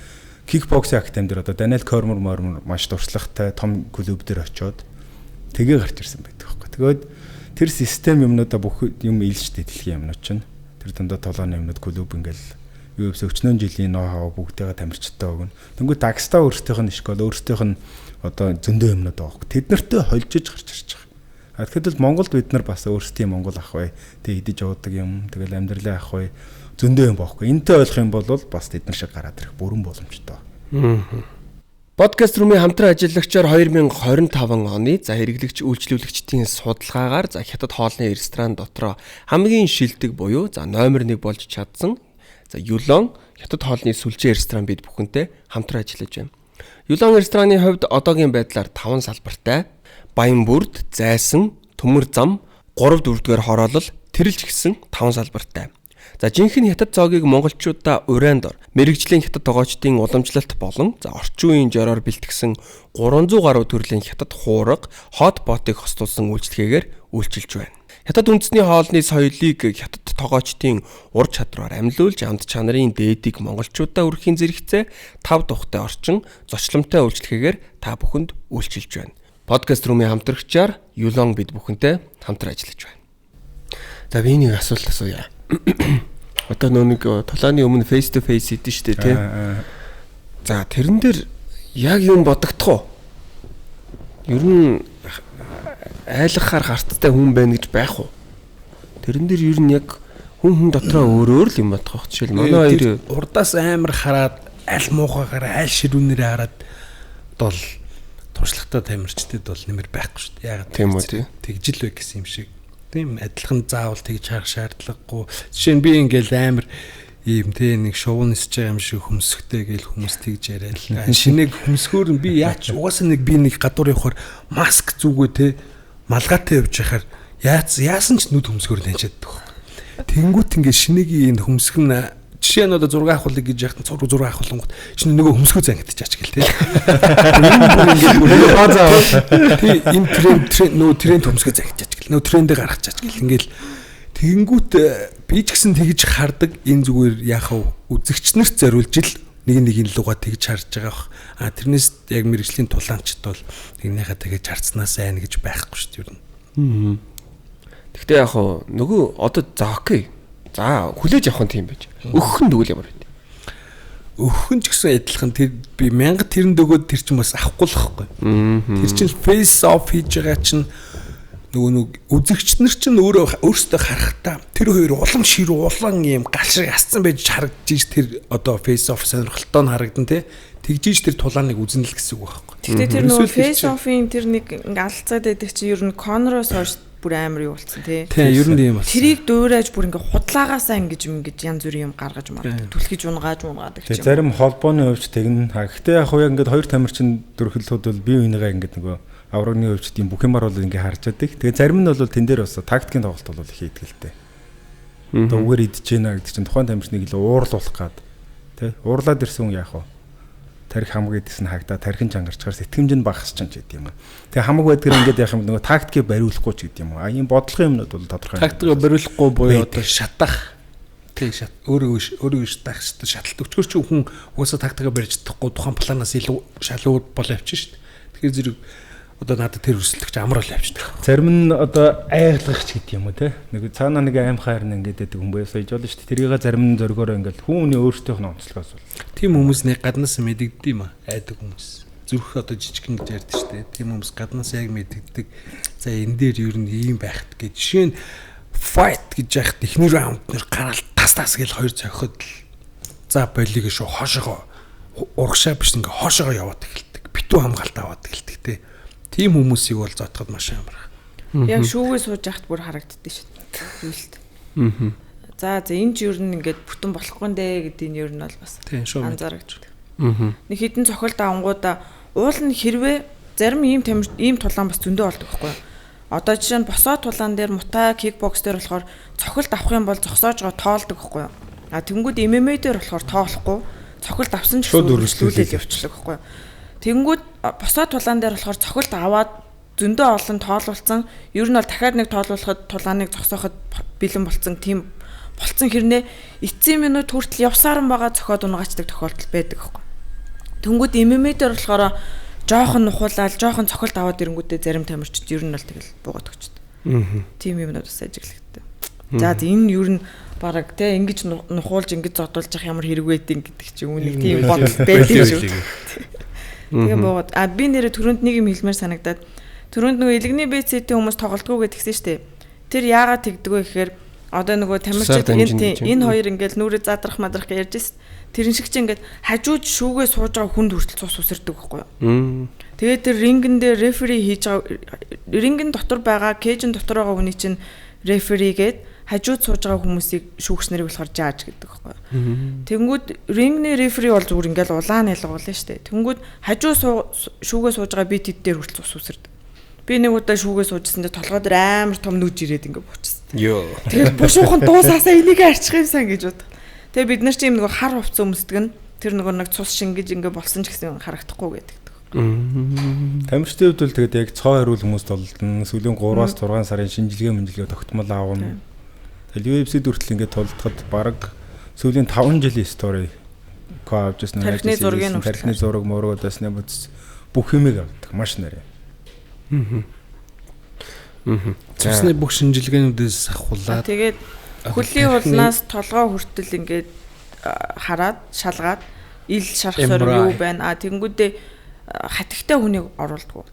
кикбоксинг академи дээр одоо Даниэл Кормер маш туршлагатай том клуб дээр очиод тэгээ гарч ирсэн байдаг байхгүй. Тэгээд тэр систем юмнуудаа бүх юм илжтэй дэлхийн юмнууд чинь тэр дундаа толооны юмнууд клуб ингээл UFC өчнөө жилийн ноу-хау бүгдээгээ тамирчтай өгнө. Тэнгүү Дагестан өөрсдийнх нь школ өөрсдийнх нь одоо зөндөө юмнууд байгаа байхгүй. Тэд нартэй холжиж гарч ирж байгаа. А тэгэхэд бол Монголд бид нар бас өөрсдийн Монгол ах бай. Тэг идэж уудаг юм, тэгэл амьдралаа ах бай. Зөндөө юм боохгүй. Энтэй ойлгох юм бол бас тэд нар шиг гараад ирэх бүрэн боломжтой. Подкаст рүүмийн хамтран ажиллагчаар 2025 оны за хэрэглэгч үйлчлүүлэгчдийн судалгаагаар за хятад хоолны ресторан дотроо хамгийн шилдэг буюу за номер 1 болж чадсан за Юлон хятад хоолны сүлжээ ресторан бид бүхэнтэй хамтран ажиллаж байна. Юлон рестораны хувьд одоогийн байдлаар 5 салбартай Баянбүрд, Зайсан, Төмөр зам, 3 4-р хороолол тэрэлж гисэн 5 салбартай. За жинхэнэ хятад зоогийг монголчуудаа урайн дор мэрэгжлийн хятад тогоочдын уламжлалт болон за орчин үеийн жороор бэлтгэсэн 300 гаруй төрлийн хятад хуурга, хот ботыг хостуулсан үйлчлэгээгээр үйлчилж байна. Хятад үндэсний хоолны соёлыг хятад тогоочдын ур чадвараар амьлуулж амт чанарын дээдийг монголчуудаа өрхийн зэрэгцээ тав тухтай орчин зочломтой үйлчлэгээгээр та бүхэнд үйлчилж байна. Подкаст рүүмийн хамтрагчаар Юлон бид бүхэнтэй хамтран ажиллаж байна. За би нэг асуулт асууя. Одоо нөө нэг тулааны өмнө face to face хийдэн штэ тий. За тэрэн дээр яг юм бодогдох уу? Ер нь айлгахаар гарттай хүн байна гэж байх уу? Тэрэн дээр ер нь яг хүн дотроо өөр өөр л юм бодох байх. Жишээл манай хоёр урдаас амар хараад аль муухайгаар аль ширүүнээрээ хараад бол туршлагатай тамирчдад бол нэмэр байхгүй шүү дээ. Яагаад тийм үү тий. Тэгжил бай гэсэн юм шиг. Тийм адилхан заавал тэгж харах шаардлагагүй. Жишээ нь би ингээл амар ийм тий нэг шувуу нисэж байгаа юм шиг хөмсгтэй гээл хүмүүс тэгж яриад л. Шинийг хөмсгөөр нь би яач угаасаа нэг би нэг гадуур явахаар маск зүгөө тий малгайтай явж байхаар яасан ч нүд хөмсгөөр таньчаад байгаа. Тэнгүүт ингээ шинэгийн энэ хөмсгөн Жишээ нь одоо зураг авахлыг гэж яхад 6 авахлангууд чинь нөгөө хөмсгөө зангидчихаач гэл те. Энэ тий энэ тренд нөгөө тренд хөмсгөө зангидчихаач гэл. Нөгөө трендээ гаргachаач гэл. Ингээл тэгэнгүүт би ч гэсэн тэгж хардаг энэ зүгээр яах вэ? Үзэгч нарт зориулж л нэг нэгийн лугаа тэгж харж байгаа бах. А тэрнээс яг мэрэгжлийн тулаанчд бол нэгнийхээ тэгж харцнаас сайн гэж байхгүй шүү дээ ер нь. Гэхдээ яг хоо нөгөө одоо за окей. За хүлээж авах нь тийм байж. Өгөх нь тэгвэл ямар байд. Өгөх нь ч гэсэн адилхан тэр би 1000 тэрэнд өгөөд тэр чинь бас авахгүй л байхгүй. Тэр чинь face off хийж байгаа чинь нөгөө нэг үзэгч нар чинь өөрөө өөрсдөө харахтаа тэр хоёр улам шир улаан юм гал шиг асцсан байж харагдаж тэр одоо face off сонирхолтой нь харагдан те. Тэгжиж тэр тулааныг үзнэ л гэсэн үг байхгүй. Гэхдээ тэр нөгөө face off-ын тэр нэг ингээ алцаад байдаг чинь ер нь Конороос хойш бүр амар юу болсон тий. Тий, ер нь тийм болсон. Тэрийг дуурайж бүр ингээ худлаагаасаа ингэж ингэж янз бүрийн юм гаргаж мардаг. Түлхэж унгааж унгаад гэх юм. Зарим холбооны хувьч тэгнэ. Гэхдээ яг хуу яг ингээд хоёр тамирчин дөрхөлтүүд бол бие биенийгээ ингээд нөгөө аврагны хувьч тийм бүх юмар бол ингээ харж байдаг. Тэгээ зарим нь бол тэн дээр бас тактикийн тоглолт бол их хийдэг л дээ. Одоо үгээр идэж гэнэ гэдэг чинь тухайн тамирчныг илүү уурлуулах гад тий. Уурлаад ирсэн хүн яах вэ? Тарих хамаг идсэн хагдаа тархин чангарчгаар сэтгэмж нь багасч ч гэдэг юм. Тэгээ хамаг байдгаар ингээд яах юм нөгөө тактикийг бариулахгүй ч гэдэг юм. А ийм бодлогын юмнууд бол тодорхой. Тактикийг бариулахгүй буюу одоо шатах. Тэг шат өөрөө өөрөө шатах шаталт өчгөр чи хүн угаасаа тактикаа барьж чадахгүй тухайн планаас илүү шалуу болоо явчих шүү дээ. Тэгэхээр зэрэг одоо надад тэр өрсөлдөгч амар бол явчихдаг. Зарим нь одоо айглагч гэдэг юм уу те. Нэг цаанаа нэг аимхаар нь ингээд байдаг хүн байсаа иж болно шүү дээ. Тэрийг зарим нь зөргөөрөө ингээд хүмүүний өөрсдийнх нь онцлогоос бол. Тийм хүмүүс нэг гаднаас мэдэгддэг юм а. Айдаг хүмүүс. Зүрх одоо жижигэн гэж ярьдаг шүү дээ. Тийм хүмүүс гаднаас яг мэдэгддэг. За энэ дээр ер нь ийм байхт гэж. Жишээ нь fight гэж яхад эхний раунд нэр гараал тас тас гэж хоёр цохиход л за болиг шүү хоошогоо урагшаа биш ингээ хоошогоо яваад эхэлдэг. Битүү хамгаалт аваад эхэлдэг те. Тийм хүмүүсийг бол зотгод маш амар. Яг шүүгээ сууж яхад бүр харагддээ шүү дээ. Зүйлт. За за энэ ч ер нь ингээд бүтэн болохгүй нэ гэдэг нь ер нь бол бас анзаарэгддэг. Нэг хідэн цохилт авангуудаа уул нь хэрвээ зарим ийм тамир ийм тулаан бас зөндөө болдог байхгүй юу? Одоо жишээ нь босоо тулаан дээр мутай кикбокс дээр болохоор цохилт авах юм бол зогсоож байгаа тоолдог байхгүй юу? А тэнгүүд MMA дээр болохоор тоолохгүй цохилт авсан ч гэсэн үргэлжлүүлээд явчихлаа байхгүй юу? Тэнгүүд босоо тулаан дээр болохоор цохилт аваад зөндөө олон тоолуулсан. Ер нь бол дахиад нэг тоолуулахад тулааныг зогсооход бэлэн болцсон тийм болцсон хэрнээ эцсийн минут хүртэл явсаар нь байгаа цохиод унгаачдаг тохиолдол байдаг байхгүй. Тэнгүүд MMA дээр болохоор жоохон нухуулаад жоохон цохилт аваад ирэнгүүтээ зарим тамирчид ер нь бол тэгэл буугаад өгчдөг. Тийм юмнууд бас ажиглагддаг. За энэ ер нь бараг те ингэж нухуулж ингэж зодуулж явах ямар хэрэг байдیں гэдэг чинь үүнийг тийм бодол байдаг шүү. Тэгээ буугаад а би нэрээ түрүүнд нэг юм хэлмээр санагдаад түрүүнд нөгөө элэгний БЦ-ийн хүмүүс тоглолтгүй гэдгсэн шүү дээ. Тэр яагаад тэгдэг вэ гэхээр одоо нөгөө тамирчид энэ хоёр ингээл нүрээ задрах мадрах гэж ярьж байсан. Тэрэн шиг чи ингээд хажууд шүүгээ сууж байгаа хүнд хүртэл цус үсэрдэг байхгүй юу? Тэгээд тэр рингэн дээр рефери хийж байгаа рингэн дотор байгаа кейжн дотор байгаа хүний чинь рефери гээд хажууд сууж байгаа хүмүүсийг шүүгч нарыг болохоор жааж гэдэг байхгүй юу. Тэнгүүд рингний рефери бол зүгээр ингээл улаан ялгуулна шүү дээ. Тэнгүүд хажуу шүүгээ сууж байгаа би тэд дээр хүртэл цус үсэрдэг. Би нэг удаа шүүгээ суужсэн дээр толгой дээр амар том нүж ирээд ингээ буучсан. Йоо. Тэгэл бушуухан дуусаасаа энийг арчих юмсан гэж бод. Тэгээ бид нар чи юм нөгөө хар хувцас өмсдөг нь тэр нөгөө нэг цус шингэж ингээ болсон ч гэсэн харагдахгүй гэдэг. Тамирчдын хувьд бол тэгээд яг цоо хариул хүмүүс толдно. Сүүлийн 3-аас 6 сарын шинжилгээ мэнжилгээ тогтмол аавна. Тэгэл UFC-д хүртэл ингээд тулдахад бараг сүүлийн 5 жилийн стори ко авч ирсэн тархины зургийн тархины зураг муруудаас нэмэц бүх юмыг авдаг маш нарийн. Цусны бүх шинжилгээнүүдээс ахуулаад тэгээд хөлийн улнаас толгой хүртэл ингээд хараад шалгаад ил шарах сорог юу байна. А тэнгүүдээ хатигтай хүнийг оруулдаггүй.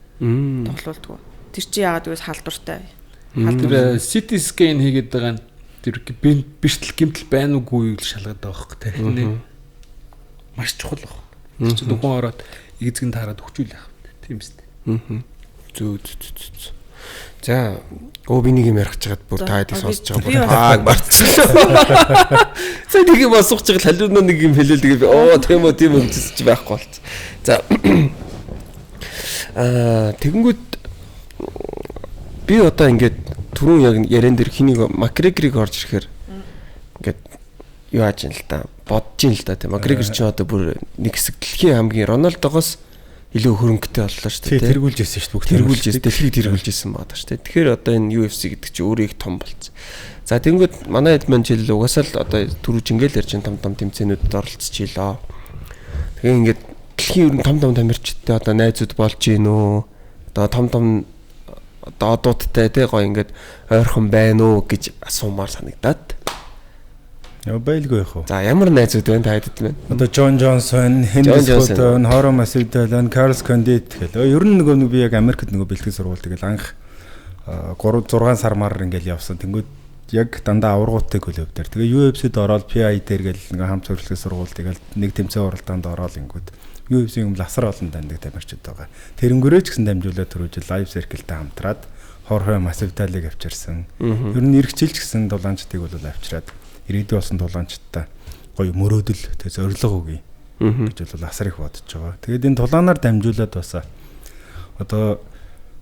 Тоглуулдаггүй. Тэр чи яагаад гэвэл халдвартай. Тэр CT scan хийгээд байгаа нь тэр бэртэл гэмтэл байна уугүй юу гэж шалгаад байгаа байхгүй тархины маш чухал баг. Тэр чинь хүн ороод эзэгэн таарад өгчүүл яах вэ? Тийм үстэй. Зүү зүү зүү. За би нэг юм ярих чагаад бүр та хэдийг сонсож байгаа бүр тааг марцлаа. За нэг юм асуух чагаад халиунаа нэг юм хэлээл тэгээ би оо тийм үү тийм үү гэсэн чи байхгүй болц. За тэгэнгүүт би одоо ингээд түрүүн яг ярен дээр хэнийг Макгрегорыг орж ирэхээр ингээд юу ааж юм л та. бодож ин л да тийм. Макгрегор ч одоо бүр нэг хэсэг дэлхийн хамгийн Роналдогоос илүү хөрөнгөтэй боллоо шүү дээ. Тийм тэргүүлж ирсэн шүү дээ. Бүгд тэргүүлж ирсэн. Дэлхийг тэргүүлж ирсэн байгаа шүү дээ. Тэгэхээр одоо энэ UFC гэдэг чинь өөрөө их том болцсон. За тэнгүүд манай хэд маань жил угаасаа л одоо түрүүж ингээл ярьж том том тэмцээнүүдэд оролцож илоо. Тэгээ ингээд дэлхийн ер нь том том тамирчидтай одоо найзууд болж гин үү? Одоо том том одоо одуудтай тий гоё ингээд ойрхон байна уу гэж асуумаар санагдаад. Яа байлгүй яах вэ? За ямар найзууд байна та хэдэд байна? Одоо Джон Джонсон, Хенри Скотт, Хоро Масвидал, Карлс Кондит гэл. Ер нь нөгөө нэг би яг Америкт нөгөө бэлтгэл сургууль тэгэл анх 3 6 сар мар ингээл явсан. Тэнгүүд яг дандаа аваргуутай клуб дээр. Тэгээ UFC-д ороод PI дээр гэл ингээ хамт зөвлөлт сургууль тэгэл нэг тэмцээн уралдаанд ороод ингүүд UFC-ийн өмнө асар олон таньдаг тамирчид байгаа. Тэрнгүүрээ ч гэсэн дамжуулаад түрүүжил Live Circle-тэй хамтраад Хорхой Масвидалыг авчирсан. Ер нь эргчилж гэсэн дулаанчдыг бол авчираад ирээдүй болсон тулаанчдаа гоё мөрөөдөл тэ зорилго өгье гэж бол асар их бодож байгаа. Тэгээд энэ тулаанаар дамжуулаад бас одоо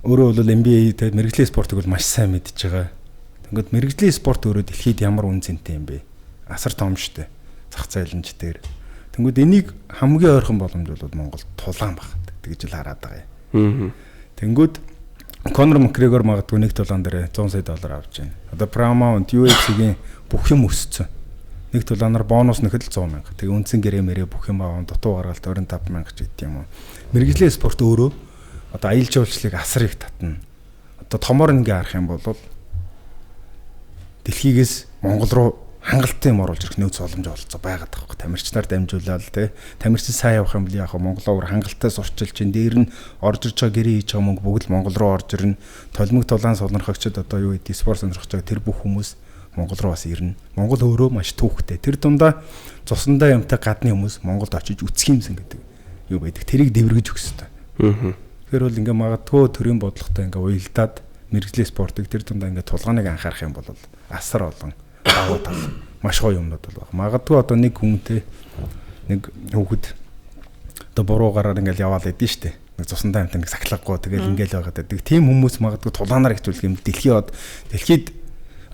өөрөө бол NBA тэ мэргэжлийн спортыг бол маш сайн мэдж байгаа. Тэгэнгүүт мэргэжлийн спорт өөрөө дэлхийд ямар үн цэнтэй юм бэ? Асар том штэ. Зах зээл нь ч дээр. Тэнгүүд энийг хамгийн ойрхон боломж бол Монгол тулаан баг тэгж л хараад байгаа юм. Тэнгүүд Конор Макгрегор магадгүй нэг тулаан дээр 100 сая доллар авч байна. Одоо Paramount, UFC-гийн бүх юм өссөн. Нэг тулаанаар бонус нөхөд л 100 мянга. Тэгээ үндсэн гэрээ мэрээ бүх юм аван дутуу гаргалт 25 мянга ч гэдэг юм уу. Мэргэжлийн спорт өөрөө одоо аялал жуулчлалыг асар их татна. Одоо томор ингээ харах юм бол дэлхийгээс Монгол руу хангалттай юм оруулж ирэх нөөц боломж олцоо байгаад байгаа хөөх. Тамирчнаар дамжуулаад те. Тамирчин сайн явах юм бол яах вэ? Монголоор хангалттай сурчилж чинь дээр нь орж ирж байгаа гэрээ хийж байгаа мөнгө бүгд Монгол руу орж ирнэ. Толимог тулаан сонирхогчид одоо юу гэдэг спорт сонирхож байгаа тэр бүх хүмүүс Монгол руу бас ирнэ. Монгол өөрөө маш түүхтэй. Тэр дундаа цусандаа юмтай гадны хүмүүс Монголд очиж үцх юмсан гэдэг юу байдаг. Тэрийг дэвргэж өгөх хэрэгтэй. Тэгэхээр бол ингээ магадгүй төрийн бодлоготой ингээ уялдаад мэргэжлийн спортыг тэр дундаа ингээ тулгааныг анхаарах юм бол асар олон давуу тал маш гоё юмнууд бол баг. Магадгүй одоо нэг хүнтэй нэг хүүхэд одоо буруу гараар ингээл яваал идэв штэ. Нэг цусандаа юмтай нэг сахилгагүй тэгэл ингээл байгаад байдаг. Тийм хүмүүс магадгүй тулаанаар хэвчүүлэх юм дэлхийд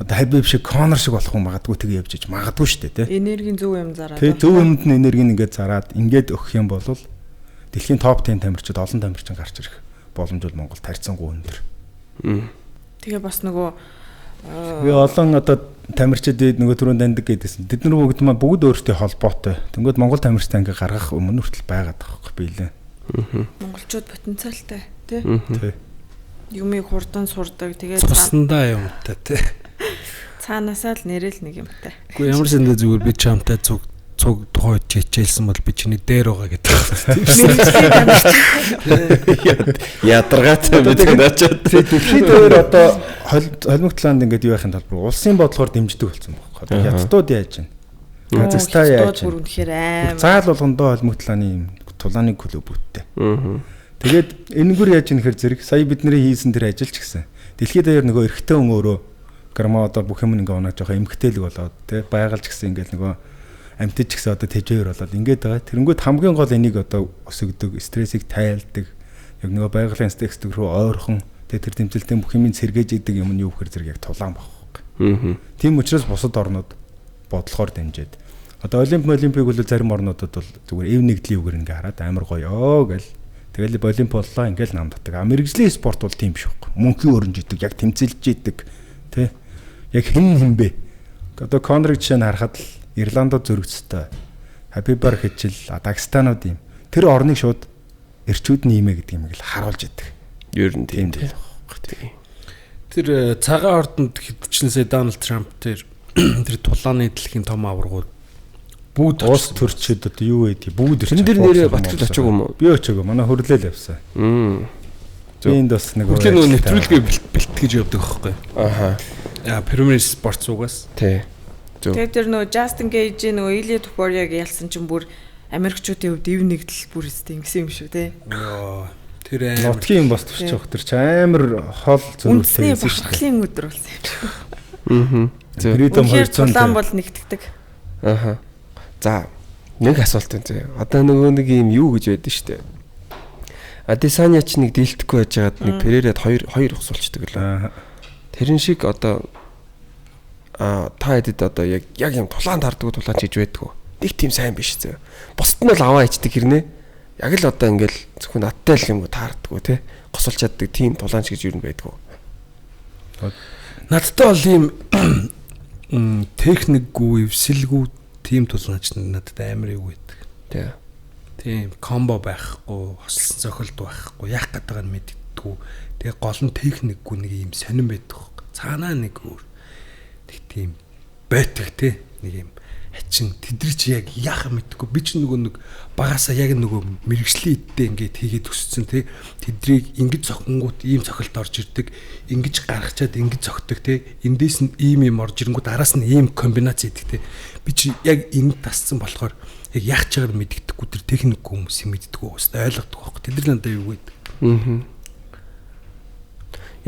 одоо Хабиб шиг Конор шиг болох хүн магадгүй тэг явж иж магадгүй штэ тий. Энергийн зөв юм зараад. Тий зөв юмд нь энергийг ингээд зараад ингээд өгөх юм бол дэлхийн топ 10 тамирчид олон тамирчин гарч ирэх боломж бол Монголд харьцангуй өндөр. Тэгээ бас нөгөө би олон одоо тамирчид нөгөө түрүүн дандаг гэдээсэн. Тэд нар бүгд маань бүгд өөрсдийн холбоотой. Тэнгүүд Монгол тамирчтай ингээ гаргах өмнө хүртэл байгаад байгаа байхгүй биелээ. Монголчууд потенциалтай тий. Тий. Юмыг хурдан сурдаг. Тэгээд цусандаа юмтай тий. Цаанаасаа л нэрэл нэг юмтай. Үгүй ямар сандаа зүгээр би чамтай цуг тухай хичээлсэн бол би чиний дээр байгаа гэдэг байна. Ядаргаатай бид очоод дэлхийд дээр одоо холимог талаанд ингээд юу яхын талбар улсын бодлогоор дэмждэг болсон байхгүй. Одоо хятадууд яаж байна? Казахстан яаж байна? Бүр үнэхээр аим. Заал болгондоо холимог талааны юм тулааны клубүүдтэй. Тэгээд энэгээр яаж ийм хэрэг зэрэг сая бидний хийсэн тэр ажил ч гэсэн дэлхийд даяар нөгөө эрэгтэй хүн өөрөө грамма одоо бүх юм ингээ унаад жоохон эмгтээлэг болоод тий байгальч гэсэн ингээл нөгөө амьтад ч гэсэн одоо тэжээр болоод ингээд байгаа. Тэрэнгүүт хамгийн гол энийг одоо өсгдөг, стрессийг тайлдаг, яг нөгөө байгалийн стресс рүү ойрхон тэгээ тэр тэмцэлтийн бүх юмыг сэргээж идэг юм нь юу гэхэр зэрэг яг тулаан байхгүй. Тийм учраас бусад орнууд бодлохоор дэмжиж. Одоо олимпик бол зарим орнуудад бол зүгээр эв нэгдлийн үгээр ингээ хараад амар гоё гэл. Тэгэл олимп боллоо ингээл нам татдаг. А мэргэжлийн спорт бол тийм биш байхгүй. Мөнхийн өрнж идэг, яг тэмцэлж идэг тий. Яг хэн хэн бэ? Одоо Конорыг жишээ нь харахад л Ирландд зөрөгцтэй. Хабибар хичил, Дагестанууд юм. Тэр орныг шууд эрчүүд нь иймэ гэдэг юм л харуулж идэг. Ер нь тийм тийм. Тэр цагаан ордонд хитчнээсээ Дональд Трамп тэр тулааны дэлхийн том аваргууд бүгд улс төрчид одоо юу гэдэг бүгд ирсэн. Тэр нэрээ Батгал очоогүй юм уу? Би очоогүй. Манай хөрлөөл явсан. Би энд бас нэг хөрлөлийн нөгөө нэвтрүүлгээ бэлтгэж явдаг байхгүй. Аха. Premier Sports угаас. Тий. Тэгээд тэр нөгөө Justin Gage-ийн нөгөө Илья Тупориаг ялсан чинь бүр Америкчуудын хувьд ив нэгдэл бүр өстэй ингэсэн юм шүү те. Йоо. Тэр амар нутгийн юм бас төрчих واخ. Тэр чи амар хол зөрүүтэй байсан шүү. Үндэсний өдөр болсон юм шиг. Аа. Freedom 200 тулаан бол нэгтгэдэг. Аха. За нэг асуулт байна зэ. Одоо нөгөө нэг юм юу гэж байдаг шүү дээ. Адесаня ч нэг дийлдэхгүй байжгаад нэг Перерад хоёр усуулчдаг лээ. Тэрэн шиг одоо та хэдэд одоо яг юм тулаан тарддаг тулаан ч гэж байдгүй. Нэг тийм сайн биш зөө. Бусд нь бол аваа ичдэг хэрнээ. Яг л одоо ингээл зөвхөн надтай л юм таардггүй те. Госолж чаддаг тийм тулаанч гэж юу юм байдгүй. Надтай бол ийм техникгүй, эвсэлгүй тийм тулаанч надад амар юу байдаг. Тий. Тийм комбо байхгүй, хослсон цохилт байхгүй, яах гээд байгааг нь мэддэггүй. Тэгээ гол нь техникгүй нэг ийм сонирн байдаг хөөе. Цаанаа нэг өөр нэг тийм бойтог те нэг юм хачин тэдэр чи яг яах мэдгүй. Би ч нөгөө нэг багасаа яг нөгөө мэрэгжлийн иддээ ингээд хийгээд өссөн те. Тэдрийг ингэж цохингууд ийм цохилт орж ирдэг, ингэж гаргачаад ингэж цохдог те. Эндээс нь ийм юм орж ирэнгүүт араас нь ийм комбинац идэг те. Би чи яг ингэ тасцсан болохоор яг яах чагаар мэддэггүй, тэр техникгүй хүмүүс юм мэддэггүй хэвээр ойлгодог байхгүй. Тэд нар надад юу гэдэг. Аа.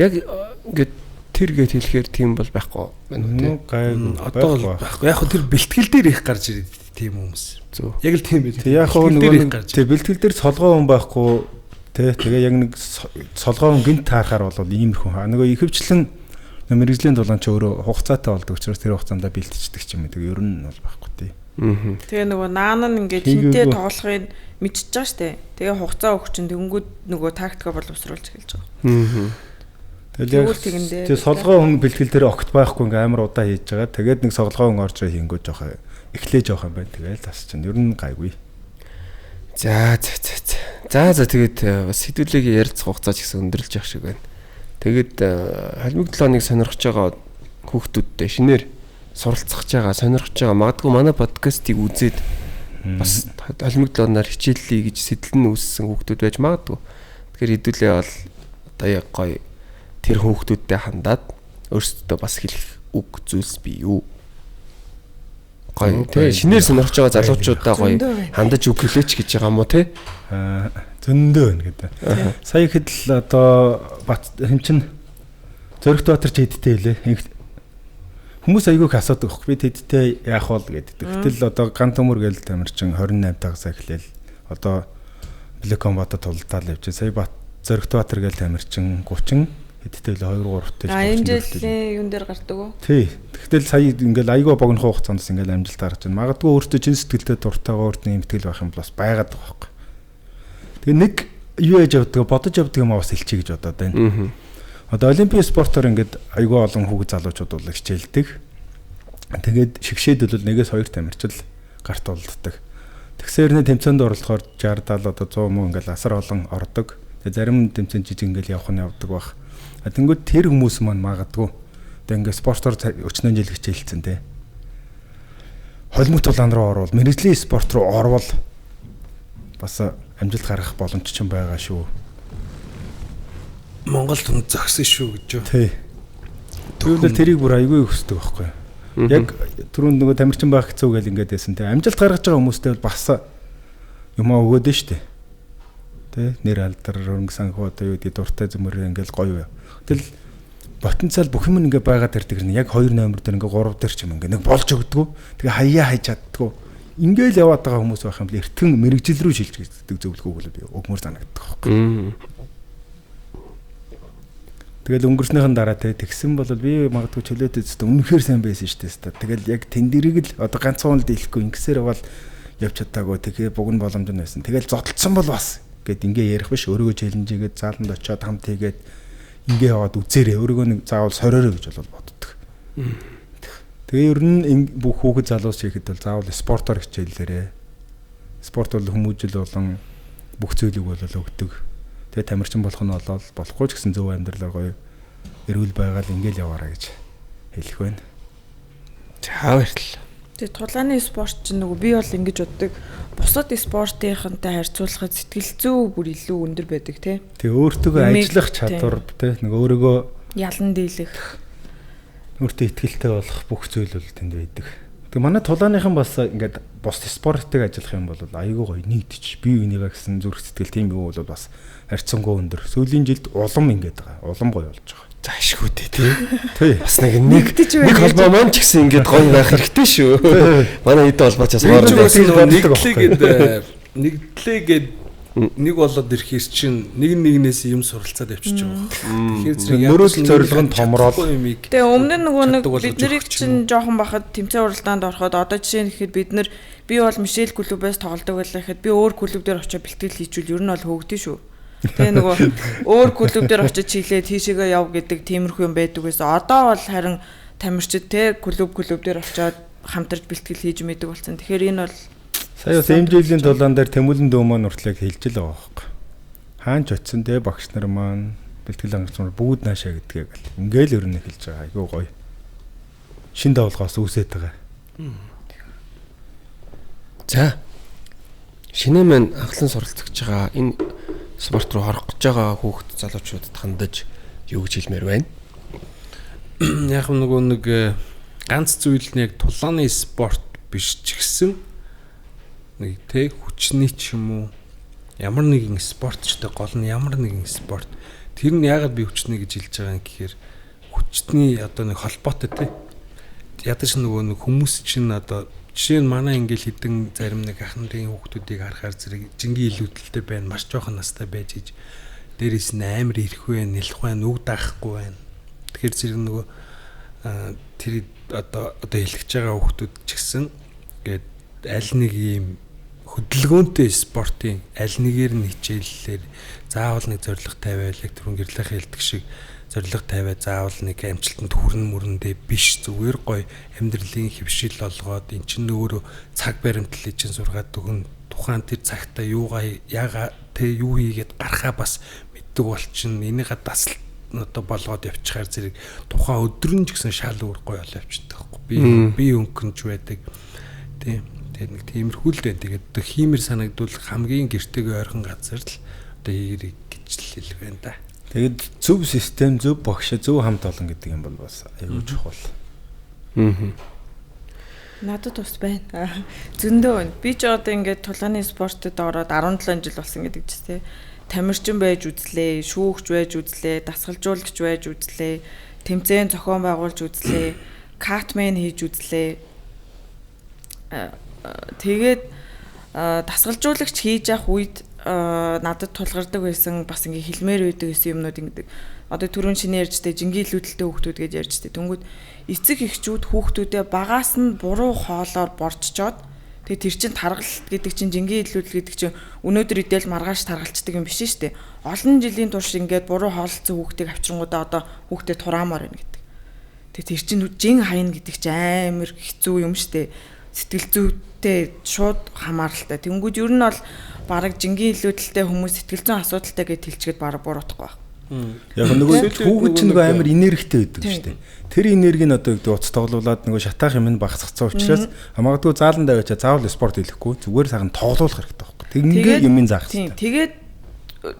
Яг ингээд тэр гээд хэлэхээр тийм бол байхгүй байна уу те? Гайгүй. Одоо бол байхгүй. Яг хөө тэр бэлтгэл дээр их гарч ирээд тийм хүмүүс. Зөв. Яг л тийм байл. Тэг яг хөө нөгөө тэг бэлтгэл дээр солгоо хүн байхгүй те. Тэгээ яг нэг солгоо хүн гинт таарахаар бол иймэрхүү. Нөгөө ихэвчлэн мэрэгжлийн тулаан чи өөрөө хугацаатай болдог учраас тэр хугацаанд бэлтждэг ч юм уу. Тэгээ ер нь бол байхгүй тий. Аа. Тэгээ нөгөө наан нь ингээд хинтээ тоглохыг мэдчихэж байгаа штэ. Тэгээ хугацаа өгч чинь тэгэнгүүт нөгөө тактика боловсруулж эхэлж байгаа. Аа. Тэгэл яг тэгээ солгоо хүн бэлтгэл дээр огт байхгүй ингээ амар удаа хийж байгаа. Тэгээд нэг солгоо хүн орж ирээ хийнгүү жоох эхлээ жоох юм байна. Тэгэл тас чинь ер нь гайгүй. За за за за. За за тэгээд бас хэдүүлээгийн ярилцах хугацаа ч гэсэн өндөрлж явах шиг байна. Тэгээд холимог 7-ыг сонирхож байгаа хүүхдүүдтэй шинээр суралцах байгаа, сонирхож байгаа. Магадгүй манай подкастыг үзээд бас холимог 7-аар хичээллэе гэж сэтэл нь үүссэн хүүхдүүд байж магадгүй. Тэгэхээр хэдүүлээ бол одоо яг гоё тэр хүүхдүүдтэй хандаад өөрсдөө бас хэлэх үг зүйлс бий юу? Гоё тий, шинээр сонирхож байгаа залуучуудаа гоё хандаж үг хэлээч гэж байгаа юм уу тий? Аа, зөндөө байна гэдэг. Сая ихэд л одоо Бат хэн чин Зөрөгт Баатар ч хэдтэй хэлээ. Хүмүүс айгүй их асуудаг байхгүй би тэдтэй яах вэ гэдэг. Гэтэл одоо ган төмөр гээл тамирчин 28 тагсаа эхлээл одоо Black Combat-а тулдаал явж. Сая Бат Зөрөгт Баатар гээл тамирчин 30 хэдтэй л 2 3-тэй. А энэ жилийн юун дээр гардаг уу? Тий. Тэгтэл сая ингээл айгүй богино хугацаанд бас ингээл амжилт гаргаж байна. Магадгүй өөртөө чин сэтгэлтэй дуртайгаа өөртөө имтгэл байх юм бол бас байгаад байгаа байхгүй. Тэгээ нэг юу яаж явдаг бодож явдаг юм аа бас хэлчихье гэж бодоод байна. Одоо олимпийн спортоор ингээд айгүй олон хүүхэд залуучууд бол хичээлдэг. Тэгээд шигшээд бол нэгээс хоёр тамирчил гарт болддог. Тэгсээр нэ тэмцээнд орлохоор 60 70 одоо 100 мөн ингээл асар олон ордог. Тэгээ зарим тэмцээн жижиг ингээл явах нь явдаг байх. Тэнгүүд тэр хүмүүс маань магадгүй одоо ингээд спортоор өчнөө жил хичээлцэн те. Холимог тулаан руу орвол, мэрэгжлийн спорт руу орвол бас амжилт гаргах боломж ч юм байгаа шүү. Монгол түнд зогсон шүү гэж юу. Тий. Тэгвэл тэрийг бүр айгүй хүсдэг байхгүй. Яг түрүүнд нөгөө тамирчин байх хэцүү гэл ингээд байсан те. Амжилт гаргаж байгаа хүмүүстэй бол бас юмаа өгөөд нь штэ. Тэ нэр алдар хөрөнгө санхүү одоо юу гэдэг дуртай зөмөр ингээл гоё. Тэгэл потенциал бүх юм ингээ байгаад ирдэг гэрнэ. Яг 2 номер дээр ингээ 3 дээр ч юм ингээ нэг болж өгдөггүй. Тэгээ хаяа хайж чаддгүй. Ингээл яваад байгаа хүмүүс байх юм бол эртхэн мэрэгжил рүү шилжих гэдэг зөвлөгөөг л би өгмөр санагддаг байхгүй. Тэгэл өнгөрснийхэн дараа те тэгсэн бол би магадгүй чөлөөт эзэд үнэхээр сайн байсан шүү дээ. Тэгэл яг тэн дэрийг л одоо ганцхан л дийлэхгүй ингэсээр бол явж чадаагүй. Тэгээ бугн боломж нь байсан. Тэгэл зодтолцсон бол бас гэд ингээ ярих биш. Өөрийгөө челленж хийгээд зааланд очиод хамт хийгээд ингээ яваад үзээрэй. Өөрийгөө нэг заавал сороорой гэж бол боддог. Тэгээ ер нь бүх хүүхэд залуус хийхэд бол заавал спортоор хичээллээрэй. Спорт бол хүмүүжил болон бүх зүйлийг бол өгдөг. Тэгээ тамирчин болох нь болоод болохгүй ч гэсэн зөв амьдралаар гоё эрүүл байгаал ингээл яваарай гэж хэлэх байна. За баярлалаа. Тэгээ тулааны спорт чинь нөгөө би бол ингэж боддог. Бусад спортынхантай харьцуулахад сэтгэл зүй бүр илүү өндөр байдаг тий. Тэгээ өөртөө ажиллах чадвар тий нэг өөрийгөө ялан дийлэх өөртөө ихтэй болох бүх зүйл бол тэнд байдаг. Тэгээ манай тулааныхан бас ингээд бус спортыг ажиллах юм бол айгүй гоё нийтч бие бинийгаа гэсэн зүрх сэтгэл тийм юу бол бас харьцангуй өндөр. Сүүлийн жилд улам ингээд байгаа. Улам гоё болж байгаа. За ашгүй дээ тий. Тий. Бас нэг холбоо маань ч гэсэн ингээд гоё байх хэрэгтэй шүү. Манай хэд холбоо ч бас нэгдлээ гээд нэгдлээ гээд Нэг болоод ирэхээр чинь нэг нэгнээс юм суралцаад явчихж байгаа. Тэгэхээр зэрэг мөрөөдөл зорилго нь томроод. Тэгээ өмнө нь нөгөө нэг бид нарыг чинь жоохон бахад тэмцээн уралдаанд ороход одоо жишээ нь гэхэд бид нар би бол Мишель клубээс тоглодог байлаа гэхэд би өөр клуб дээр очиж бэлтгэл хийчихвэл ер нь бол хөөгдөн шүү. Тэгээ нөгөө өөр клуб дээр очиж чиглээ тийшээгээ яв гэдэг тиймэрхүү юм байдаг байсан. Одоо бол харин тамирчид те клуб дээр очиод хамтарч бэлтгэл хийж мэдэг болсон. Тэгэхээр энэ бол сая бас MJ-ийн тулаан дээр Тэмүүлэн дөө маань хүртлэг хэлж л байгаа байхгүй. Хаан ч очисон те багш нар маань бэлтгэл хангагч нар бүгд наашаа гэдгийг л ингээл ер нь хэлж байгаа. Айгүй гоё. Шин давлгаас үүсээд байгаа. За. Шинэ маань анхлан суралцж байгаа энэ спорт руу орох гэж байгаа хүүхд залуучуудад хандаж юу гэж хэлмээр байна? Яг нөгөө нэг ганц зүйл нь яг тулааны спорт биш ч гэсэн нэг тэ хүчний ч юм уу ямар нэгэн спортчтой гол нь ямар нэгэн спорт тэр нь яагаад би хүчний гэж хэлж байгаа юм гэхээр хүчний одоо нэг холбоотой тэ ядаж нөгөө нэг хүмүүс чинь одоо жишээ нь манай ингээл хідэн зарим нэг ах нарын хүүхдүүдийг харахаар зэрэг жингийн илүүдэлтэй байна маш жоохон настай байж иж дээрээс нь амар ирэх вэ нэлэх вэ нүг даахгүй байна. Тэгэхээр зэрэг нөгөө тэр одоо хэлж байгаа хүүхдүүд ч гэсэн ингээд аль нэг юм хөдөлгөөнтэй спортын аль нэгээр нь хичээллээр заавал нэг зорилго тавиал яг түрүүн гэрлэхээ хэлдэг шиг зорилго тавиа заавал нэг амжилтанд хүрнэ мөрөндөө биш зүгээр гоё амьдралын хэвшил олгоод эн чинь өөрөө цаг баримтлалыг чинь сургаад өгөн тухайн тэр цагта юугаа яага тэ юу хийгээд гарахаа бас мэддэг болчин энийгээ дасал одоо болгоод явчихаар зэрэг тухайн өдөр нь ч гэсэн шал өөр гоё болоо явчихдаг байхгүй би өнгөнч байдаг тийм. Тэгээд нэг тиймэрхүү л дээ. Тэгээд одоо хиймэр санагдвал хамгийн гэртэйгээ ойрхон газар л одоо хийгэрэй гэж л хэлэх байна да. Тэгээд зөв систем, зөв багш, зөв хамт олон гэдэг юм бол бас аюул чухал. Надад бас байна. Зөндөө байна. Би ч одоо ингээд тулааны спортод ороод 17 жил болсон гэдэг чинь те. Тамирчин байж үзлээ, шүүгч байж үзлээ, дасгалжуулагч байж үзлээ, тэмцээн зохион байгуулж үзлээ, катмен хийж үзлээ. Тэгээд дасгалжуулагч хийж явах үед надад тулгардаг байсан бас ингээ хэлмээр байдаг гэсэн юмнууд ингээд одоо түрүүн шинэ ярьжтэй жингийн илүүдэлтэй хүүхдүүд гэж ярьжтэй. Тэнгүүд эцэг эхчүүд хүүхдүүдээ багаас нь буруу хоолоор борччоод тэгээ тэр чин таргалт гэдэг чин жингийн илүүдэл гэдэг чин өнөөдөр идэл маргааш таргалцдаг юм биш шүү дээ. Олон жилийн турш ингээд буруу хооллолцсон хүүхдийг авчингуудаа одоо хүүхдээ тураамаар байна гэдэг. Тэгээ тэр чин жин хаяна гэдэг чи амар хэцүү юм шүү дээ. Сэтгэл зүйтэй шууд хамааралтай. Тэнгүүд ер нь бол бараг жингийн илүүдэлтэй хүмүүс сэтгэл зүйн асуудалтай гэж хэлчихэд бараг буруутахгүй байх. Яг нөгөө хүүхэд чинь нөгөө амар энергитэй байдаг шүү дээ. Тэр энерги нь одоо гэдэг уц тоглуулад нөгөө шатаах юм нь багасгацсан учраас магадгүй заалан даваачаа заавал спорт хийхгүй зүгээр сайхан тоглуулах хэрэгтэй байхгүй. Тэг ингээд юмын заах хэрэгтэй. Тэгээд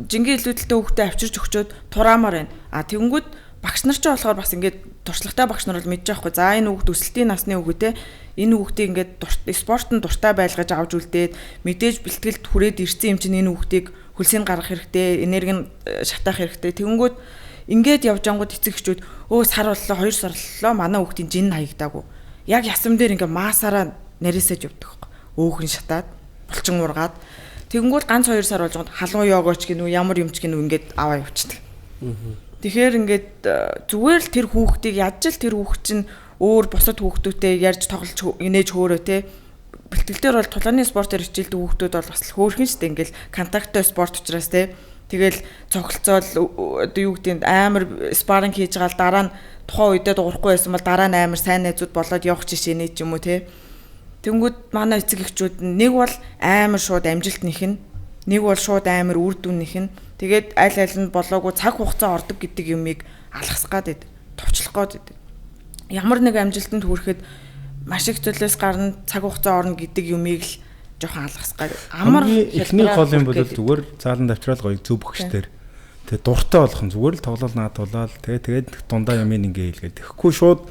жингийн илүүдэлтэй хүүхдээ авчирч өгчөөд тураамаар байна. А тэнгүүд багш нар ч болохоор бас ингээд туршлагатай багш нар бол мэдж байгаа хгүй. За энэ хүүхд өсөлтийн насны хүүхэд те энэ хүүхдийг ингээд спортод дуртай байлгаж авч үлдээд мэдээж бэлтгэлд хүрээд ирсэн юм чинь энэ хүүхдийг хөлсийг гаргах хэрэгтэй, энерги нь шатаах хэрэгтэй. Тэгэнгүүт ингээд явж ангууд эцэг эхчүүд өө сар боллоо, 2 сар боллоо манай хүүхдийн жин хаягдаагүй. Яг ясам дээр ингээд маасаараа нарийсаж явдаг байхгүй. Өөхөн шатаад, булчин ургаад тэгэнгүүт ганц 2 сар болж гоод халуун йогоч гинүү ямар юмч гинүү ингээд аваа явчихдаг. Тэгэхээр ингээд зүгээр л тэр хүүхдийг ядж л тэр хүүхд чинь өөр бусад хүүхдүүдтэй ярьж тоглож инээж хөөрөө те. Бэлтгэл дээр бол тулааны спортоор хичээлдэг хүүхдүүд бол бас л хөөрхөн штэ ингээл контакттай спорт учраас те. Тэгэл цогцолцоол одоо юу гэдэг нь амар спарринг хийж байгаа л дараа нь тухайн үедээ дуурахгүй байсан бол дараа нь амар сайн найзууд болоод явах жишээний ч юм уу те. Тэнгүүд манай эцэг эхчүүд нэг бол амар шууд амжилт нэх нь, нэг бол шууд амар үр дүн нэх нь. Тэгээд аль аль нь болоогүй цаг хугацаа ордог гэдэг юмыг алгасах гад байдаг, товчлох гад байдаг. Ямар нэг амжилтанд хүрэхэд маш их зүйлээс гарна, цаг хугацаа орно гэдэг юмыг л жоохон алгасах гад. Амар эхний гол юм бол зүгээр зааланд авчраал гоё зөв бөхчдөр. Тэгээ дуртай болох нь зүгээр л тоглоол наадуулаад тэгээ тэгээд дундаа юм ингээ хийлгээд. Тэгэхгүй шууд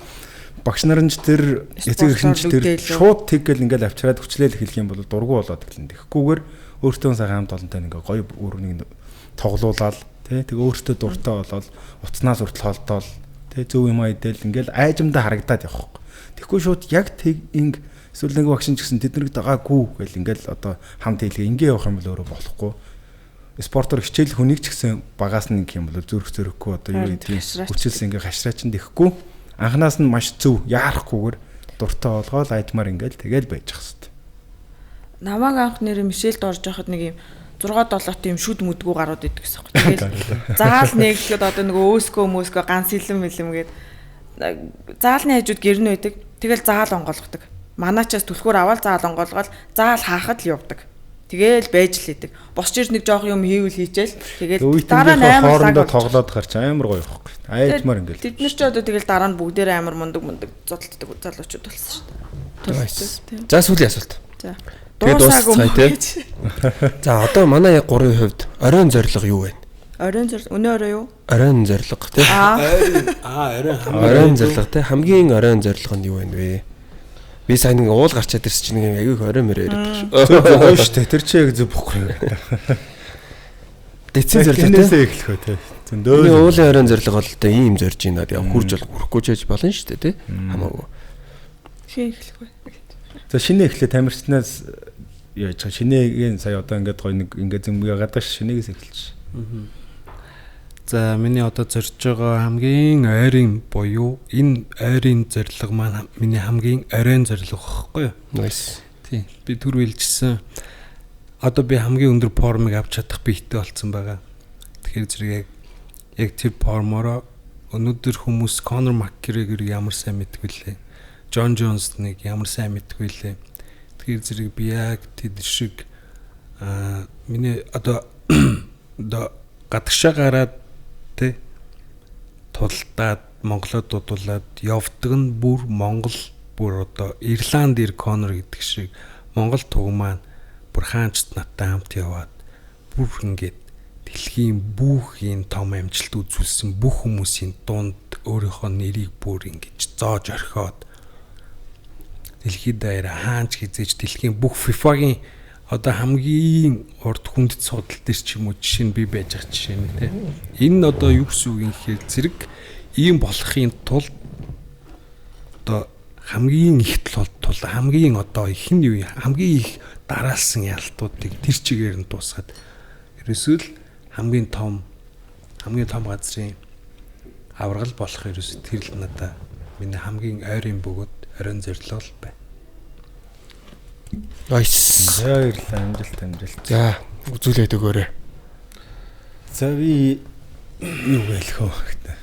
багш нар нь ч тэр эцэг эх нь ч тэр шууд тэг гэл ингээл авчраад хүчлээл эхлэх юм бол дургу болоод эхэлнэ. Тэгэхгүйгээр өөртөө сайхан хамт олонтой ингээ гоё өрөвнийг тоглуулаад тий тэг өөртөө дуртай болоод уцнаас хүртэл холдоол тий зөв юм айдэл ингээл айжмдаа харагдаад явах хөөх. Тэгэхгүй шууд яг тэг инг эсвэл нэг багш нь ч гэсэн тэднийг дагаагүй гэл ингээл одоо хамт хийлгээ ингээ явах юм бол өөрөө болохгүй. Спортоор хичээл хүнийг ч гэсэн багаас нь гэх юм бол зүрх зөрөхгүй одоо юу гэдэг хүчилсэн ингээ хашраач нь тэхгүй анханаас нь маш зөв яарахгүйгээр дуртай болгоол айдмаар ингээл тэгэл байж ах хэвээр. Намайг анх нэр Мишельд орж байхад нэг юм 6-7 тийм шүд мүдгүү гарууд идэг гэсэн юм. Тэгэл заал нэгтгэхэд одоо нөгөө өөскөө мөөскөө ганц илэм мэлэм гээд заалны хажууд гэрн байдаг. Тэгэл заал онгоолгодог. Манаачаас түлхүүр аваад заал онгоолгоол заал хаахад л явдаг. Тэгэл байж л идэг. Босч ир нэг жоох юм хийвэл хийчихэл. Тэгэл дараа нь амар хоорондоо тоглоод гарч амар гоё байхгүй. Айдмаар ингээл. Тэд нар ч одоо тэгэл дараа нь бүгдээрээ амар мундаг мундаг зодтолдог залуучууд болсон шүү дээ. За сүүлийн асуулт. За. Дуусаагүй тий. За одоо манай гурвын хувьд оройн зорилго юу вэ? Оройн зорилго өнөө орой юу? Оройн зорилго тий. Оройн оройн зорилго тий. Хамгийн оройн зорилго нь юу вэ вэ? Би сайн нэг уул гарчаад ирсэн чинь нэг аягүй их орой мөрөө яриад байгаа шүү. Зөв гоё шүү дээ. Тэр чи яг зөв бохгүй. Дэцэн зорилго тий. Эхлэх үү тий. Зөндөө. Миний уулын оройн зорилго бол одоо ийм зорж байна. Яг хурж бол хүрэхгүй ч байж болно шүү дээ тий. Хамаагүй. Шинэ эхлэх үү. За шинэ эхлээ тамирчнаас яаж байгаа шинэгийн сая одоо ингээд гоё нэг ингээд зөмг яагаад ш шинээгээс эхэлж. За миний одоо зорж байгаа хамгийн ойрын буюу энэ ойрын зорилго маань миний хамгийн оройн зорилго байхгүй юу? Nice. Тийм. Би түр хэлжсэн. Одоо би хамгийн өндөр формыг авч чадах биетэй болцсон байгаа. Тэгэхээр зэрэг яг тэр формороо өнөөдөр хүмүүс Конор Макгрегорыг ямар сайн мэддэг вүлээ. Джон Джонсныг ямар сайн мэддэг вүлээ. Тэгэхээр зэрэг би яг тэд шиг миний одоо гадагшаа гараад тэ тулдаад Монголод дуудуулаад явдаг нь бүр Монгол бүр одоо Ирланд ир Конор гэдэг шиг Монгол туг маань бүр хаанчд надтай хамт яваад бүр ингээд дэлхийн бүх энэ том амжилт үзүүлсэн бүх хүмүүсийн дунд өөрийнхөө нэрийг бүр ингэж зоож орхиод дэлхийд даяар хаанч хизээж дэлхийн бүх FIFA-гийн одоо хамгийн урд хүндэт судал дээр ч юм уу жишээ нь би байж байгаа жишээ нь тий. Энэ нь одоо юу гэсэн үг юм гэхээр зэрэг ийм болохын тулд одоо хамгийн их тул хамгийн одоо их нь юу хамгийн их дараалсан ялтуудыг тэр чигээр нь дуусгаад ерөөсөө л хамгийн том газрын аваргал болох ерөөсөө тэр л надаа миний хамгийн ойрын бөгөөд оройн зорилго л байна. Nice. За баярлалаа. Амжилт. За үзүүлээд өгөөрэй. За би юу хэлэх вэ?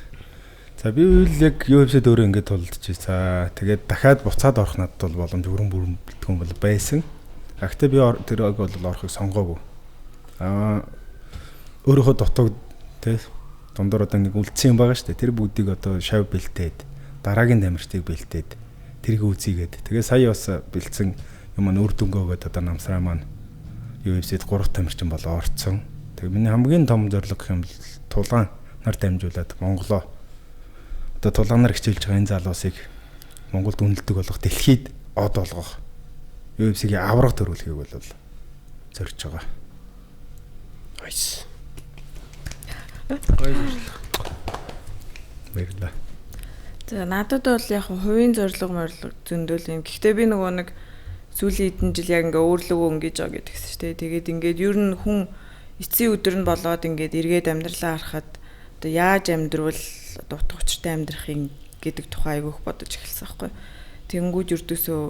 За би үл яг UFC-д өөрөө ингэж тулдчих. За тэгээд дахиад буцаад орох надад бол боломж өрөн бүрэн бэлтгэн бол байсан. А гэхдээ би тэр ог бол орохыг сонгоогүй. Өөрийнхөө дутууг тэ дундуур одоо нэг үлдсэн юм байгаа шүү дээ. Тэр бүгдийг одоо шав бэлтээд дараагийн тамирчдыг бэлтээд тэрийг үзийгээд тэгээ сая бас бэлдсэн юм маань үр дүнгөөгөөд одоо намсраа маань UFC-д 3 тамирчин болоо орцсон. Тэгээ миний хамгийн том зорилго гэх юм бол тулаан нар дамжуулаад Монголоо одоо тулаанаар хичээлж байгаа энэ залуусыг Монголд үнэлдэг болгох, дэлхийд од болгох, UFC-ийн авраг төрүүлэхийг бол зорж байгаа. Nice. Гоё зорилго. Баярлалаа. За надад бол яг хувийн зорилго морлого зөндөл юм. Гэхдээ би нөгөө нэг сүүлийн хэдэн жил яг ингээ өөрлөгөө өнгөж байгаа гэдгсэн шүү дээ. Тэгээд ингээд ер нь хүн эцсийн өдөр нь болоод ингээд эргээд амьдралаа харахад одоо яаж амьдрвал одоо утга учиртай амьдрах юм гэдэг тухай айгүйх бодож эхэлсэн байхгүй. Тэнгүүд ердөөсөө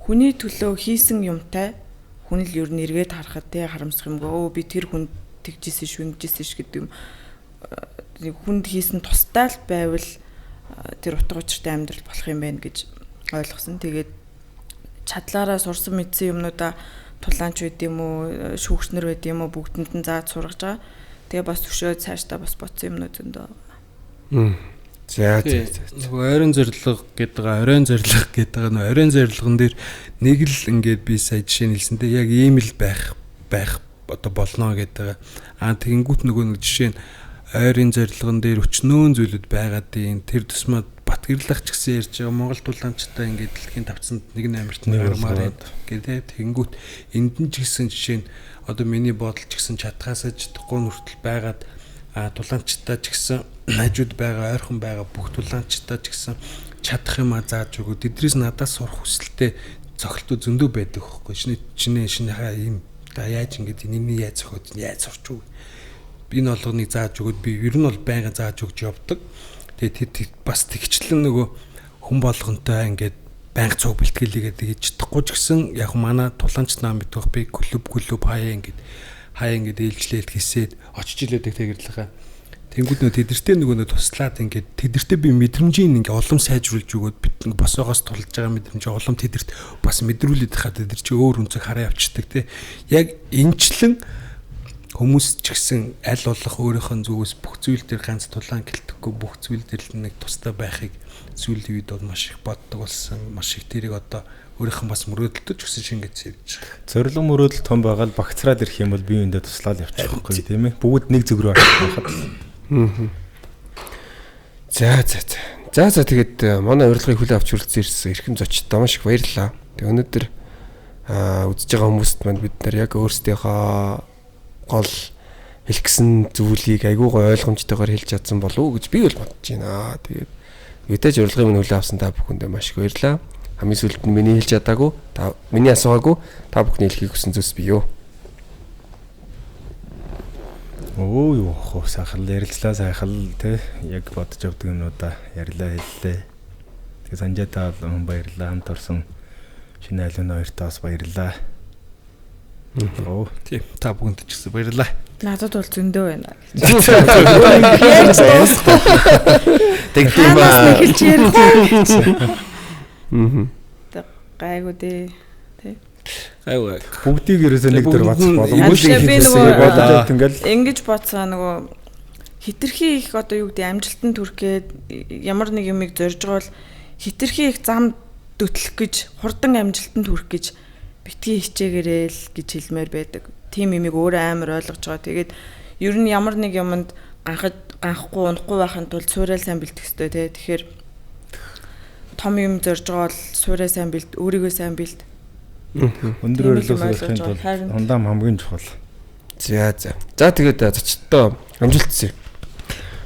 хүний төлөө хийсэн юмтай хүн л ер нь эргээд харахад те харамсах юмгүй. Өө би тэр хүн тэгжсэн шүү, ингэжсэн ш гэдэг юм. Хүнд хийсэн тустай л байвал тэр утга учиртай амьдрал болох юм байна гэж ойлгосон. Тэгээд чадлаараа сурсан мэдсэн юмнуудаа тулаанч байд юм уу, шүүгчнэр байд юм уу бүгдэнд нь зааж сургаж байгаа. Тэгээ бас өшөө цаашдаа бас бодсон юмнууд зөндөө. За за. Нөгөө ойрон зорилго гэдэг байгаа, оройн зорилго гэдэг байгаа. Нөгөө оройн зорилгон дээр нэг л ингээд би сая жишээ нь хэлсэн дээ. Яг ийм л байх одоо болно гэдэг байгаа. Аа тэгэнгүүт нөгөө нэг жишээ нь ойрын зорилгон дээр өчнөөн зүйлүүд байгаад ийм тэр тусмаа Батгэрлах ч гэсэн ярьж байгаа Монгол тулаанчтай ингээд дэлхийн тавцанд нэг амирт гармаар байна гэдэг. Тэгэнгүүт энд нь ч гэсэн жишээ нь одоо миний бодол ч гэсэн чадхаасаа чадахгүй нүртэл байгаад тулаанчтай ч гэсэн хажууд байгаа ойрхон байгаа бүх тулаанчтай ч гэсэн чадах юмаа зааж өгөө. Тэдрээс надаас сурах хүсэлтэй цогцолтууд зөндөө байдаг хөөхгүй. Шинэ шинэ шинэхаа ийм Та яаж ингэж нэмний яаж зохиод яаж сурч үү? Энэ болгоныг зааж өгөөд би ер нь бол байнга зааж өгч явдаг. Тэгээд тэд бас тэгчлэн нөгөө хүн болгонтой ингээд байнга цуг бэлтгэлийгээд тэгж чадахгүй ч гэсэн яг манай тулаанч нам мэдвэх би клуб хаяа ингээд хаяа ингээд ээлжлээл хийсээд очиж илээдэг тэгэрлэхээ. Тэнгүүд нөө тэдэртэй нөгөө нөө туслаад ингээд тэдэртэй би мэдрэмжийг ингээд улам сайжруулж өгөөд бид нэг босоогоос тулж байгаа мэдрэмжээ улам тэдэрт бас мэдрүүлээд хахад тэдэр чи өөр үнцэг хараа явчихдаг те. Яг энчлэн хүмүүс ч гэсэн аль болох өөрийнх нь зүгээс бүх зүйл дээр ганц тулаан гэлтэхгүй бүх зүйл дээр л нэг тустай байхыг сүүлийн үед бол маш их боддог болсон. Маш их тэрийг одоо өөрийнх нь бас мөрөөдөлтөж гэсэн шингэж явж байгаа. Зорилго мөрөөдөл том байгаа л багцраад ирэх юм бол бие биендээ туслаад явчих байхгүй тийм ээ. Бүгд нэг зүг рүү очих байхад. За. За тэгээд манай урилгыг хүлээн авч хүрэлцэн ирсэн эрхэм зочдтой маш их баярлалаа. Тэгээд өнөөдөр үзэж байгаа хүмүүст маань бид нар яг өөрсдийнхөө гол хэлэх гэсэн зүйлийг айгүй гой ойлгомжтойгоор хэлж чадсан болов уу гэж би бол бодож байна. Тэгээд мэдээж урилгын минь хүлээн авсан та бүхэндээ маш их баярлалаа. Хамгийн сүүлд нь миний хэлж чадаагүй, та миний асуугаагүй та бүхний хэлхийг хүссэн зүйлс бий юу? Өө юу хөө сайхан ярилцлаа сайхан тий яг бодож явдаг юмнуудаа ярьлаа хэллээ. Тэгээ санжаатаа бол баярлалаа хамт орсон шинэ айлын хоёртоо бас баярлалаа. Оо тий та бүхэнд ч гэсэн баярлалаа. Надад бол зөндөө байна. Тэгдэм ба. Эхэлж ярих уу? Гайгүй дээ. Тий. Гайгүй. Бүгдийг ерөөсөө нэг дөр бодох боломжтой боломжтой бодоод ингээл ингэж бодсоо нөгөө хитрхи их одоо юу гэдэг амжилтанд хүрэхэд ямар нэг юмыг зорж байгаа бол хитрхи их зам дөтлөх гэж хурдан амжилтанд хүрэх гэж битгий хичээгээрэй л гэж хэлмээр байдаг. Тийм юмыг өөрөө амар ойлгож байгаа. Тэгээд ер нь ямар нэг юмд ганхахгүй унахгүй байхын тулд суурай сайн бэлтгэх ёстой тий. Тэгэхээр том юм зорж байгаа бол суурай сайн бэлт, өөрийгөө сайн бэлт. Өндөр өрөлөөс барихын тулд хундаам хамгийн чухал. За. За тэгээд зочдтой амжилт хүсье.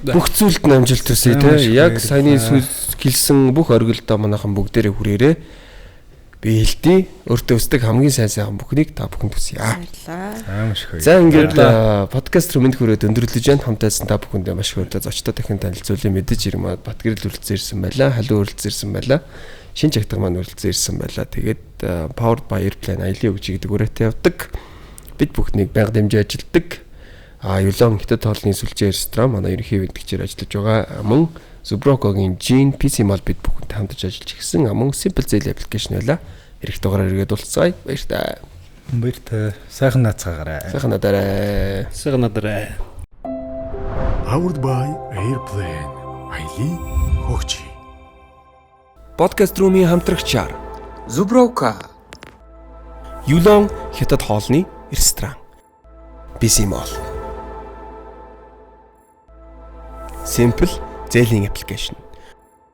Бүх зүйлд нь амжилт хүсье тий. Яг саяны хэлсэн бүх оргилдоо манайхан бүгдээрээ хүрээрээ. Би хэлтий өөртөө өсдөг хамгийн сайн сайхан бүхнийг та бүхэнд хүсье. Баярлалаа. Маш их баярлалаа. За ингээд подкаст руу мэнд хүрээд өндөрлөж байна. Хамт байсан та бүхэндээ маш их баярлалаа. Зочдтой дахин танилцуулъя мэдээж Ирмад Батгэрэл үргэлжлэн ирсэн байлаа. Халуун үргэлжлэн ирсэн байлаа. Шин чагтаг маань үргэлжлэн ирсэн байлаа. Тэгээд Powered by Airplane аялын өгч гэдэг үрээтэй явдаг. Бид бүхнийг байнга дэмжиж ажилладаг. Юлон хятад хоолны сүлжээ ресторан манай ерөнхий бэлтгэгчээр ажиллаж байгаа. Мөн Зуброкогийн Gene PC Mall бид бүхэнтэй хамтарч ажиллаж гисэн. Мөн Simple Zell application байла. Ирэх дугаараар эргээд уулзъя. Баяртай. Баяртай. Сайхан наацгаагаарай. Сайхан надарай. Сайхан надарай. Powered by Airplane. Аялын хөгжи. Podcast Room-ийн хамтрагчаар Зуброка, Юлон хятад хоолны ресторан. PC Mall. Simple зээлийн аппликейшн.